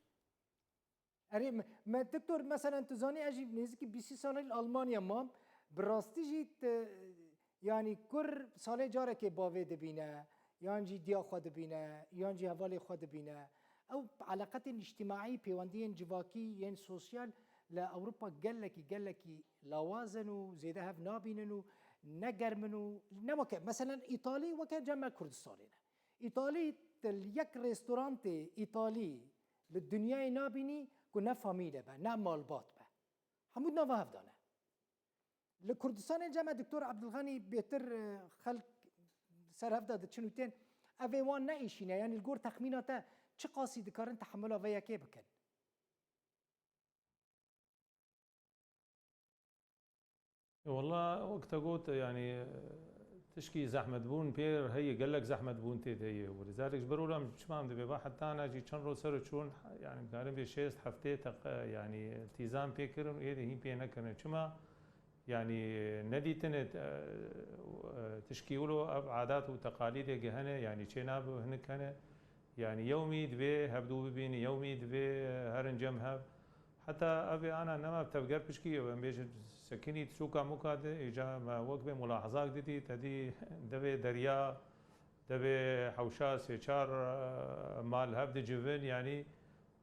Erê, me, me, doktor, meselen, tu zanî, ez jî nêzîkî bîst salan li Almanya mam. Bi rastî jî te, yanî kur salê carekê bavê dibîne, yan jî diya xwe dibîne, yan jî hevalê xwe dibîne. Ew eleqetên îctîmaî, pêwendiyên civakî yên sosyal li Ewropa gelekî, gelekî lawaz in û zêde hev nabînin û ne germ in û ne weke, meselen, Îtalî weke cem me Kurdistanê ne. Îtalî, tu li yek restorantê Îtalî li dinyayê nabînî ku ne famîle be, ne malbat be. Hemû di nava hev de ne. Li Kurdistanê cem me Doktor Abdulganî bêtir, e, xelk ser hev de diçin û tên. Ev ê wan neêşîne, yanî li gor texmîna te çi qasî dikarin tehemula vê yekê bikin? Walla, wek te got, yanî, tişkî zehmetbûn pê heye, gelek zehmetbûn tê de ye. Wê zarek ji ber wilo em çima em dibê ba heta na jî çend roj ser çûn, yanî, dikarin bê şêst heftê teq-, yanî, îltîzam pê kirin û êdî hîn pê nekirin. Çima? Yanî nedîtine, e, e, tişkî wilo ev adat û teqalîdê gi hene, yanî çê nabe hinek hene. Yanî yewmî divê hevdû bibînî, yewmî divê, e, herin cem hev. Heta ev ê ana nema tevger pişkî, ew em bêjin sekinî sûka muka de, îca me wek bê mulahazak didî, te dî devê derya, devê hewşa sê çar, e, mal hev dicivin, yanî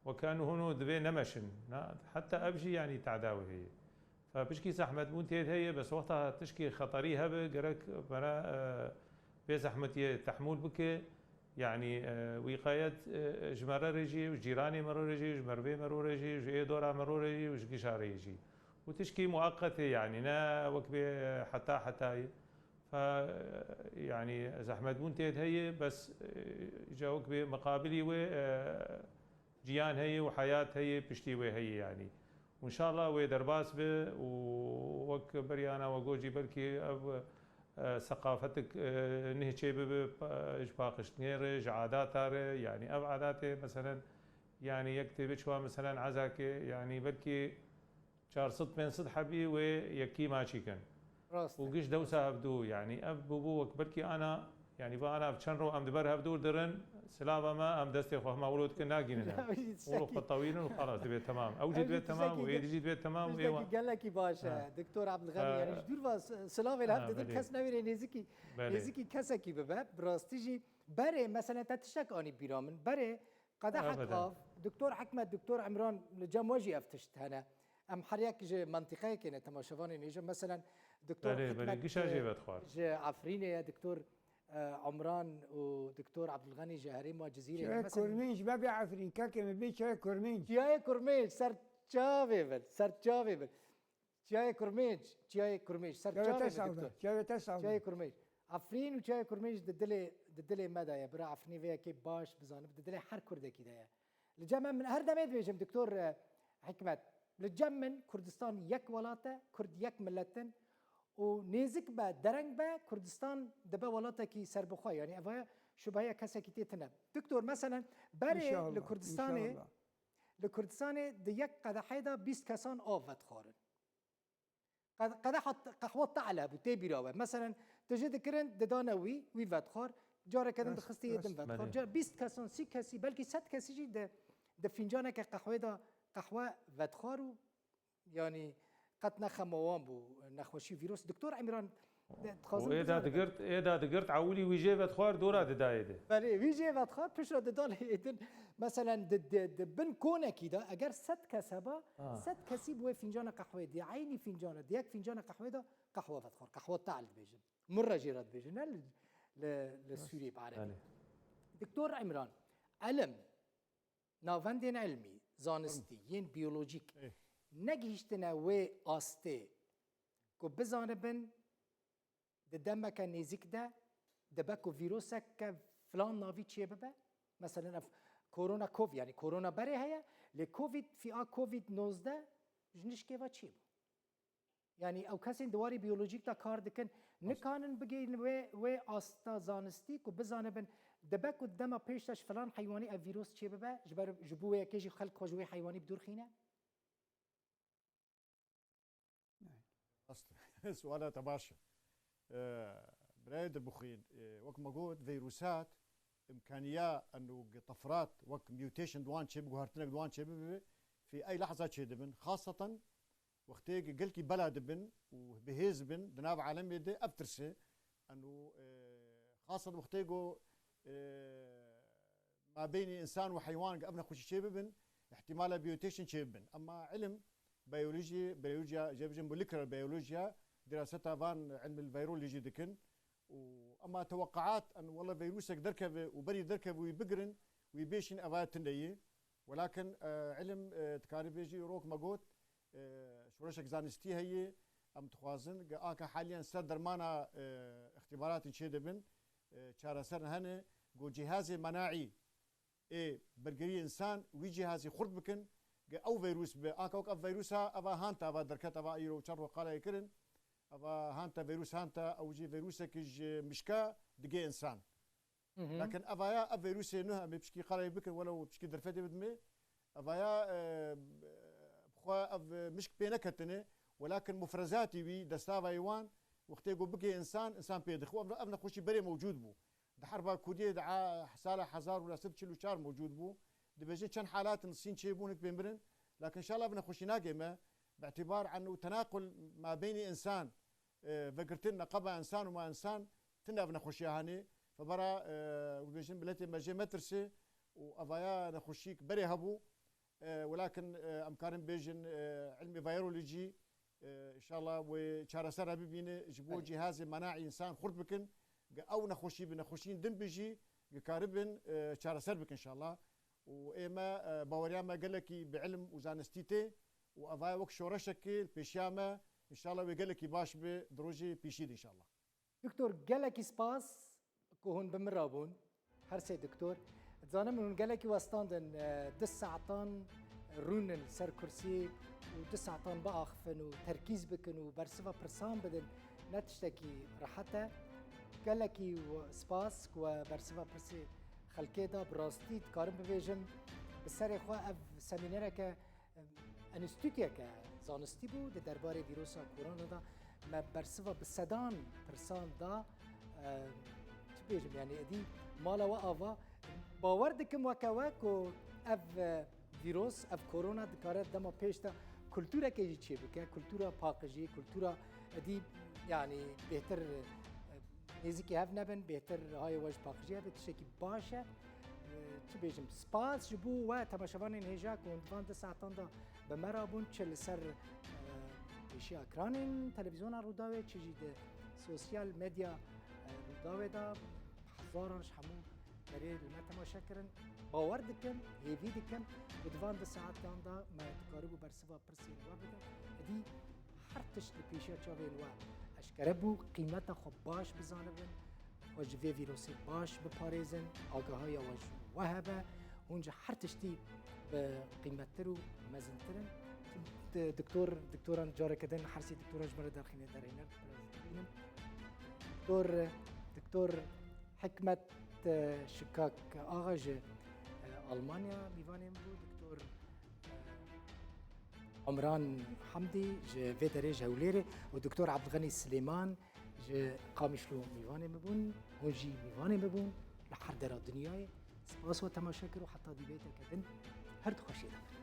weke hûn û divê nemeşin. Na, heta ev jî, yanî, tadawî heye. Fe pişkî zehmetbûn tê de heye, bes wexta tişkî xeterî hebe, gerek bera, e, vê zehmetiyê tehmûl bike. Yanî, e, wîqayet, e, ji me re re jî, ji cîranê me re re jî, ji merivê me re re jî, ji ê dora me re re jî û ji gişa re jî. Û tişkî mueqetê, yanî ne wek bê, e, heta hetayê. Fe, e, yanî zehmetbûn tê de heye, bes, e, îca wek bê miqabilî wê, e, Jiyan heye û heyat heye, piştî wê heye, yanî. Û înşallah wê derbas be û wek berî ana we got jî belkî ev, e, seqafetik, e, nihê çê bibe, pa-, ji paqijtinê re, ji adata re, yanî ev adatê, meselen, Yani yek tê biçwa meselen ezakê, yani belkî çar sed pênc sed hebî wê yekî maçî kin. Rast e. Û giş dewsa hevdû, yani ev bûbû wek belkî ana, yani va ana çend ro em di ber hevdû dirin, silava me em destê xwe hema wilo dikin nagînin ev. Wilo xwe tewînin û xelas dibê temam. Ew jî dibê temam û êdî jî dibê temam û êwa. Gelekî baş e. Doktor Abdulganî, yani ji dûr va silavê li hev didin, kes newêrê nêzikî, nêzikî kesekî bibe. Bi rastî jî berê, mesela te tiştek anî bîra min. Berê qedehet av, Doktor Hikmet, Doktor Imran, li cem we jî ev tişt hene. Em her yek ji mentiqeyekê ne, temaşevanê nêje. Meselen, Doktor Hikmet, gişa jê vedixwar. Ji Efrînê ye, Doktor, e, Umran û Doktor Abdulganî ji herêma Cizîrê ne. Çiyayê Kurmênc, me bê Efrîn, kekê min bê Çiyayê Kurmênc. Çiyayê Kurmênc, ser çavê bil, ser çavê bil. Çiyayê Kurmênc, Çiyayê Kurmênc, ser çavê bil, Doktor. Çiyayê Kurmênc. Efrîn û Çiyayê Kurmênc di dilê, di dilê me de ye. Bira Efrînê vê yekê baş bizanib, di dilê her Kurdekî de ye. Li cem em, her demê dibêjim, Doktor, e, Hikmet, li cem min Kurdistan yek welat e, Kurd yek milet in û nêzik be, dereng be, Kurdistan dibe welatekî serbixwe. Yani ev ya şubeheya kesekî tê tine. Doktor, meselen, berê li Kurdistanê, li Kurdistanê di yek qedehê de bîst kesan av vedixwarin. Qe-, qedeha t-, qehwa te'le bû, tê bîra we. Meselen, tu jê dikirin, didane wî, wî vedixwar, careke din dixistî yê din vedixwar. Car bîst kesan, sî kesî, belkî sed kesî jî di, di fîncaneke qehwê de qehwe vedixwar û, yanî, qet ne xema wan bû, nexweşî vîrus. Doktor Emran, de, dixwazim û ê da digirt, ê da digirt, ewilî wî jê vedixwar, dora didayê de. Belê, wî jê vedixwar, piştre dida lê êdin. Meselen, di, di, di bin konekî de, eger sed kes heba, sed kesî bi wê fîncana qehwê, di eynî fîncana, di yek fîncana qehwê de qehwe vedixwar. Qehwe te'l dibêjin. Murre jê re dibêjin, ne li, li, li Sûriyê bi erebî. Belê. Doktor Emran, elim, navendên ilmî, zanistî, yên biyolojîk, negihîştine wê astê ku bizanibin di demeke nêzîk de dibe ku vîruseke filan navî çêbibe. Meselen ev korona kov-, yani korona berê heye, lê covid, fîa covid nozdeh ji nişkê ve çêbû. Yani ew kesên di warê biyolojîk de kar dikin, nikanin bigihîn wê, wê asta zanistî ku bizanibin dibe ku dema pêş de ji filan heywanî ev vîrus çêbibe, ji ber, ji bo wê yekê jî xelk xwe ji wê heywanî bi dûr xîne. Rast e. Suala te baş e. Ee, birayê Dirbixwîn, e, wek me got, vîrusat, imkaniya eno ge tefrat, wek mutation di wan çêbibe, guhertinek di wan çêbibe, fi ey lehza çêdibin. Xaseten wextê ge gelkî bela dibin û bihêz bin, di nav alemê de ev tirse. Eno, e, xaseten wextê go, e, mabeynî însan û heywan ge ev nexweşî çêbibin, îhtîmala mutation çêbibin. Ema ilim, biyolojî, biyolojiya, jê bijin molecular biyolojiya, diraseta van ilmil vîrolojî dikin. Û ema teweqaat, en wele vîrusek derkeve û berî derkeve wî bigirin, wî bêşin, eva tune ye. Welakin, e, ilim, e, dikarî bêjî, rok me got, e, şoreşek zanistî heye, em dixwazin, ge aka haliyen ser dermana, e, îxtîbaratên çêdibin, e, çareser hene, go cihazê menaî ê bergirî însan wî cihazî xurt bikin, ge ew vîrus bi, aka wek ev vîrusa, eva hanta, eva derket, eva îro çend roj qala yê kirin, eva hanta, vîrus hanta, ew jî vîrusekî ji mişka digê însan. Lakin evaya, ev vîrusê nuh, em ê pişkî qala yê bikin, welew pişkî derfetê bidimê, evaya, e, bi xwe ev mişk pê neketine, welakin mufrezatî wî, destavayê wan, wextê ku bigê însan, însan pê dixe. Ev, ev nexweşî berê mewcûd bû. Di Herba Kurdiyê de a, sala hezar û neh sed çil û çar mewcûd bû. Dibêjin çend halat in Sîn çêbûn, hik pê mirin. Lakin înşallah ev nexweşî nagê me. Bi îtîbar eno tenaqul mabeynî însan, e, vegirtin neqeba însan û ma însan tune ev nexweşiya hene. Febera, e, dibêjin miletê me jê metirse û evaya nexweşîk berê hebû. E, welakin, e, em karin bêjin, e, ilmê vîrolojî, e, înşallah wê çareser re bibîne, ji bo cihazê menaî însan xurt bikin, ge ew nexweşî bi nexweşiyên din bijî, ge karibin, e, çareser bikin înşallah. Û ê me, e, baweriya me gelekî bi ilim û zanistî tê û evaya wek şoreşekê li pêşiya me, înşallah wê gelekî baş bi di rojê pêşî de înşallah. Doktor, gelekî spas ku hûn bi min re bûn. Her sê doktor. Dizanim hûn gelekî westandin, e, du saetan rûnin ser kursî û du saetan biaxifin û terkîz bikin û bersiva pirsan bidin, ne tiştekî rehet e. Gelekî we-, spas ku we bersiva pirsê xelkê da. Bi rastî dikarim bibêjim, Bi serê xwe ev semînereke, enstîtuyeke zanistî bû. Di derbarê vîrosa korona de me bersiva bi sedan pirsan da, e, çi bêjim, yani êdî mala we ava. Bawer dikim weke we ku ev, e, vîros, ev korona dikare dema pêş de kultureke jî çêbike, kultura paqijî, kultura êdî, yani bêhtir, e, nêzîkî hev nebin, bêhtir rihayê we ji paqijiyê hebe, tiştekî baş e. Çi bêjim, spas ji bo we temaşevanên hêja ku hûn di van du saetan de bi me re bûn, çi li ser, e, pêşiya ekranên televîzyona Rûdawê, çi jî di sosyal medya, e, Rûdawê de hezaran ji hemû derê li me temaşe kirin. Bawer dikim, hêvî dikim ku di van du saetan de me dikaribû bersiva pirsên we bidin. Êdî her tişt li pêşiya çavên we eşkere bû, qîmeta xwe baş bizanibin, xwe ji vê vîrusê baş biparêzin, agahiya we ji we hebe, hûn ji her tiştî bi qîmettir û mezintir in. Di-, Doktor, doktoran careke din, her sê doktoran ji me re derxîne derhêner, biraz dibînim. Doktor, Doktor Hikmet, e, Şikak Axa ji, e, Almanya mîvanê min bû, Doktor, e, Omran Hamdî ji vê derê ji Hewlêrê û Doktor Abdulganî Silêman ji Qamişlo mîvanê min bûn, hûn jî mîvanê min bûn li her dera dinyayê. Spas we temaşe kir û heta dîbêteke din her du xweşiyê de bin.